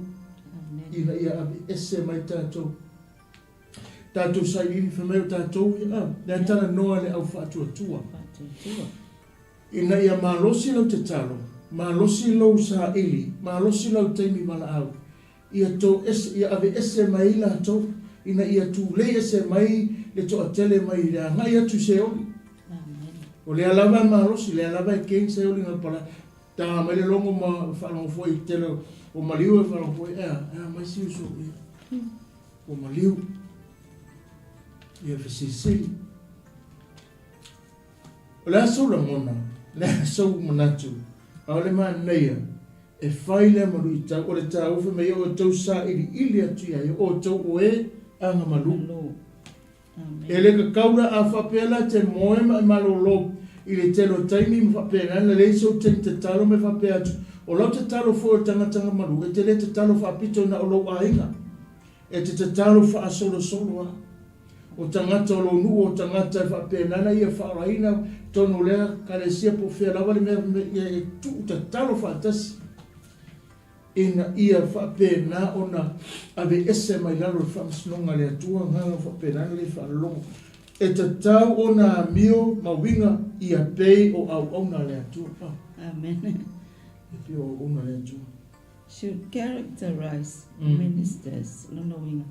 ina ia aveese mai tatou. Tatou sailiili fai mai o tatou ia, a, lea talanoa le au faatuatua. Ina ia malosi lau tatalo, malosi lou saili, malosi lau taimi valaau, ia to ese, ia aveese mai ai latou, ina ia tulei ese mai le toatele mai le agai atu i Seoli. O lea lava e malosi, lea lava e keng Seoli na pala. Ta mai le logo ma faalogo foi i tele o maliu e faalogo foi, ea, ea mai si uso, ia. O maliu. Ia fesilisili. O le a sou lagona, le a sou manatu, a o le manaia, E fai lea ma luitau, o le taufe mai ia outou sailiili atu ia ia outou o e agamalu. E le kakau la a faapea la te moe ma e malolo i le tele o taimi ma faapena na leai sou taimi tatalo ma e faapea atu, o lau tatalo foi o le tagata agamalu e te le tatalo faapito na o lou aiga, e te tatalo faasolosolo a. O tagata o lou nuu, o tagata e faapena na ia faaolaina tonu o lea kalesia po o fea lava le mea ia e tuu tatalo faatasi ina ia faapena ona aveese mai lalo o le faamasinoga a le Atua agaga faapena na le faalologo. E tatau ona amio ma uiga ia pei o auauna a le Atua. Amen. E pei o auauna a le Atua. Should characterize ministers, lona uiga.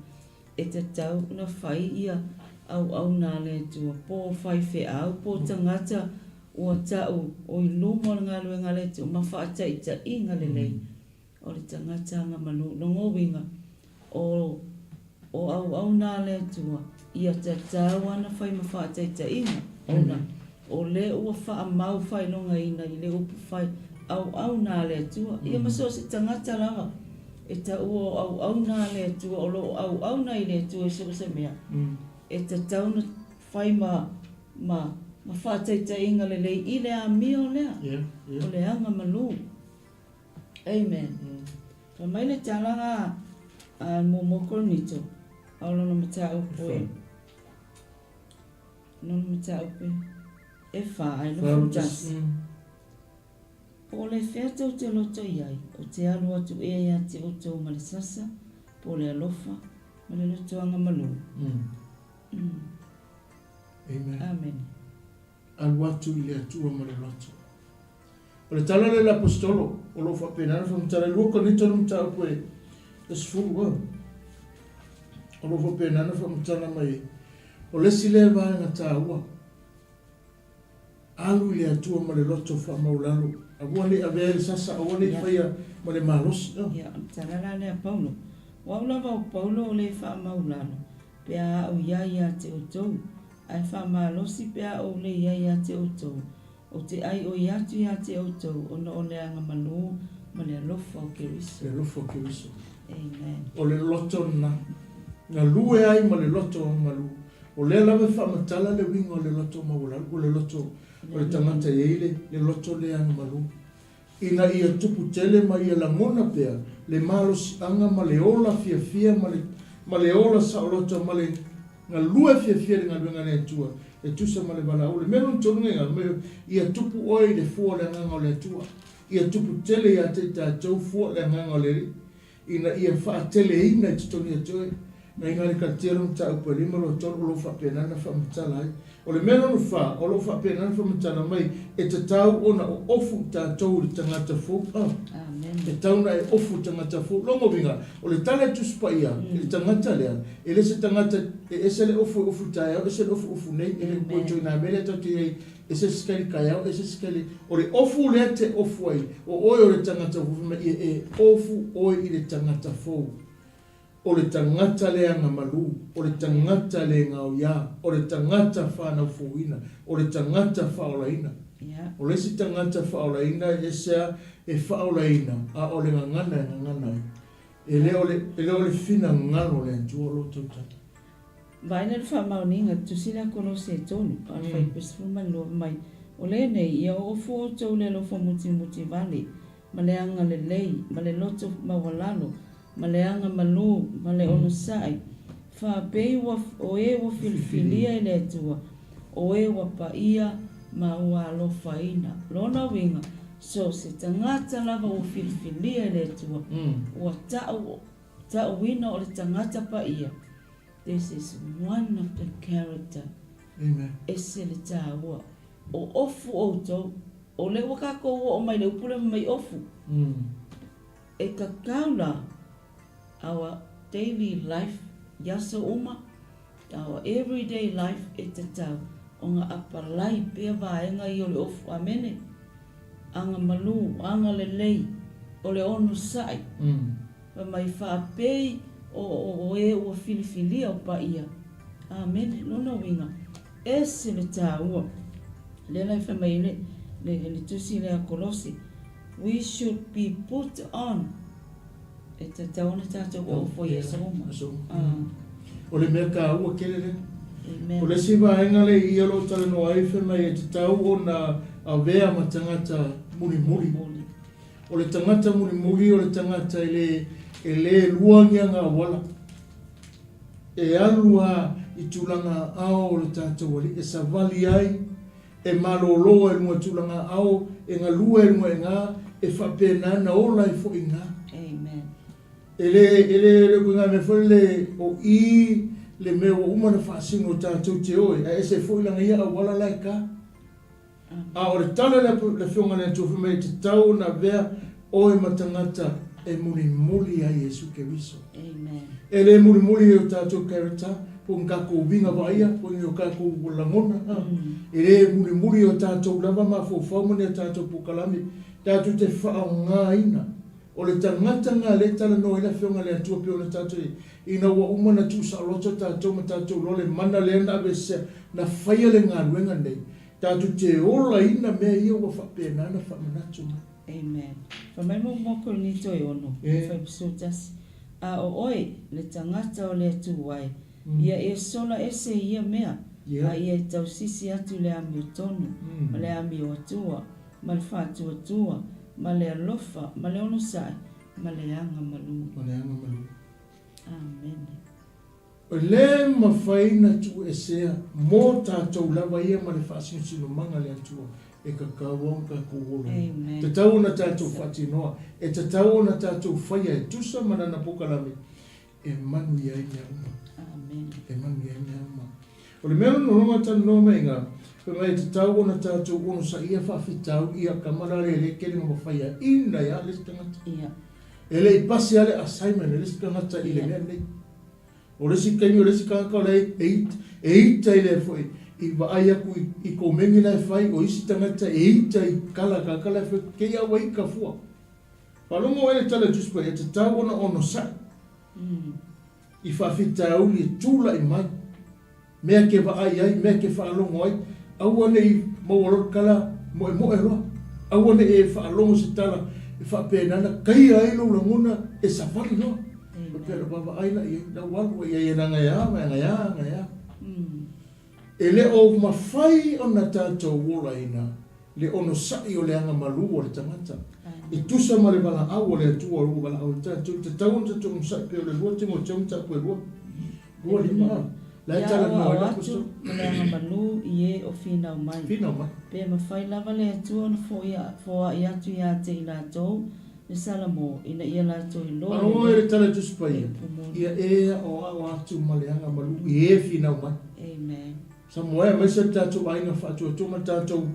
E tatau ona fai ia auauna a le Atua, po o faifeau, po o tagata ua tau o i luma o le galuega a le Atua ma faataitaiga lelei o le tagata agamalu. Lona uiga, o o auauna a le Atua, ia tatau ana fai ma faataitaiga, ona o lea ua faamau faailogaina i le upu fai auauna a le Atua, ia ma so o se tagata lava. E taua o auauna a le Atua, o lo o auauna i le Atua i so o se mea, e tatau ona fai ma, ma, ma faataitaiga lelei i le amio lea, o le agamalu. Amen. Fai mai le tala a, a muamua Korinito, a o lona mataupu e, lona mataupu e, e fa ai 21. Po o le fea tou te loto i ai, o te alu atu ea ia te outou ma le sasa, po o le alofa, ma le lotoaga malū. Amen. Amene. Alu atu i le Atua ma le loto. O le tala lea a le Aposetolo, o lo o faapena ona faamatala i 2 Korinito le mataupu e 10, o lo o faapena ona faamatala mai ai. O le isi lea vaega taua, Alu i le Atua ma le loto faamaulalo, aua ne i avea i le sasa, aua ne i faia ma le malosi. Ia, o le tala la lea a Paulo, O au lava o Paulo o le faamaulalo, pe a au i ai ia te outou, ae faamalosi pe a ou le i ai ia te outou, ou te ai oi atu ia te outou ona o le agamalu ma le alofa o Keriso. Le alofa o Keriso. Amen. O le loto lena, galue ai ma le loto agamalu. O lea lava e faamatala le uiga o le loto maualalo, o le loto o le tagata e i ai le, le loto lea agamalu, ina ia tupu tele ma ia lagona pea le malosiaga ma le ola fiafia ma le, ma le ola saoloto ma le galue fiafia i le galuega a le Atua e tusa ma le valaau. O le mea lona tolu na iga, ia tupu oe i le fua o le Agaga o le Atua. Ia tupu tele ia te i tatou fua o le Agaga o le Alii, ina ia faateleina i totonu ia te oe. Na iga le Kalitia lona mataupu e 5 2 3 o lo o faapena ona faamatala ai. O le mea lona fa, o lo o faapena ona faamatala mai, e tatau ona oofu i tatou i le tagata fou. A. E tatau ona e ofu i le tagata fou. Lona uiga, o le tala e Tusi Paia i le tagata lea, e le se tagata e ese le ofu e ofu i le taeao, ese le ofu e ofu nei, e le ua ituaiga mea lea tatou te i ai, ese se kai i le taeao, ese se kai i le... O le ofu lea e te ofu ai, o oe o le tagata fou, fai mai ia e ofu oe i le tagata fou. O le tagata le agamalu, o le tagata le gaoiā, o le tagata whanau fouina, o le tagata whaolaina. O le isi tagata whaolaina e ese a e whaolaina, a o le gagana e gagana ai. E le o le, e le o le finagalo o le Atua o lo outou tala. Vaai le faamaoniga, tusi le Kolose e tolu, a o le fuaiupu 12 mai, O lenei, ia oofu outou i le alofa mutimuti vale, ma le agalelei, ma le loto maualalo, ma le aga malū, ma le onosai, faapei ua o e ua filifilia e le Atua, o e ua paia ma ua alofaina. Lona uiga, so o se tagata lava ua filifilia e le Atua, ua ta'u, ta'uina o le tagata paia. This is one of the character. Amen. Ese le tāua. O ofu outou, o lea ua kākou oo mai le upu lea fai mai ofu. E tatau la our daily life i aso uma, our everyday life e tatau ona apalai pea vaega ia o le ofu. Amene? Aga malū, aga lelei, o le onosai. Fai mai faapei o e ua filifilia o paia. Amene. Lona uiga, ese le tāua. Lea la e fai mai ai le, le, le tusi lea a Kolose, We should be put on. E tatau ona tatou oo i aso uma. Aso uma. O le mea tāua tele lea. Amen. O le isi vaega lea i ia o lo o talanoa ai fai mai e tatau ona avea ma tagata mulimuli. O le tagata mulimuli o le tagata e le, e le lua ni ana auala. E alu lava i tulaga ao o le tatou Alii, e savali ai, e malōlō ai i luga tulaga ao, e galue ai i luga i ina, e faapena ona ola ai foi i ina. Amen. E le, e le, le uiga mea foi lele o i le mea ua uma ona faasino tatou te o ai, ae ese foi lana ia auala la e ta. A o le tala lea le Afioga i le Atua fai mai e tatau ona avea oe ma tagata e mulimuli ai Iesu Keriso. Amen. E le mulimuli i o tatou character, po o ni tatou uiga vaaia, po o ni o tatou lagona, a. E le mulimuli i o tatou lava mafaufau ma ni a tatou polokalame, tatou te faaaogaina. O le tagata lena lea e talanoa ai le Afioga i le Atua pei ona tatou i ai, ina ua uma ona tuusaoloto tatou ma tatou loa le mana lea na aveesea, na faia le galuega lenei, tatou te olaina mea ia ua faapena ona faamanatu mai. Amen. Fai mai muamua Korinito e ono, fuaiupu 11, A o oe, le tagata o le Atua e, ia e sola ese i ia mea, a ia e tausisi atu i le amiotonu, ma le amioatua, ma le faatuatua, ma le alofa, ma le onosai, ma le aga malū. Ma le aga malū. Amene. E le mafai na tuuesea mo tatou lava ia ma le faasinosinumaga a le Atua e tatau ona tatou ola ai. E tatau ona tatou faatinoa, e tatau ona tatou faia e tusa ma lana polokalame e manuia ai mea uma. E manuia ai mea uma. O le mea lona lua na talanoa mai iga, fai mai e tatau ona tatou onosaia faafitauli ia kama la le le kele na mafaiaina ia le isi tagata. E le i pasi lava le assignment a le isi tagata i le mea lenei. O le isi taimi o le isi tagata o la e e ita i le foi i vaai atu i komeni la e fai, o isi tagata e ita i kala tagata la e fai, kei a ua ita fua. Faalogo oe i le tala a Tusi Paia, e tatau ona onosai i faafitauli e tulai mai, mea ke vaai ai, mea ke faalogo ai, aua ne i maua loa le tala moemoe loa, aua ne i e faalogo se tala e faapena na taia ai lou lagona e savali loa. Faapea lau vaavaai la i ai, lau alu ai ai leaga e a, leaga e a, leaga e a. E le o mafai ona tatou olaina le onosai o le agamalu o le tagata. E tusa ma le valaau a le Atua o lo o valaau ai tatou, e tatau ona tatou onosai pea o le 2 Timoteo mataupu e 2, 2, 5 a. La e Ia talanoa ai aoao le atu Aposetolo. ma le agamalu i e o finau mai. Finau mai. Pe mafai lava le Atua ona foai atu ia te i latou le Salamo ina ia latou iloa Faalogo e lelei le tala i Tusi le Paia, upu moni. Ia e aoao atu ma le agamalu i e finau mai. Amen. Samoa aemaise le tatou aiga faatuatua ma tatou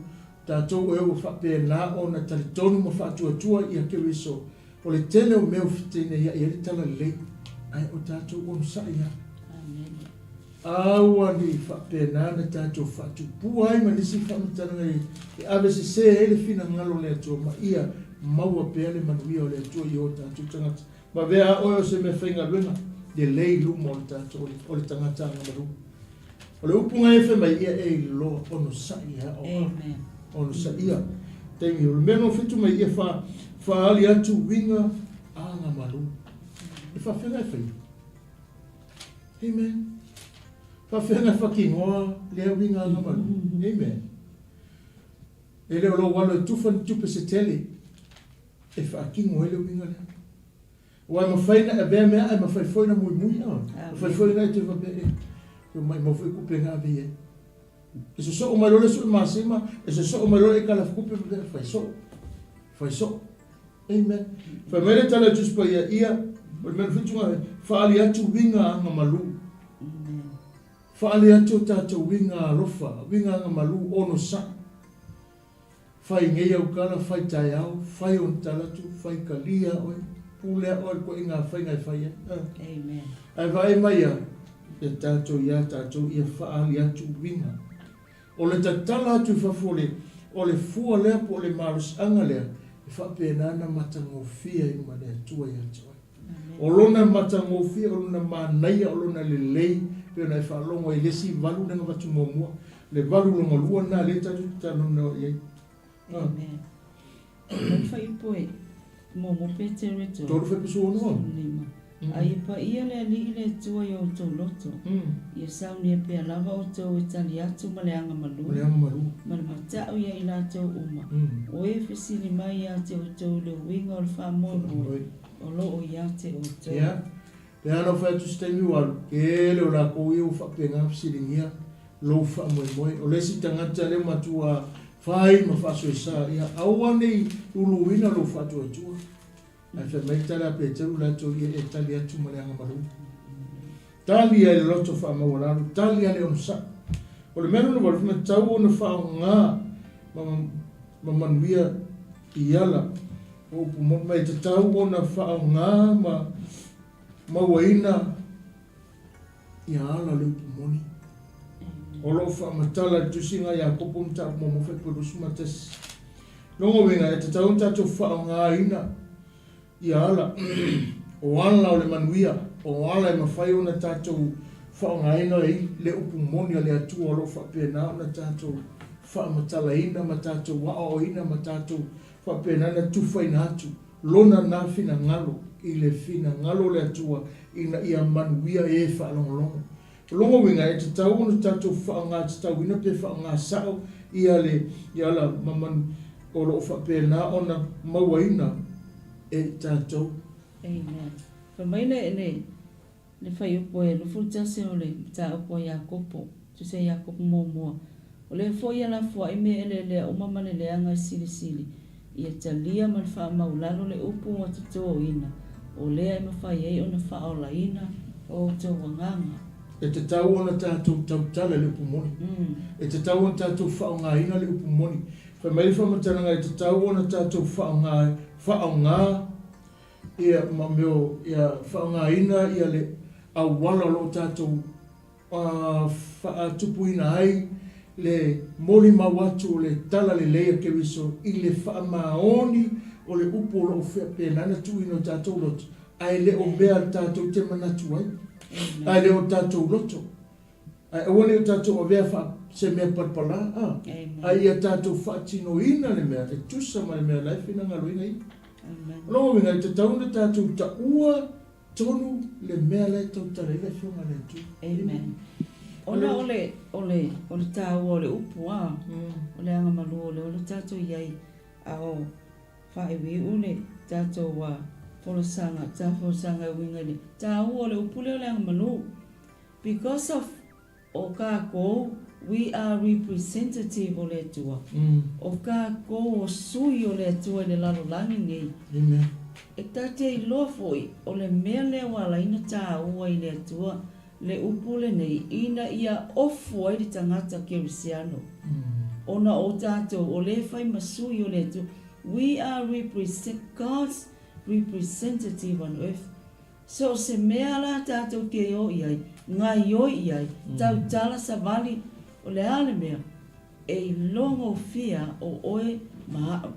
tatou e ua faapena ona talitonu ma faatuatua ia Keriso. O le tele o mea ua feteneia'i ai le talalelei, ae o tatou onosai lava. Amen. Aua ne i faapena na tatou faatupua ai ma nisi faamatalaga e ave sese ai le finagalo o le Atua ma ia maua pea le manuia o le Atua i o tatou tagata. Ma avea a oe o se mea faigaluega lelei i luma o le tatou o le tagata agamalu. O le upu na e fai mai ia e iloa onosai e aoao. Onosaia. Taimi o le mea no fitu mai ia fa faali atu uiga agamalu. E faafeaga e faia. Amen. Faafeaga e fakinoa lea uiga agamalu. Amen. E le o lou alo e tufa ni tupe se tele e faatino ai le uiga lea. Aua e mafai ona e avea mea ae mafai foi ona muimui a. Mafai foi ona e toe faapea e, ua maimau foi kupe na ave i ai. E sosoo mai loa le sui masima, e sosoo mai loa le aitalafu kupe ma mea, fai soo. Fai soo. Amen. Fai mai le tala a Tusi Paia ia, o le mea na fitu na faali atu uiga agamalu. Faali atu o tatou uiga alofa, uiga agamalu onosai. Fai nei au tala, fai taeao, fai ona tala atu, fai kalia oe, pulea oe le koiga faiga e fai ai. Amen. Ae vaai mai a ia tatou iā tatou ia faaali atu uiga. O le tatala atu i fafo o le, o le fua lea po o le malosiaga lea, e faapena ona matagofie ai ma le Atua ia te oe. O lona matagofie, o lona manaia, o lona lelei, pei ona e faalogo ai i le isi valu lea na avatu muamua, le valu lona lua lena lea tatou te talanoa i ai. Amen. Mai fuaiupu e muamua Peteru e tolu. Tolu fuaiupu 16. 15. A ia paia le Alii le Atua i outou loto, ia saunia pea lava outou e tali atu ma le agamalu, Ma le agamalu. ma le matau ia i latou uma, o e fesili mai ia te outou i le uiga o le faamoemoe o lo o ia te outou. Ia, pe a na fai atu se taimi ua alu, tele o lakou ia ua faapena fesiligia lou faamoemoe. O le isi tagata lea matua fai ma faasoesa, ia aua ne i uluina lou faatuatua. Ae fai mai le tala a Peteru latou ia e tali atu ma le agamalu. Tali ai le loto faamaualalo, tali ai le onosai. O le mea lona valu, e tatau ona faaaoga ma, ma manuia i ala o upu moni, ma e tatau ona faaaoga ma mauaina ia ala le upu moni. O lo o faamatala i le tusiga a Iakopo mataupu muamua fuaiupu 21. Lona uiga, e tatau ona tatou faaaogaina ia ala, o ala o le manuia, o ala e mafai ona tatou faaaogaina ai le upu moni a le Atua o lo o faapena ona tatou faamatalaina ma tatou aoaoina ma tatou faapena ona tufaina atu Lona na finagalo i le finagalo o le Atua ina ia manuia e faalogologo. O lona uiga, e tatau ona tatou faaaoga tatauina pe faaaoga sao ia le ala ma manu o lo o faapena ona mauaina e i tatou. Amen. Fai mai le, le, le fuaiupu e 21 o le mataupu a Iakopo, tusa Iakopo muamua, O lea foi ia lafoai mea eleelea uma ma le leaga e silisili, ia talia ma le faamaulalo le upu ua totoina, o lea e mafai ai ona faaolaina o outou agaga. E tatau ona tatou tautala i le upu moni. E tatau ona tatou faaaogaina le upu moni. Fai mai le faamatalaga e tatau ona tatou faaaoga, faaaoga ia ma mea o, ia faaaogaina ia le auala o lo o tatou faatupuina ai le molimau atu o le talalelei a Keriso i le faamaoni o le upu o lo o faapena ona tuuina o tatou loto, ae le o mea tatou te manatu ai, ae le o tatou loto. Ae aua ne i o tatou avea faa se mea palapala, a, a ia tatou faatinoina le mea e tusa ma le mea la e finagaloina ia. O lona uiga, e tatau ona tatou taua tonu le mea la e tautala ai le Afioga a le Atua. Amen. Ona o le, o le, o le taua o le upu, a, o le agamalu o le ola tatou i ai, a o. Faaiuiu le tatou folasaga, ta folasaga e uiga i le taua o le upu lea o le agamalu. Because of o kakou, we are representative o le Atua. O kakou o sui o le Atua i le lalolagi nei. Amen. E ta te iloa foi o le mea lea ua ala ai ona taua i le Atua le upu lenei ina ia ofu ai le tagata Kerisiano. Ona o tatou o lea e fai ma sui o le Atua. We are represent, God's representative on earth. So o se mea la tatou te o i ai, gaioi i ai, tautala savali, o le a le mea, e iloa gofie o oe ma a'u,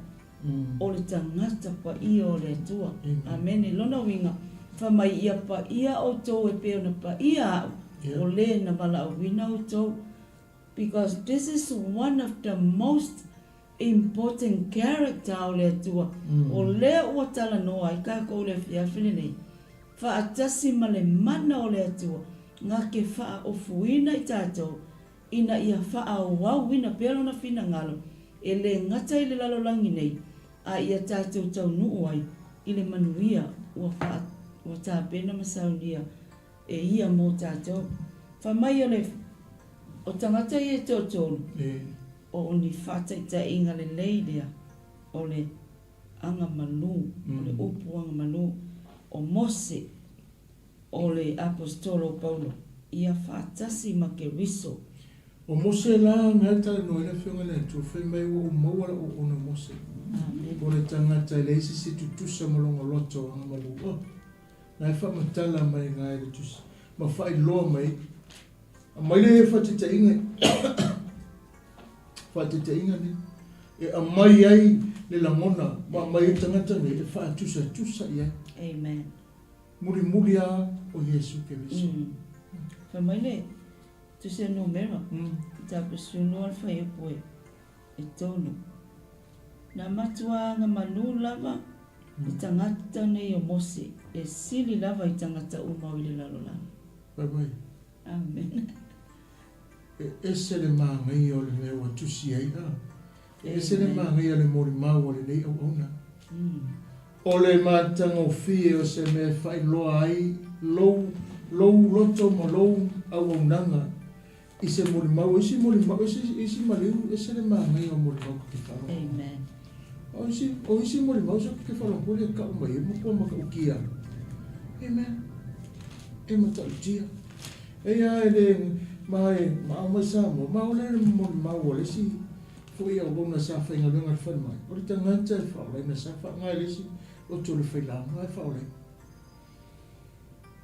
o le tagata paia o le Atua. Amene. Lona uiga, fai mai ia paia outou e pei ona paia a'u, o le na valaauina outou. Because this is one of the most important character o le Atua, o lea ua talanoa ai kākou i le afiafi lenei, faatasi ma le mana o le Atua, na te faaofuina i tātou ina ia faaauauina pea Lona finagalo, e le gata i le lalolagi nei, a ia tātou taunuu ai i le manuia ua faa, ua tapena ma saunia e ia mō tātou. Fai mai o le, o tagata ia e toatolu, o ni faataitaiga lelei lea o le agamalu, o le upu agamalu, o Mose, o le Aposetolo o Paulo, ia faatasi ma Keriso. O Mose la na e talanoa ai le Afioga i le Atua, fai mai ua ou maua lau auauna Mose, o le tagata e leai se isi e tutusa ma lona loto o agamalu. Oh! Na e faamatala mai ga e le Tusi, ma faailoa mai, aumai le faataitaiga, faataitaiga nei, e aumai ai le lagona ma aumai ai tagata nei e faatusatusa i ai. Amen. Mulimuli lava o Iesu Keriso. Fai mai le Tusi a Numera, i Tapasunu o le fuaiupu e tolu. Na matua agamalu lava le tagata nei o Mose, e sili lava i tagata uma o i le lalolagi. Fai mai. Amen. E ese le manaia o le mea ua tusi ai, a. E ese le manaia o le molimau a lenei auauna. O le matagofie o se mea e faailoa ai lou, lou loto ma lou auaunaga I se molimau, o isi molimau, o isi, isi maliu, ese le manaia o molimau ka ke wharongo. Amen. O isi, o isi molimau so ke wharongo le kau mai e matua matautia. Amen. E matautia. Eia e le, ma e, ma au mai Samoa, ma o le molimau o le isi foi auauna sa faigaluega i le falemai. O le tagata e whaolaina sa whaangai le isi loto le whailaga e whaolaina.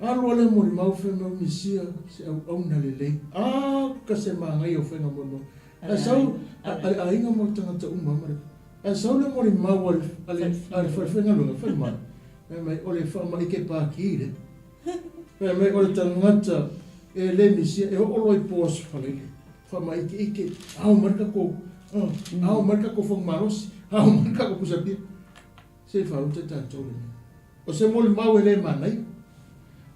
Alu ale molimau fai mai o Mesia se auauna lelei. A ka se manaia o faiga molimau. Ae sau a le aiga ma tagata uma ma le ae sau le molimau a le a le a le falefaigaluega fai mai fai mai o le faamaite pākī lea. Fai mai o le tagata e le Mesia e oo loa i po aso Faleile. Faamaikeike ao mai le tatou ao mai le tatou fono malosi ao mai le tatou pusapia. Se i faauta tatou le mea. O se molimau e le manaia.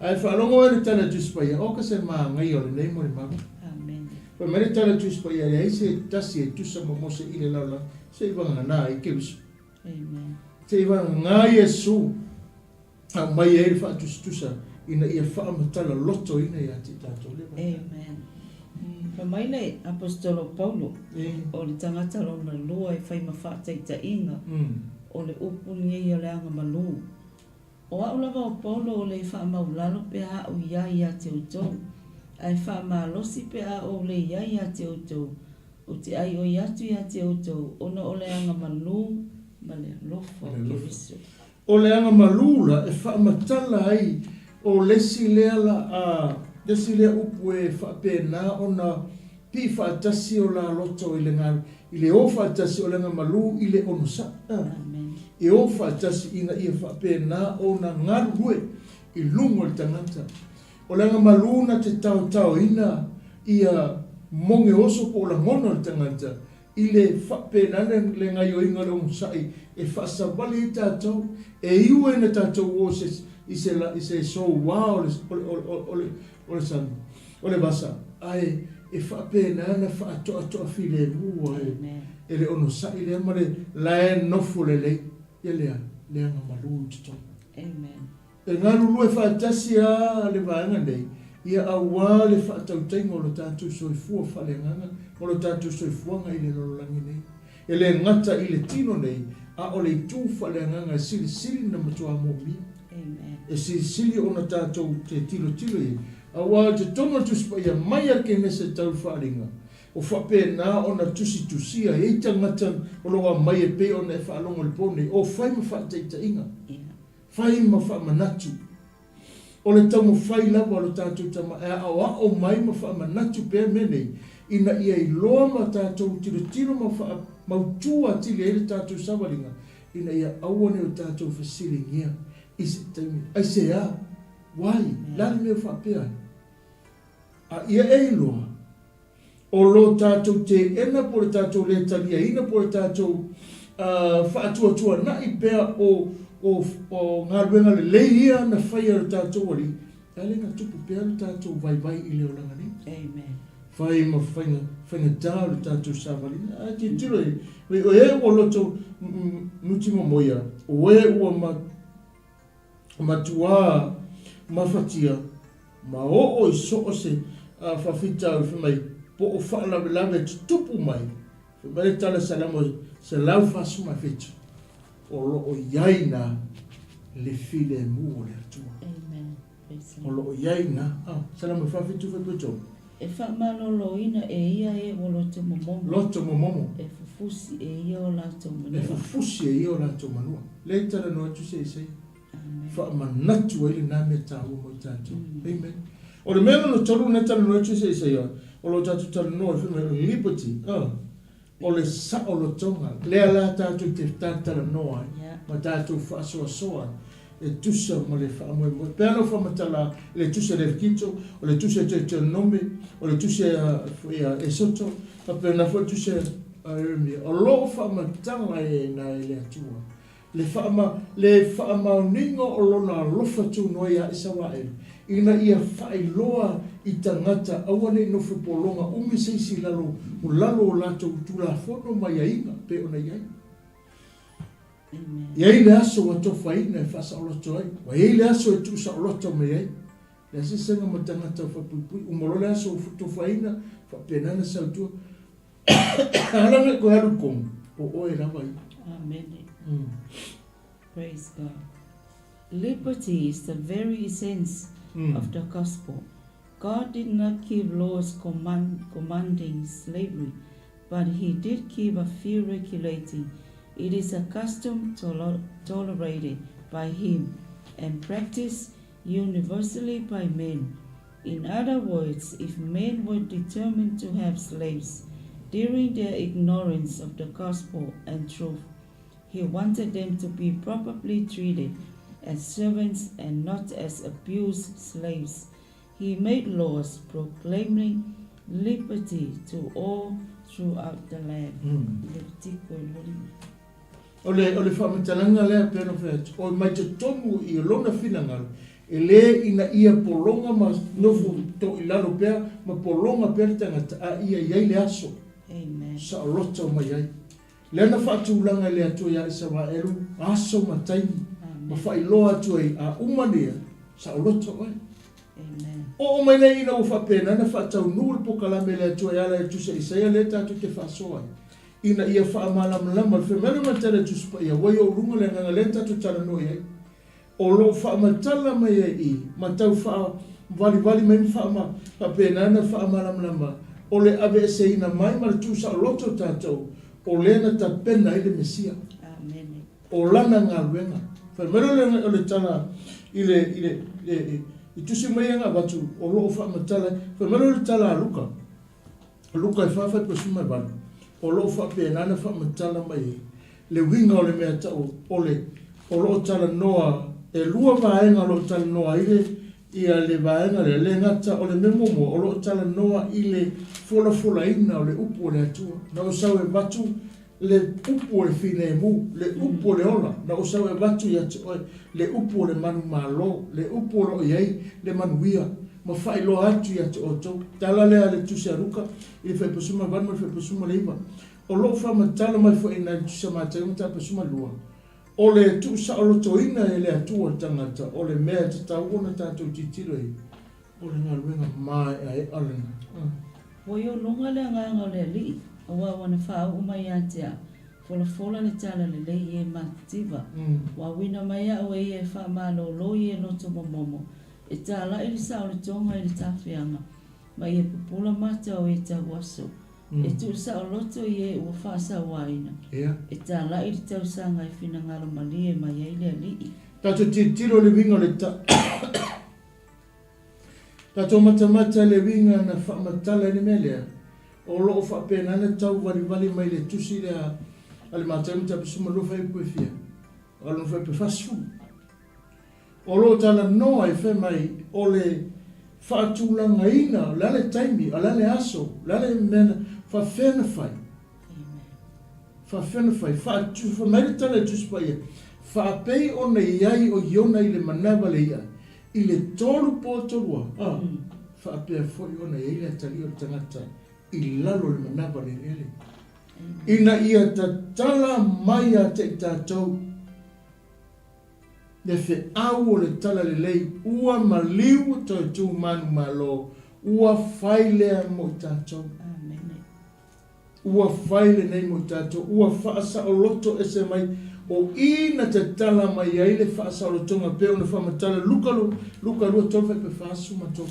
Ae faalogo oe i le tala a Tusi Paia, o ka se manaia o lenei molimau. Amen. Fai mai le tala a Tusi Paia, e leai se tasi e tusa ma Mose i le lalolagi, se i vagana ai Keriso. Amen. Se i vagana Iesu aumai ai le faatusatusa ina ia faamatala lotoina ia te i tatou le vaitau. Amen. Fai mai le Aposetolo Paulo, o le tagata lona lua e fai ma faataitaiga, o le upu lenei o le agamalu. O a'u lava o Paulo o le faamaulalo pe a a'u i ai ia te outou, ae faamalosi pe a ou le i ai ia te outou, ou te ʻaiʻoi atu ia te outou ona o le agamalu ma le alofa o Keriso. O le agamalu la e faamatala ai o le isi lea la a le isi lea upu e faapena ona pii faatasi o la loto i le i le o faatasi o le agamalu i le onosai a e o faatasi ina ia faapena ona galulue i luga o le tagata. O le agamalu na te taotaoina ia moge oso po o lagona o le tagata I le faapena le gaioiga o le onosai e faasavali ai tatou, e iu ai na tatou o se i se i se soua o le o le o le sami, o le vasa, ae e faapena na faatoatoa filemu ai e le onosai lea ma le la e nofo lelei. Ia lea, leaga malu i totonu. Amen. E galulue faatasi a le vaega nei, ia auā le faatautaiga o lo tatou soifua faaleagaga ma lo tatou soifuaga i le lalolagi nei. E le gata i le tino nei, a o le itu faaleagaga e silisili na matuā moomia. Amen. E silisili ona tatou te tilotilo i ai, auā i totonu o le Tusi Paia mai a le Kenese tau le Faaaliga, O faapena ona tusitusia ai tagata o lo o aumai e pei ona e faalogo i le po nei, o fai ma faataitaiga, fai ma faamanatu. O le taumafai lava o lo tatou tama e aoao mai ma faamanatu pea mea nei, ina ia iloa ma tatou tilotilo ma faamautu atili ai le tatou savaliga, ina ia aua ne i o tatou fesiligia i se taimi, Aisea? Why? Le a le mea o faapea ai? A ia e iloa, o lo tatou teena po o le tatou le taliaina po o le tatou faatuatuanai pea o o galuega lelei ia na faia e lo tatou Alii, e ala ona tupu pea lo tatou vaivai i le olaga nei. Amen. Fai ma faiga, faigatā o le tatou savaliga. A tilotilo i ai, o e ua loto muti momoia, o e ua ma matuā mafatia ma oo i so o se faafitauli fai mai po o faalavelave e tutupu mai, fai mai le tala Salamo 147, o lo o i ai ina le filemu o le Atua. Amen. O lo o i ai ina, Salamo 47 fuaiupu 3. E faamaloloina e ia e ua loto momomo. Loto momomo. E fufusi e ia o latou manua. E fufusi e ia o latou manua. Lea e talanoa atu se Isaia. Faamanatu ai lena mea taua mo i tatou. Amen. O le mea lona tolu lena e talanoa atu se Isaia, o lo o tatou talanoa i fai mai o le liberty, o le saolotoga, lea la tatou te talatalanoa ai ma tatou faasoasoa ai e tusa ma le faamoemoe. E pei lava ona ou faamatala i le tusi a Levekito, o le tusi a Deuteronome, o le tusi a Esoto, faapena foi le tusi a Ieremia. O lo o faamatala ai i ina e le Atua le faama, le faamaoniga o Lona alofa tunoa iā Isaraelu, ina ia faailoa i tagata aua ne i nofo pologa umi se isi i lalo o lalo o latou Tulafono ma aiaiga pei ona i ai. E i ai le aso ua tofaina e faasaoloto ai, ua i ai le aso e tuusaoloto mai ai. Le asiasiga ma tagata faapuipui, uma loa le aso ua tofaina, faapena ona sau i tua. Ala ngai koe alu i komu, o oe lava ia. Amene. Praise God. Liberty is the very essence of the gospel. God did not give laws command, commanding slavery, but he did give a few regulating. It is a custom tolerated by him and practiced universally by men. In other words, if men were determined to have slaves during their ignorance of the gospel and truth, he wanted them to be properly treated as servants and not as abused slaves. He made laws proclaiming liberty to all throughout the land. O le, o le faamatalaga lea pei ona fai atu, o mai totonu i lona finagalo, e le ina ia pologa ma nofo toilalo pea ma pologa pea le tagata, a ia i ai le aso saoloto mai ai. Lea na faatulaga e le Atua iā Isaraelu aso ma taimi, ma faailoa atu ai, a uma lea, saoloto oe. Oo mai nei ina ua faapena ona faataunuu le pokalame a le Atua e ala i le Tusi a Isaia lea tatou te faasoa ai, ina ia faamalamalama le fai mai o le matala i Tusi Paia, ua i ou luga le agaga lea na tatou talanoa i ai. O lo o faamatala mai ai i, ma tau faavalivali mai ma faama, faapena ona faamalamalama, o le aveeseina mai ma le tuusaoloto o tatou, o lea na tapena ai le Mesia. Amene. O lana galuega. Fai mai lea o le tala i le, i le, i, i tusi mai ia na avatu, o lo o faamatala, fai mai lea o le tala a Luka, Luka e 4:18, o lo o faapena ona faamatala mai ai le uiga o le mea tau o le, o lo o talanoa, e lua vaega o lo o talanoa ai le, ia le vaega lea, le gata o le mea muamua, o lo o talanoa i le folafolaina o le upu o le Atua. Na ou sau e avatu le upu o le filemu, le upu o le ola, na ou sau e avatu ia te oe le upu o le manumalo, le upu o lo o i ai le manuia, ma faailoa atu ia te outou. Tala lea a le Tusi a Luka i le 18 ma le 19. O lo o faamatala mai foi i ina i le Tusi a Mataio mataupu 12. O le tuusaolotoina e le Atua le tagata, o le mea e tatau ona tatou tilotilo i ai, o le galuega maeaea lena. Ua i luga le agaga o le Alii, aua ua na faauu mai ia te au, folafola le tala lelei i e matitiva. Ua auina mai au e ia e faamalōlō i e loto momomo, e tālaʻi le saolotoga i le tafeaga, ma ia pupula mata o e tauaso. E tuusaoloto i e ua faasauaina, e tālaʻi le tausaga e finagalo malie mai ai le Alii. Tatou tilotilo i le uiga o le Tatou matamata i le uiga na faamatala ai le mea lea, o lo o faapena ona tauvalivali mai le tusi lea a le Matau mataupu 12 fuaiupu e fia, a lona fuaiupu e 40. O lo o talanoa ai fai mai o le faatulagaina, o le a le taimi, o le a le aso, o le a le mea na faafefea na fai. Faafefea na fai, fai mai le tala i Tusi Paia, faapei ona i ai o Iona i le manava le i'a, i le tolu po tolu a, a, faapea foi ona i ai le atalii o le tagata i lalo o le manava o le eleele, ina ia tatala mai ia te i tatou le feau o le talalelei ua maliu toe tu manumalo, ua fai lea mo i tatou. Ua fai lenei mo tatou, ua faasaoloto ese mai, o i na tatala mai ai le faasaolotoga pei ona faamatala Luka, Luka 2, 3 faipea 43.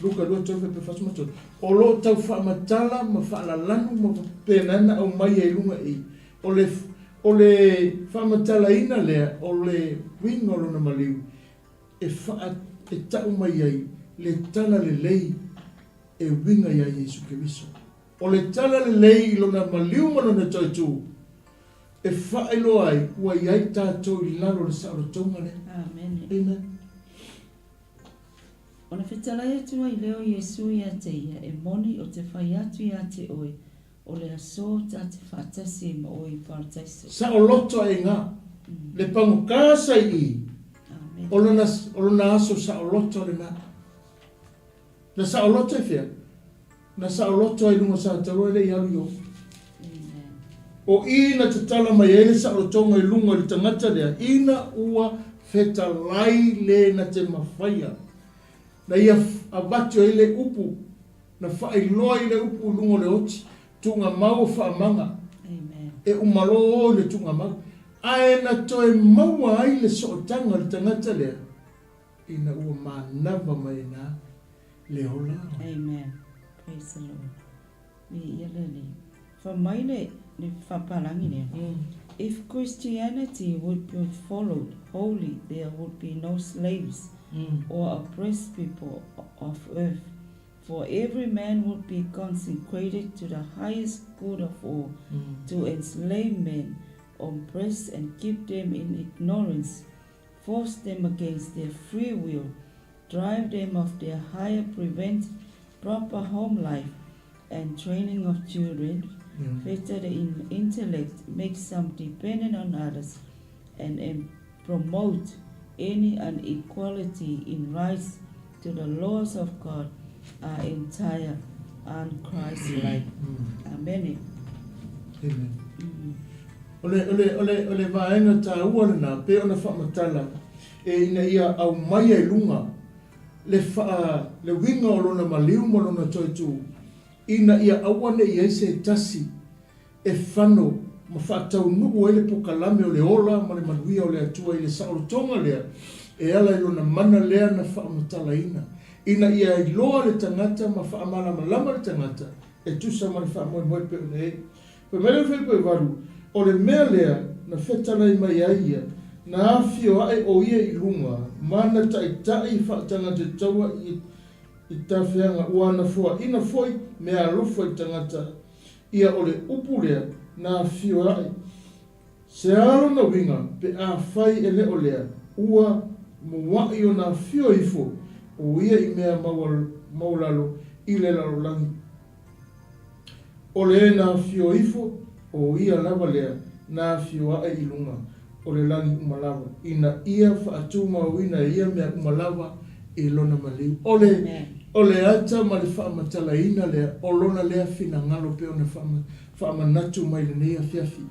Luka 2, 3 faipea 43. O lo o tau faamatala ma faalalanu ma faapena na aumai ai i luga i. O le, o le faamatalaina lea o le uiga o lona maliu e faa, e tau mai ai le tala lelei e uiga iā Iesu Keriso. O le tala lelei i lona maliu ma lona toetu, e faailoa ai ua i ai tatou i lalo o le saolotoga lea. Amene. Amen. Ona fetalai atu ai lea o Iesu ia te ia, E moni o te fai atu ia te oe, o le asō ta te faatasi ai ma oe i Parataiso. Saoloto ai nga, le pagota sa i i, o lona, o lona aso saoloto lena. Na saoloto i fea? Na saoloto ai i luga o Sataroa e le i alu i o. O i na tatala mai ai le saolotoga i luga o le tagata lea, ina ua fetalai le na te mafaia. Na ia avatu ai le upu, na faailoa ai le upu i luga o le oti, tuugamau o faamaga, e umalo o i le tuugamau. Ae na toe maua ai le sootaga o le tagata lea, Ina ua manava mai ina le ola. Amen. Praise the Lord. Viia le Alii. Fai mai le, le faapalagi lea. If Christianity would be followed wholly there would be no slaves or oppressed people of earth, for every man would be consecrated to the highest good of all, to enslave men, oppress and keep them in ignorance, force them against their free will, drive them of their higher, prevent proper home life and training of children, fetter the intellect, make some dependent on others, and, and promote any inequality in rights to the laws of God are entire un-Christ-like. Amene. Amen. O le, o le, o le, o le vaega taua lena, pei ona faamatala, e ina ia aumaia i luga le faa, le uiga o lona maliu ma lona toetu, ina ia aua ne i ai se tasi e fano ma faataunuu ai le pokalame o le ola ma le manuia o le Atua i le saolotoga lea e ala i lona mana lea na faamatalaina, ina ia iloa le tagata ma faamalamalama le tagata e tusa ma le faamoemoe pei ona i ai. Fai mai le Faipoivalu, O le mea lea na fetalai mai ai ia, na afio ae o ia i luga ma na taitai faatagata taua i i tafeaga ua na foaina foi mea alofa i tagata ia o le upu lea na afio ae. Se a lona uiga pe afai e le o lea ua muaʻi ona afio ifo o ia i mea maualalo i le lalolagi. O le na afio ifo, o ia lava lea na afio ae i luga o le lagi uma lava, ina ia faatumauina e ia mea uma lava i lona maliu. O le, Amen. O le ata ma le faamatalaina lea o lona lea finagalo pei ona faamanatu mai lenei afiafi.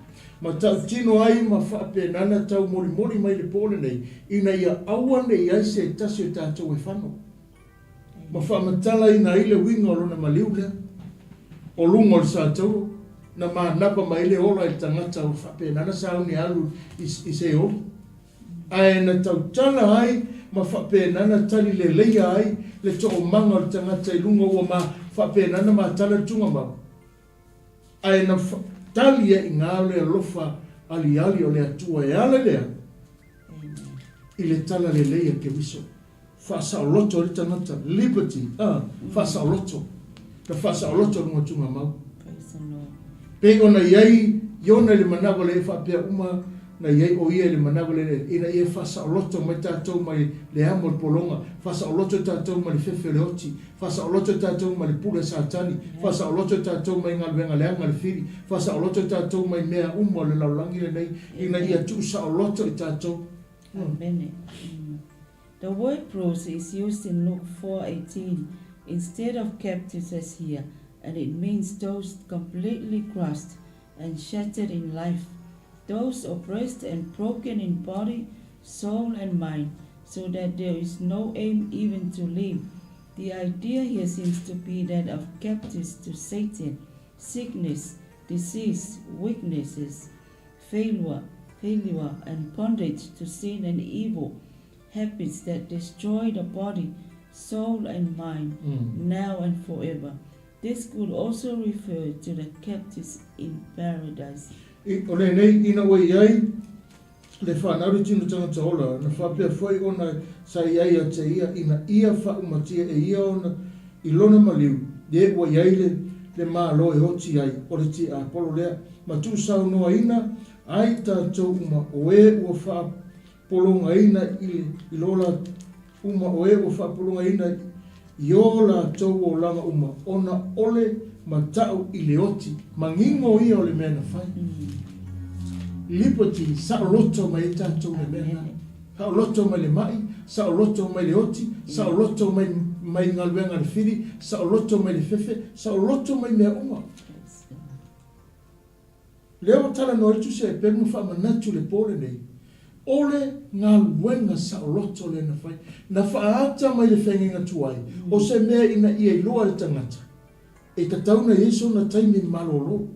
Ma tautino ai ma faapenana taumolimoli mai le po lenei, ina ia aua ne i ai se tasi o tatou e fano. Ma faamatalaina ai le uiga o lona maliu lea. O luga o le satauro, na manava mai ai le ola i le tagata ua faapena ona sauni e alu i Seoli. Ae na tautala ai ma faapena ona tali leleia ai le toomaga o le tagata i luga ua ma faapena ona matala le tugamau. Ae na tali ai i ina le alofa aliali o le Atua e ala i le a? I le tala lelei a Keriso. Faasaoloto ai le tagata, liberty, a, faasaoloto. Na faasaoloto luga tugamau. Pei ona i ai Iona i le manava lea e faapea uma na i ai o ia i le manava lea ina ia faasaoloto mai tatou mai le amo o le pologa, faasaoloto tatou mai le fefe o le oti, faasaoloto tatou mai le pule a Satani, faasaoloto tatou mai galuega leaga a le fili, faasaoloto tatou mai mea uma o le lalolagi lenei ina ia tuusaoloto i tatou. Amene. The word bruise is used in Luke 4:18 instead of captives as here, and it means those completely crushed and shattered in life, those oppressed and broken in body, soul and mind, so that there is no aim even to live. The idea here seems to be that of captives to Satan, sickness, disease, weaknesses, failure, failure and bondage to sin and evil habits that destroy the body, soul and mind, now and forever. This could also refer to the captives in paradise. I, o lenei ina ua i ai le whanau le tino tangata ola, na whapea foi ona sa i ai a te ia ina ia whaumatia e ia ona i lona maliu, le ua i ai le, le Malo e oti ai, o le tiapolo lea, ma tuusaunoaina ai tatou uma o e ua faapologaina i le, i lo la, uma o e ua faapologaina i o latou olaga uma, ona o le matau i le oti manino ia o le mea na fai. Liberty, saoloto mai ai tatou i le mea lena. Saoloto mai le mai, saoloto mai le oti, saoloto mai mai galuega a le fili, saoloto mai le fefe, saoloto mai mea uma. Lea ua talanoa ai le Tusi a Eperu ma faamanatu i le po lenei, o le galuega saoloto lea na fai, na faaata mai le feagaiga tuai, o se mea ina ia iloa e le tagata, e tatau ona i ai sona taimi malolo.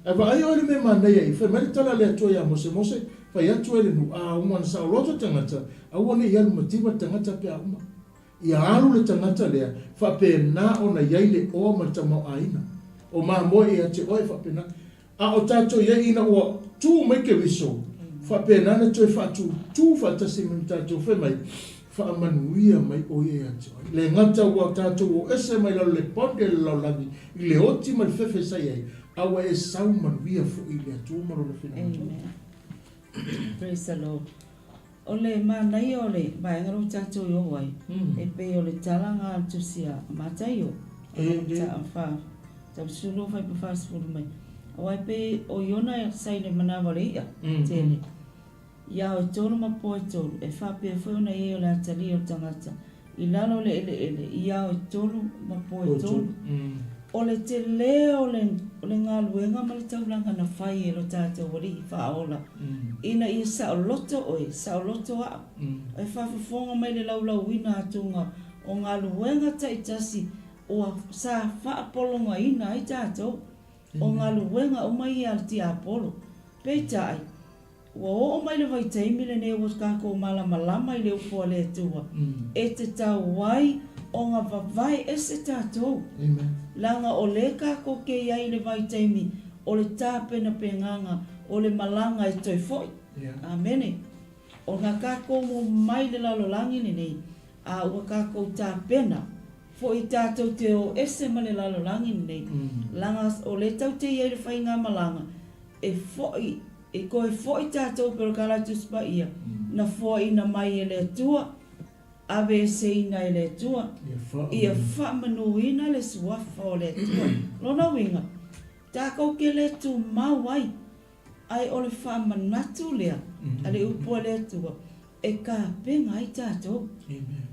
Ae vaai oe i le mea manaia i, fai mai le tala a le Atua ia Mose, Mose, fai atu oe i le nuu, a uma ona saoloto le tagata, aua ne i alu mativa le tagata pe a uma. Ia alu le tagata lea, faapena ona i ai le oa ma le tamaoaiga. O mamoe ia te oe, faapena. A o tatou i ai ina ua tu mai Keriso, faapena ona toe faatutū faatasi mai ma tatou, fai mai, Faamanuia mai o ia ia te oe. Le gata ua tatou o ese mai lalo le ponde le lalolagi i le oti ma le fefe sa i ai, a ua e sau manuia foi i le Atua ma Lona finagalo. Amen. Praise the Lord. O le manaia o le vaega lea ua tatou i oo ai, e pei o le tala lena a le Tusi a Mataio, 12 fa 40 mai. Aua e pei o Iona sa i le manava o le i'a tele, i ao e tolu ma po e tolu, e faapea foi ona i ai o le atalii o le tagata i lalo o le eleele i ao e tolu ma po e tolu. O le tele o le, o le galuega ma le taulaga na fai e lo tatou Alii Faaola, ina ia saoloto oe, saoloto a'u, e faafofoga mai le laulauina atuga o galuega taitasi ua sa faapologaina ai tatou, o galuega uma ia a le tiapolo. Peitai, Ua oo mai le vaitaimi lenei ua tatou malamalama i le upu a le Atua, e tatau ai ona vavae ese tatou. Leaga o lea tatou te i ai i le vaitaimi o le tapenapenaga o le malaga e toe foi. Amene. Ona tatou omai le lalolagi lenei, a ua tatou tapena foi tatou te o ese ma le lalolagi lenei, leaga o lea tatou te i ai i le faigamalaga e foi E toe foi tatou pei o le tala a Tusi Paia, na foaina mai e le Atua, aveeseina e le Atua, ia faamanuina le Suafa o le Atua. Lona uiga, tatou te le tumau ai, ae o le faamanatu lea a le upu a le Atua e tapena ai tatou.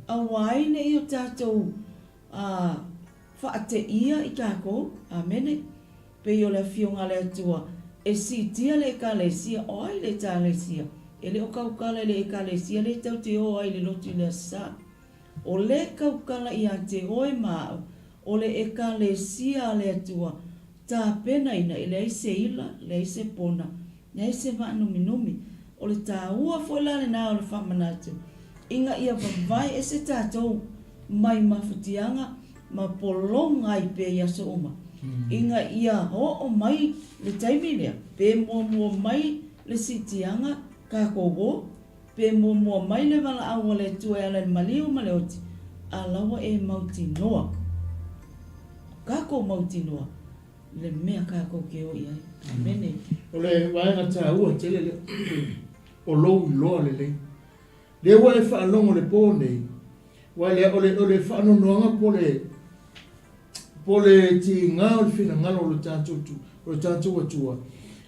Aua ai ne i o tatou. A, faateia i tatou. Amene. Pei o le Afioga a le Atua e siitia le Ekalesia, o ai le Ekalesia? E le o tautala i le Ekalesia lea tatou te o ai i le lotu i le Aso Sa. O le tautala ia te oe ma au, o le Ekalesia a le Atua, tapenaina e leai se ila, leai se pona, leai se vaanuminumi. O le taua foi la lena o le faamanatu, ina ia vavae ese tatou mai mafatiaga ma pologa ai pea i aso uma, ina ia oo mai le taimi lea, pe muamua mai le siitiaga tatou o, pe muamua mai le valaau a le Atua e ala i le maliu ma le oti, a la ua e mautinoa, tatou mautinoa le mea tatou te o i ai. Amene. O le vaega taua tele lea, o lou iloa lelei. Lea ua e faalogo i le po nei, aua lea o le, o le faanoanoaga po o le, po o le tiga o le finagalo o le tatou, o le tatou Atua,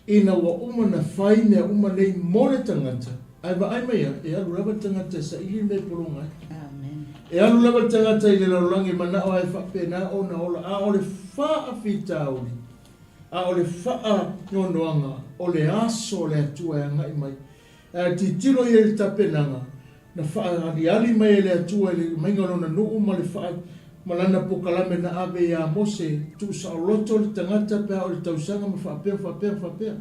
ina ua uma ona fai mea uma nei mo le tagata, ae vaai mai lava, e alu lava le tagata e saili le mea e pologa ai. Amen. E alu lava le tagata i le lalolagi e manao lava e faapena ona ola, a o le faafitauli, a o le faanoanoaga, o le aso o le Atua e agai mai. Ae tilotilo ia i le tapenaga na faaaliali mai e le Atua i le maiga o Lona nuu ma le faa, ma Lana pokalame na ave ia Mose, tuusaoloto le tagata pe a oo i le tausaga ma faapea, faapea, faapea.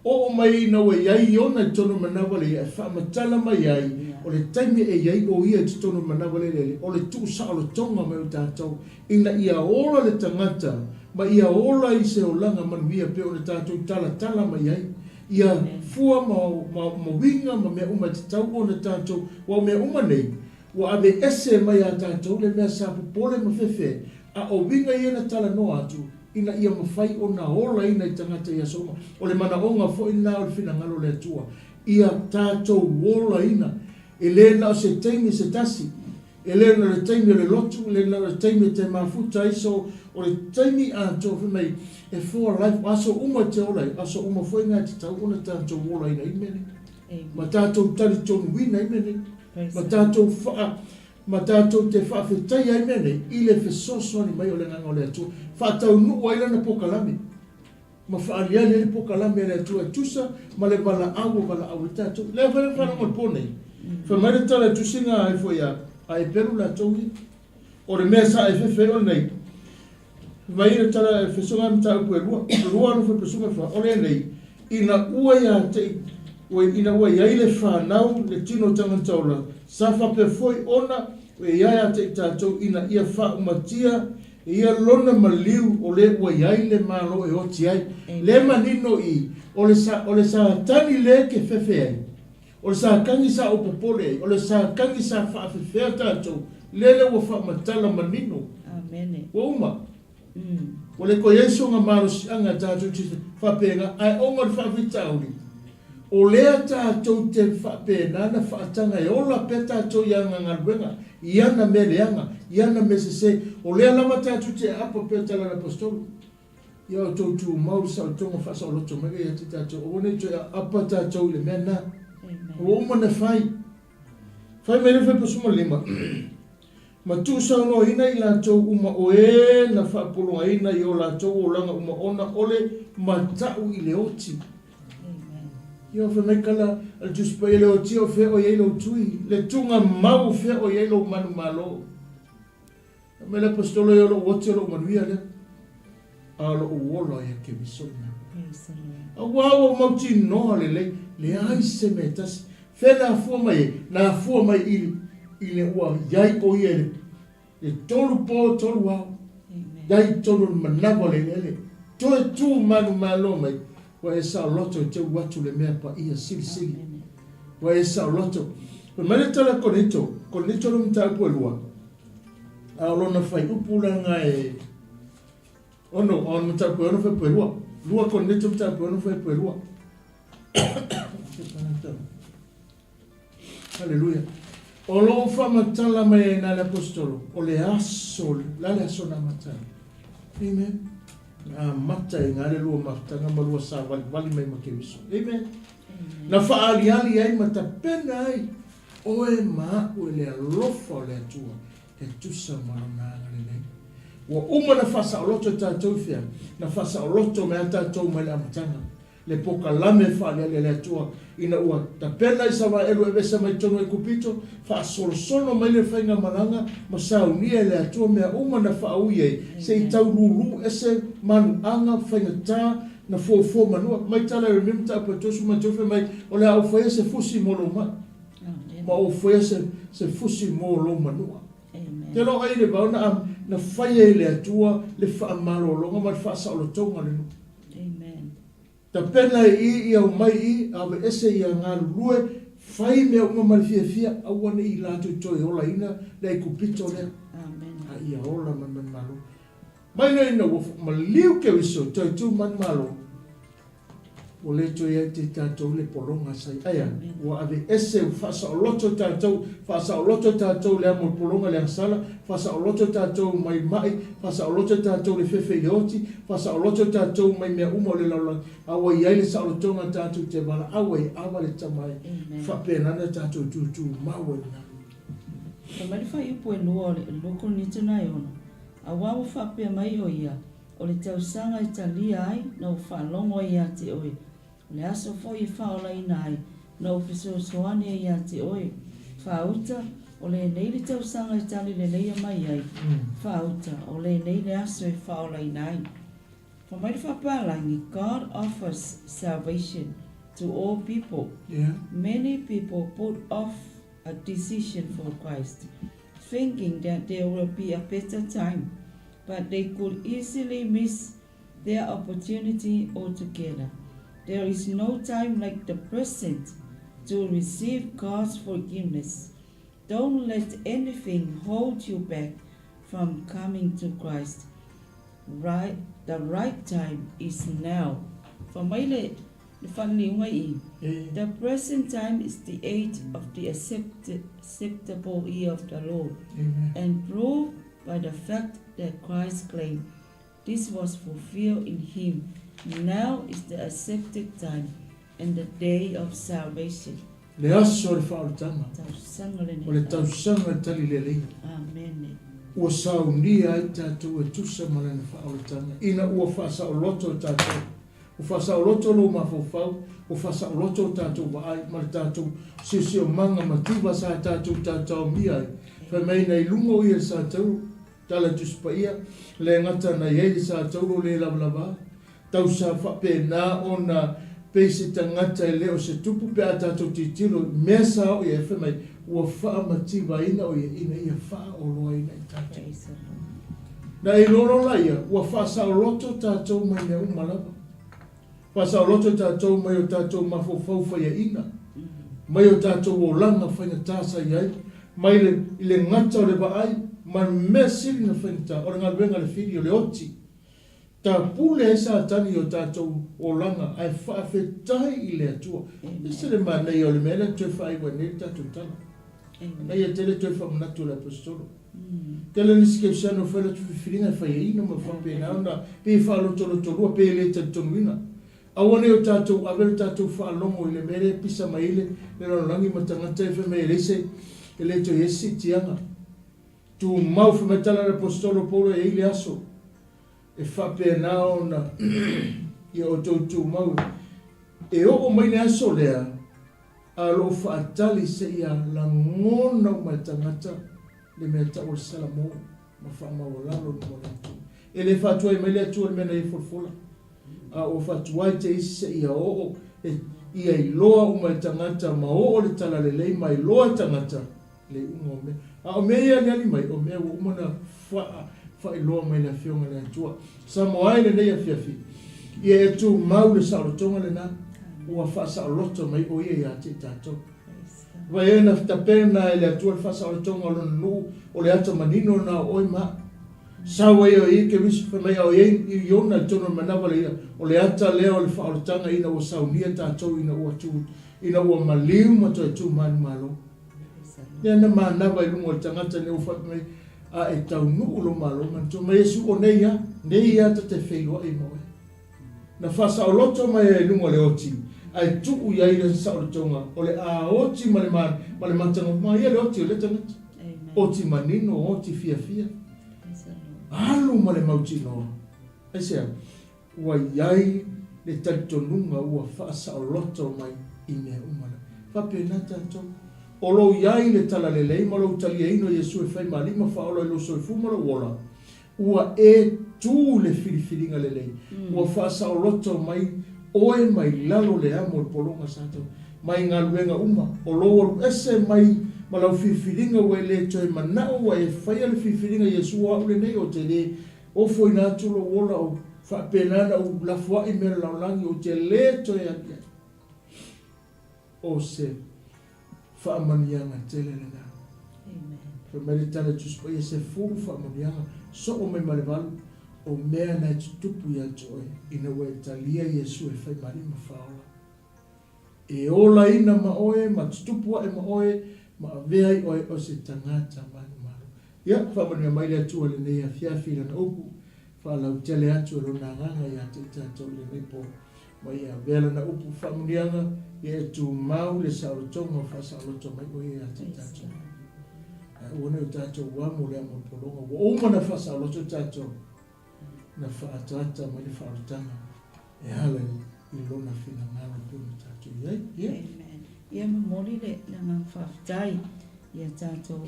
Oo mai ina ua i ai Iona i totonu o le manava le ia e faamatala mai ai, o le taimi e i ai o ia i totonu o le manava le lele, o le tuusaolotoga mai o tatou, ina ia ola le tagata ma ia ola i se olaga manuia pei ona tatou talatala mai ai. Ia fua ma, ma, ma uiga ma mea uma e tatau ona tatou, aua o mea uma nei, ua ave ese mai iā tatou le mea sa popole ma fefe, a o uiga ia na talanoa atu, ina ia mafai ona olaina i tagata i aso uma. O le manaoga foi lena o le finagalo o le Atua, ia tatou olaina, e le na o se taimi se tasi, E le na o le taimi o le lotu, e le na o le taimi e te mafuta ai, so o le taimi atoa fai mai e for life, o aso uma e te ola ai, aso uma foi na e tatau ona tatou olaina ai mea nei. Ma tatou talitonuina ai mea nei. Ma tatou faa, ma tatou te faafetaia ai mea nei i le fesoasoani mai o le Agaga o le Atua, faataunuu ai lana pokalame. Ma faaaliali ai le pokalame a le Atua e tusa ma le valaau ua valaau ai tatou. Lea foi le faalogo i le po nei, fai mai le tala i tusiga ai foi a a Eperu latou ia. O le mea sa efefe ai o lenei, fai mai le tala e fesoga ai mataupu e lua, lua alu fai fa, o lenei, ina ua ia te i, ina ua i ai le fanau le tino tagata ola, sa faapea foi ona e i ai ia te i tatou ina ia faaumatia E ia lona maliu o le ua i ai le Malo e oti ai. Le manino i, o le sa, o le Satani le ke fefe ai. O le Satani sa ou popole ai. O le Satani sa faafefea tatou, le le ua faamatala manino. Amene. Ua uma. Ua le toe i ai soga malosiaga tatou te faapena, ae ona o le faafitauli, O lea tatou te faapena na faataga e ola pea tatou i ana galuega, i ana mea leaga, i ana mea sese. O lea lava tatou te aapa pea tala a le Aposetolo, Ia outou tumau i le saolotoga faasaoloto mai ia te tatou, aua ne i toe aapa tatou i le mea lena. Ua uma ona fai. Fai mai le 15. Ma tuusaunoaina i latou uma o e na faapologaina i o latou olaga uma ona o le matau i le oti. Ia, fai mai kala a le Tusi Paia, le oti o fea o i ai lou tui, le tugamau o fea o i ai lou manumalo. Fai mai le Aposetolo ia, o lou oti o lou manuia lea, a o lou ola ia Keriso lena. Aua ua ou mautinoa lelei, leai se mea e tasi. Fea na afua mai ai? Na afua mai i i le ua iai o ia i le le tolu po tolu ao. Iai i totonu o le manava o le eleele. Toe tu manumalo mai, ua e saoloto e te u atu le mea paia silisili. Ua e saoloto. Fai mai le tala a Korinito, Korinito le mataupu e lua, a o lona fuaiupu leaga e ono, a o le mataupu e ono fuaiupu e lua. Lua Korinito mataupu e ono fuaiupu e lua. Haleluia. O lo o faamatala mai ai na le Aposetolo, o le aso, la le aso na amata ai. Amen. Na amata i ngā le lua mafutaga ma lua sāvalivali mai ma Keriso. Amen. Na faaaliali ai ma tapena ai oe ma aʻu e le alofa o le Atua. E tusa ma Lona agalelei. Ua uma ona faasaoloto tatou i fea? Na faasaoloto mai lava tatou mai le amataga, le pokalame faaleale a le Atua, ina ua tapena Isaraelu e aveese mai totonu o Aikupito, faasolosolo mai le faigamalaga ma saunia e le Atua mea uma na faaui ai, se i tau lulu ese manuaga faigata na foufou manua. Mai tala e Ieremia mataupu e 33 fai mai, O le a ou faia se fusi mo lou mai. Ma ou faia se fusi mo lou manua. Te loa ai le vao na, na faia e le Atua le faamalologa ma le faasaolotoga o le nuu. Tapena i i, aumai i, aveese ia galulue, fai mea uma ma le fiafia, aua ne i latou toe olaina le Aikupito lea, a ia ola ma le manumalo. Mai lea ina ua maliu Keriso toe tu manumalo, Ua le toe ai te tatou le pologa sa i aia, ua ave ese, ua faasaoloto tatou, faasaoloto tatou le amo pologa le agasala, faasaoloto tatou mai mai, faasaoloto tatou le fefe i le oti, faasaoloto tatou mai mea uma o le lalolagi, a ua i ai le saolotoga tatou te valaau ai e ava le Tama e faapena ona tatou tutumau ai lena. Fai mai le fuaiupu e lua o le 2 Korinito 6, Auā ua faapea mai o ia, O le tausaga e talia ai na ou faalogo ai ia te oe, o le aso foi e faaolaina ai na ou fesoasoani ai ia te oe. Faauta, o lenei le tausaga e tali leleia mai ai. Faauta, o lenei le aso e faaolaina ai. Fai mai le faapalagi, God offers salvation to all people. Many people put off a decision for Christ, thinking that there will be a better time. But they could easily miss their opportunity altogether. There is no time like the present to receive God's forgiveness. Don't let anything hold you back from coming to Christ. Right, the right time is now. Fai mai le le faaliliuga i i, The present time is the age of the acceptable year of the Lord, and proved by the fact that Christ claimed this was fulfilled in him, now is the accepted time and the day of salvation. Le aso o le faaolataga. O le tausaga e tali lelei. Amene. Ua saunia ai tatou e tusa ma lana faaolataga, ina ua faasaoloto tatou. Ua faasaoloto lou mafaufau, ua faasaoloto o tatou vaai ma le tatou siosiomaga mativa sa tatou taotaomia ai. Fai mai na i luga o ia le sa tauro, tala Tusi Paia, le gata na i ai le sa tauro le lavalava, tau sa faapena ona pei se tagata e le o se tupu pe a tatou tilotilo i mea sa oo i ai, fai mai ua faamativaina o ia ina ia faaoloaina i tatou. Na e iloa loa laia, ua faasaoloto tatou mai mea uma lava. Faasaoloto tatou mai o tatou mafaufau faiaina, mai o tatou olaga faigata sa i ai, mai le, i le gata o le vaai, ma le mea sili na faigata, o le galuega a le fili, o le oti. Tapule ai Satani i o tatou olaga, ae faafetai i le Atua. Ese le manaia o le mea lea na toe faaiu ai nei le tatou tala. Manaia tele toe faamanatu e le Aposetolo. Tele nisi kerisiano e fai latou filifiliga e faiaina ma faapena ona pei e faalotolotolua pe le talitonuina. Aua ne i o tatou ave le tatou faalogo i le mea lea e pisa mai ai le lalolagi ma tagata ia fai mai e leai se e le toe i ai se siitiaga. Tumau fai mai tala a le Aposetolo o Paulo e i ai le aso e faapena ona ia outou tumau e oo mai le aso lea a o lo o faatali seia lagona uma e tagata le mea tau o le Salamo ma faamaualalo i luma o le Atua. E le faatuai mai le Atua i le mea na ia folafola, a ua faatuai te isi seia oo e ia iloa uma e tagata ma oo le talalelei ma iloa e tagata le iuga o mea. A o mea ia e aliali mai, o mea ua uma ona faa, faailoa mai e le Afioga i le Atua. Samoa e lenei afiafi, ia e tumau le saolotoga lena ua faasaoloto mai o ia ia te i tatou. Vai e na tapena e le Atua le faasaolotoga o lona nuu, o le ata manino lena o oe ma au. Sau ai o ia Keriso, fai mai a o i ai Iona i totonu o le manava le ia, o le ata lea o le faaolataga ina ua saunia tatou ina ua tu, ina ua maliu ma toe tu manumalo. Lea na manava i luga o le tagata nei ua faapea mai, A e taunuu lou malo, manatua mai Iesu, o nei a, nei a ta te feiloai ma oe. Na faasaoloto mai ai i luga o le oti, ae tuu i ai le saolotoga o le a oti ma le ma le matagofie, ma ia le oti o lea tagata. Oti manino, oti fiafia. Alu ma le mautinoa. Aisea? Ua i ai le talitonuga ua faasaoloto mai i mea uma la. Faapena tatou. O lou i ai le talalelei ma lou taliaina o Iesu e fai ma Alii ma Faaola i lou soifua ma lou ola, ua e tu i le filifiliga lelei, ua faasaoloto mai oe mai lalo le amo o le pologa Satani, mai galuega uma, o lou alu ese mai ma lau filifiliga ua e le toe manao ua e faia le filifiliga Iesu o au lenei ou te le ofoina atu lou ola ou faapena na ou lafoai mea o le lalolagi ou te le toe alu i ai. O se faamanuiaga tele lena. Fai mai le tala i Tusi Paia, 10 faamanuiaga, soo mai ma le valu, o mea na e tutupu ia te oe, ina ua e talia Iesu e fai ma Alii ma Faaola. E olaina ma oe, ma tutupu ae ma oe, ma avea ai oe o se tagata manumalo. Ia, faamanuia mai le Atua i lenei afiafi i Lana upu, faalautele atu e Lona Agaga ia te i tatou i lenei po. Ma ia avea Lana upu faamuniaga, ia e tumau le saolotoga o faasaoloto mai oe ia te i tatou. Ae aua ne i o tatou amo le amo o le pologa, ua uma ona faasaoloto tatou, na faaataata mai le faaolotaga e ala i Lona finagalo e pei ona tatou i ai. Ia. Amen. Ia momoli le agaga faafetai i a tatou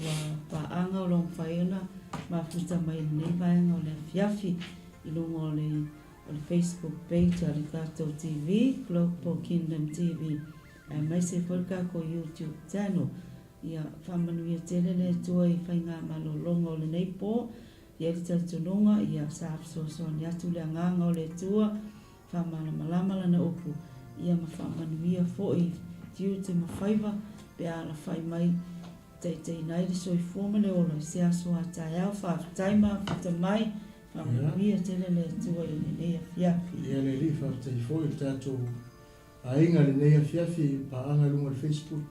paaga o lo o mafai ona mafuta mai i lenei vaega o le afiafi i luga o le o le Facebook page a le tatou TV, Global Kingdom TV, aemaise foi le tatou YouTube channel. Ia faamanuia tele le Atua i faigamalologa o lenei po. I ai le talitonuga, ia sa fesoasoani atu le Agaga o le Atua, faamalamalama Lana upu, ia ma faamanuia foi tiute ma faiva pe a alafai mai, taitaiina ai le soifua ma le ola i se aso a taeao. Faafetai mafuta mai, faamanuia tele le Atua i lenei afiafi. Ia le Alii, faafetai foi i le tatou aiga i lenei afiafi i paaga i luga o le Facebook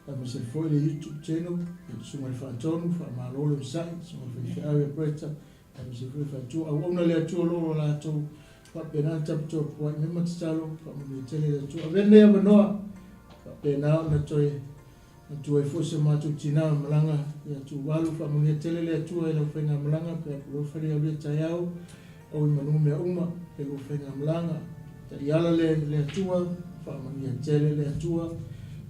aemaise foi le YouTube channel i le Susuga i le Faatonu, faamalo le onosai, Susuga i le Faifeau ia Greta, aemaise foi le Faletua. Auauna le Atua o lo o latou faapena ona taputapuai mai ma tatalo, faamanuia tele le Atua. Avea lenei avanoa faapena ona toe Matua ai foi si o matou tina malaga ia Tuvalu, faamanuia tele le Atua i lau faigamalaga pe a pulou fale au ia taeao, au i manu mea uma pe lua faigamalaga. Taiala le le Atua, faamanuia tele le Atua,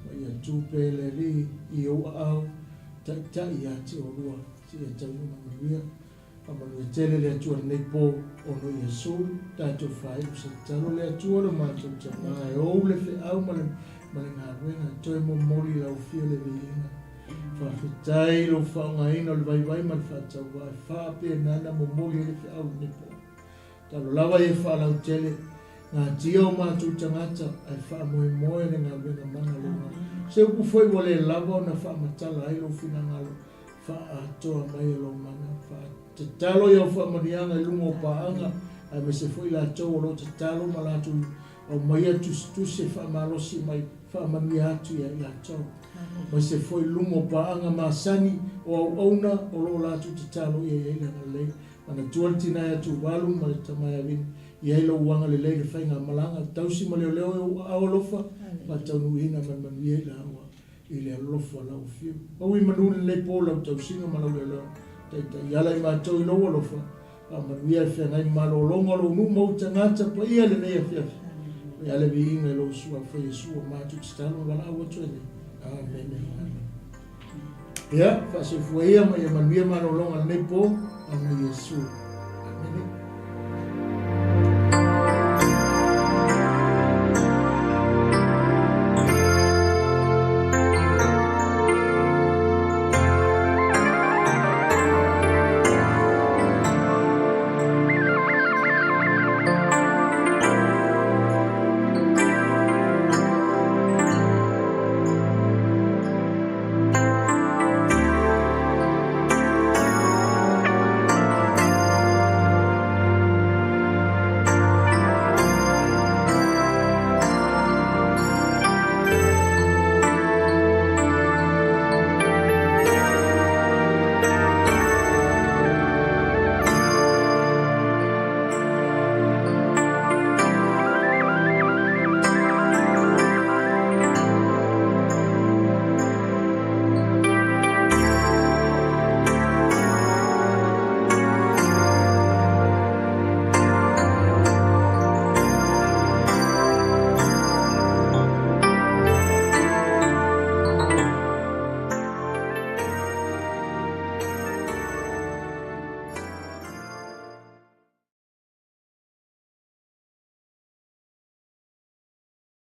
ma ia tu pe le Alii i ou aao, taitai ia te olua seia taunuu ma manuia. Faamanuia tele le Atua i lenei po ono Iesu tatou faaiu se tatalo le Atua lo matou tama e ou le feau ma le ma le galuega e toe momoli i lau afio le viiga. Faafetai i lou faaaogaina o le vaivai ma le faatauvaa e faapena na momoli ai le feau i lenei po. Talo lava ia faalautele gatia o matou tagata ae faamoemoe le galuega mana lona. Se upu foi ua le lava ona faamatala ai lou finagalo Faaatoa mai e lou mana. Faatatalo i au faamanuiaga i luga o paaga, aemaise foi latou o lo o tatalo ma latou aumaia tusitusi e faamalosi mai, faamanuia atu ia i latou. Aemaise foi luga o paaga masani o auauna o lo o latou tatalo ia i ai le agalelei. Manatua le tina ia Tuvalu ma le tama ia Vini, i ai lou agalelei i le faigamalaga, tausi ma leoleo i ou aao alofa, faataunuuina ma le manuia i laua. I le alofa o lau afio. Pau i manu lenei po lau tausiga ma lau leoleo. Taitai ala i matou i lou alofa. Faamanuia e feagai ma malologa o lou nuu ma ou tagata paia i lenei afiafi. Fai ale viiga i lou Suafa Iesu o matou tatalo ma valaau atu ai nei. Amene. Amene. Ia, faasoifua ia ma ia manuia malologa lenei po, ona Iesu. Amene.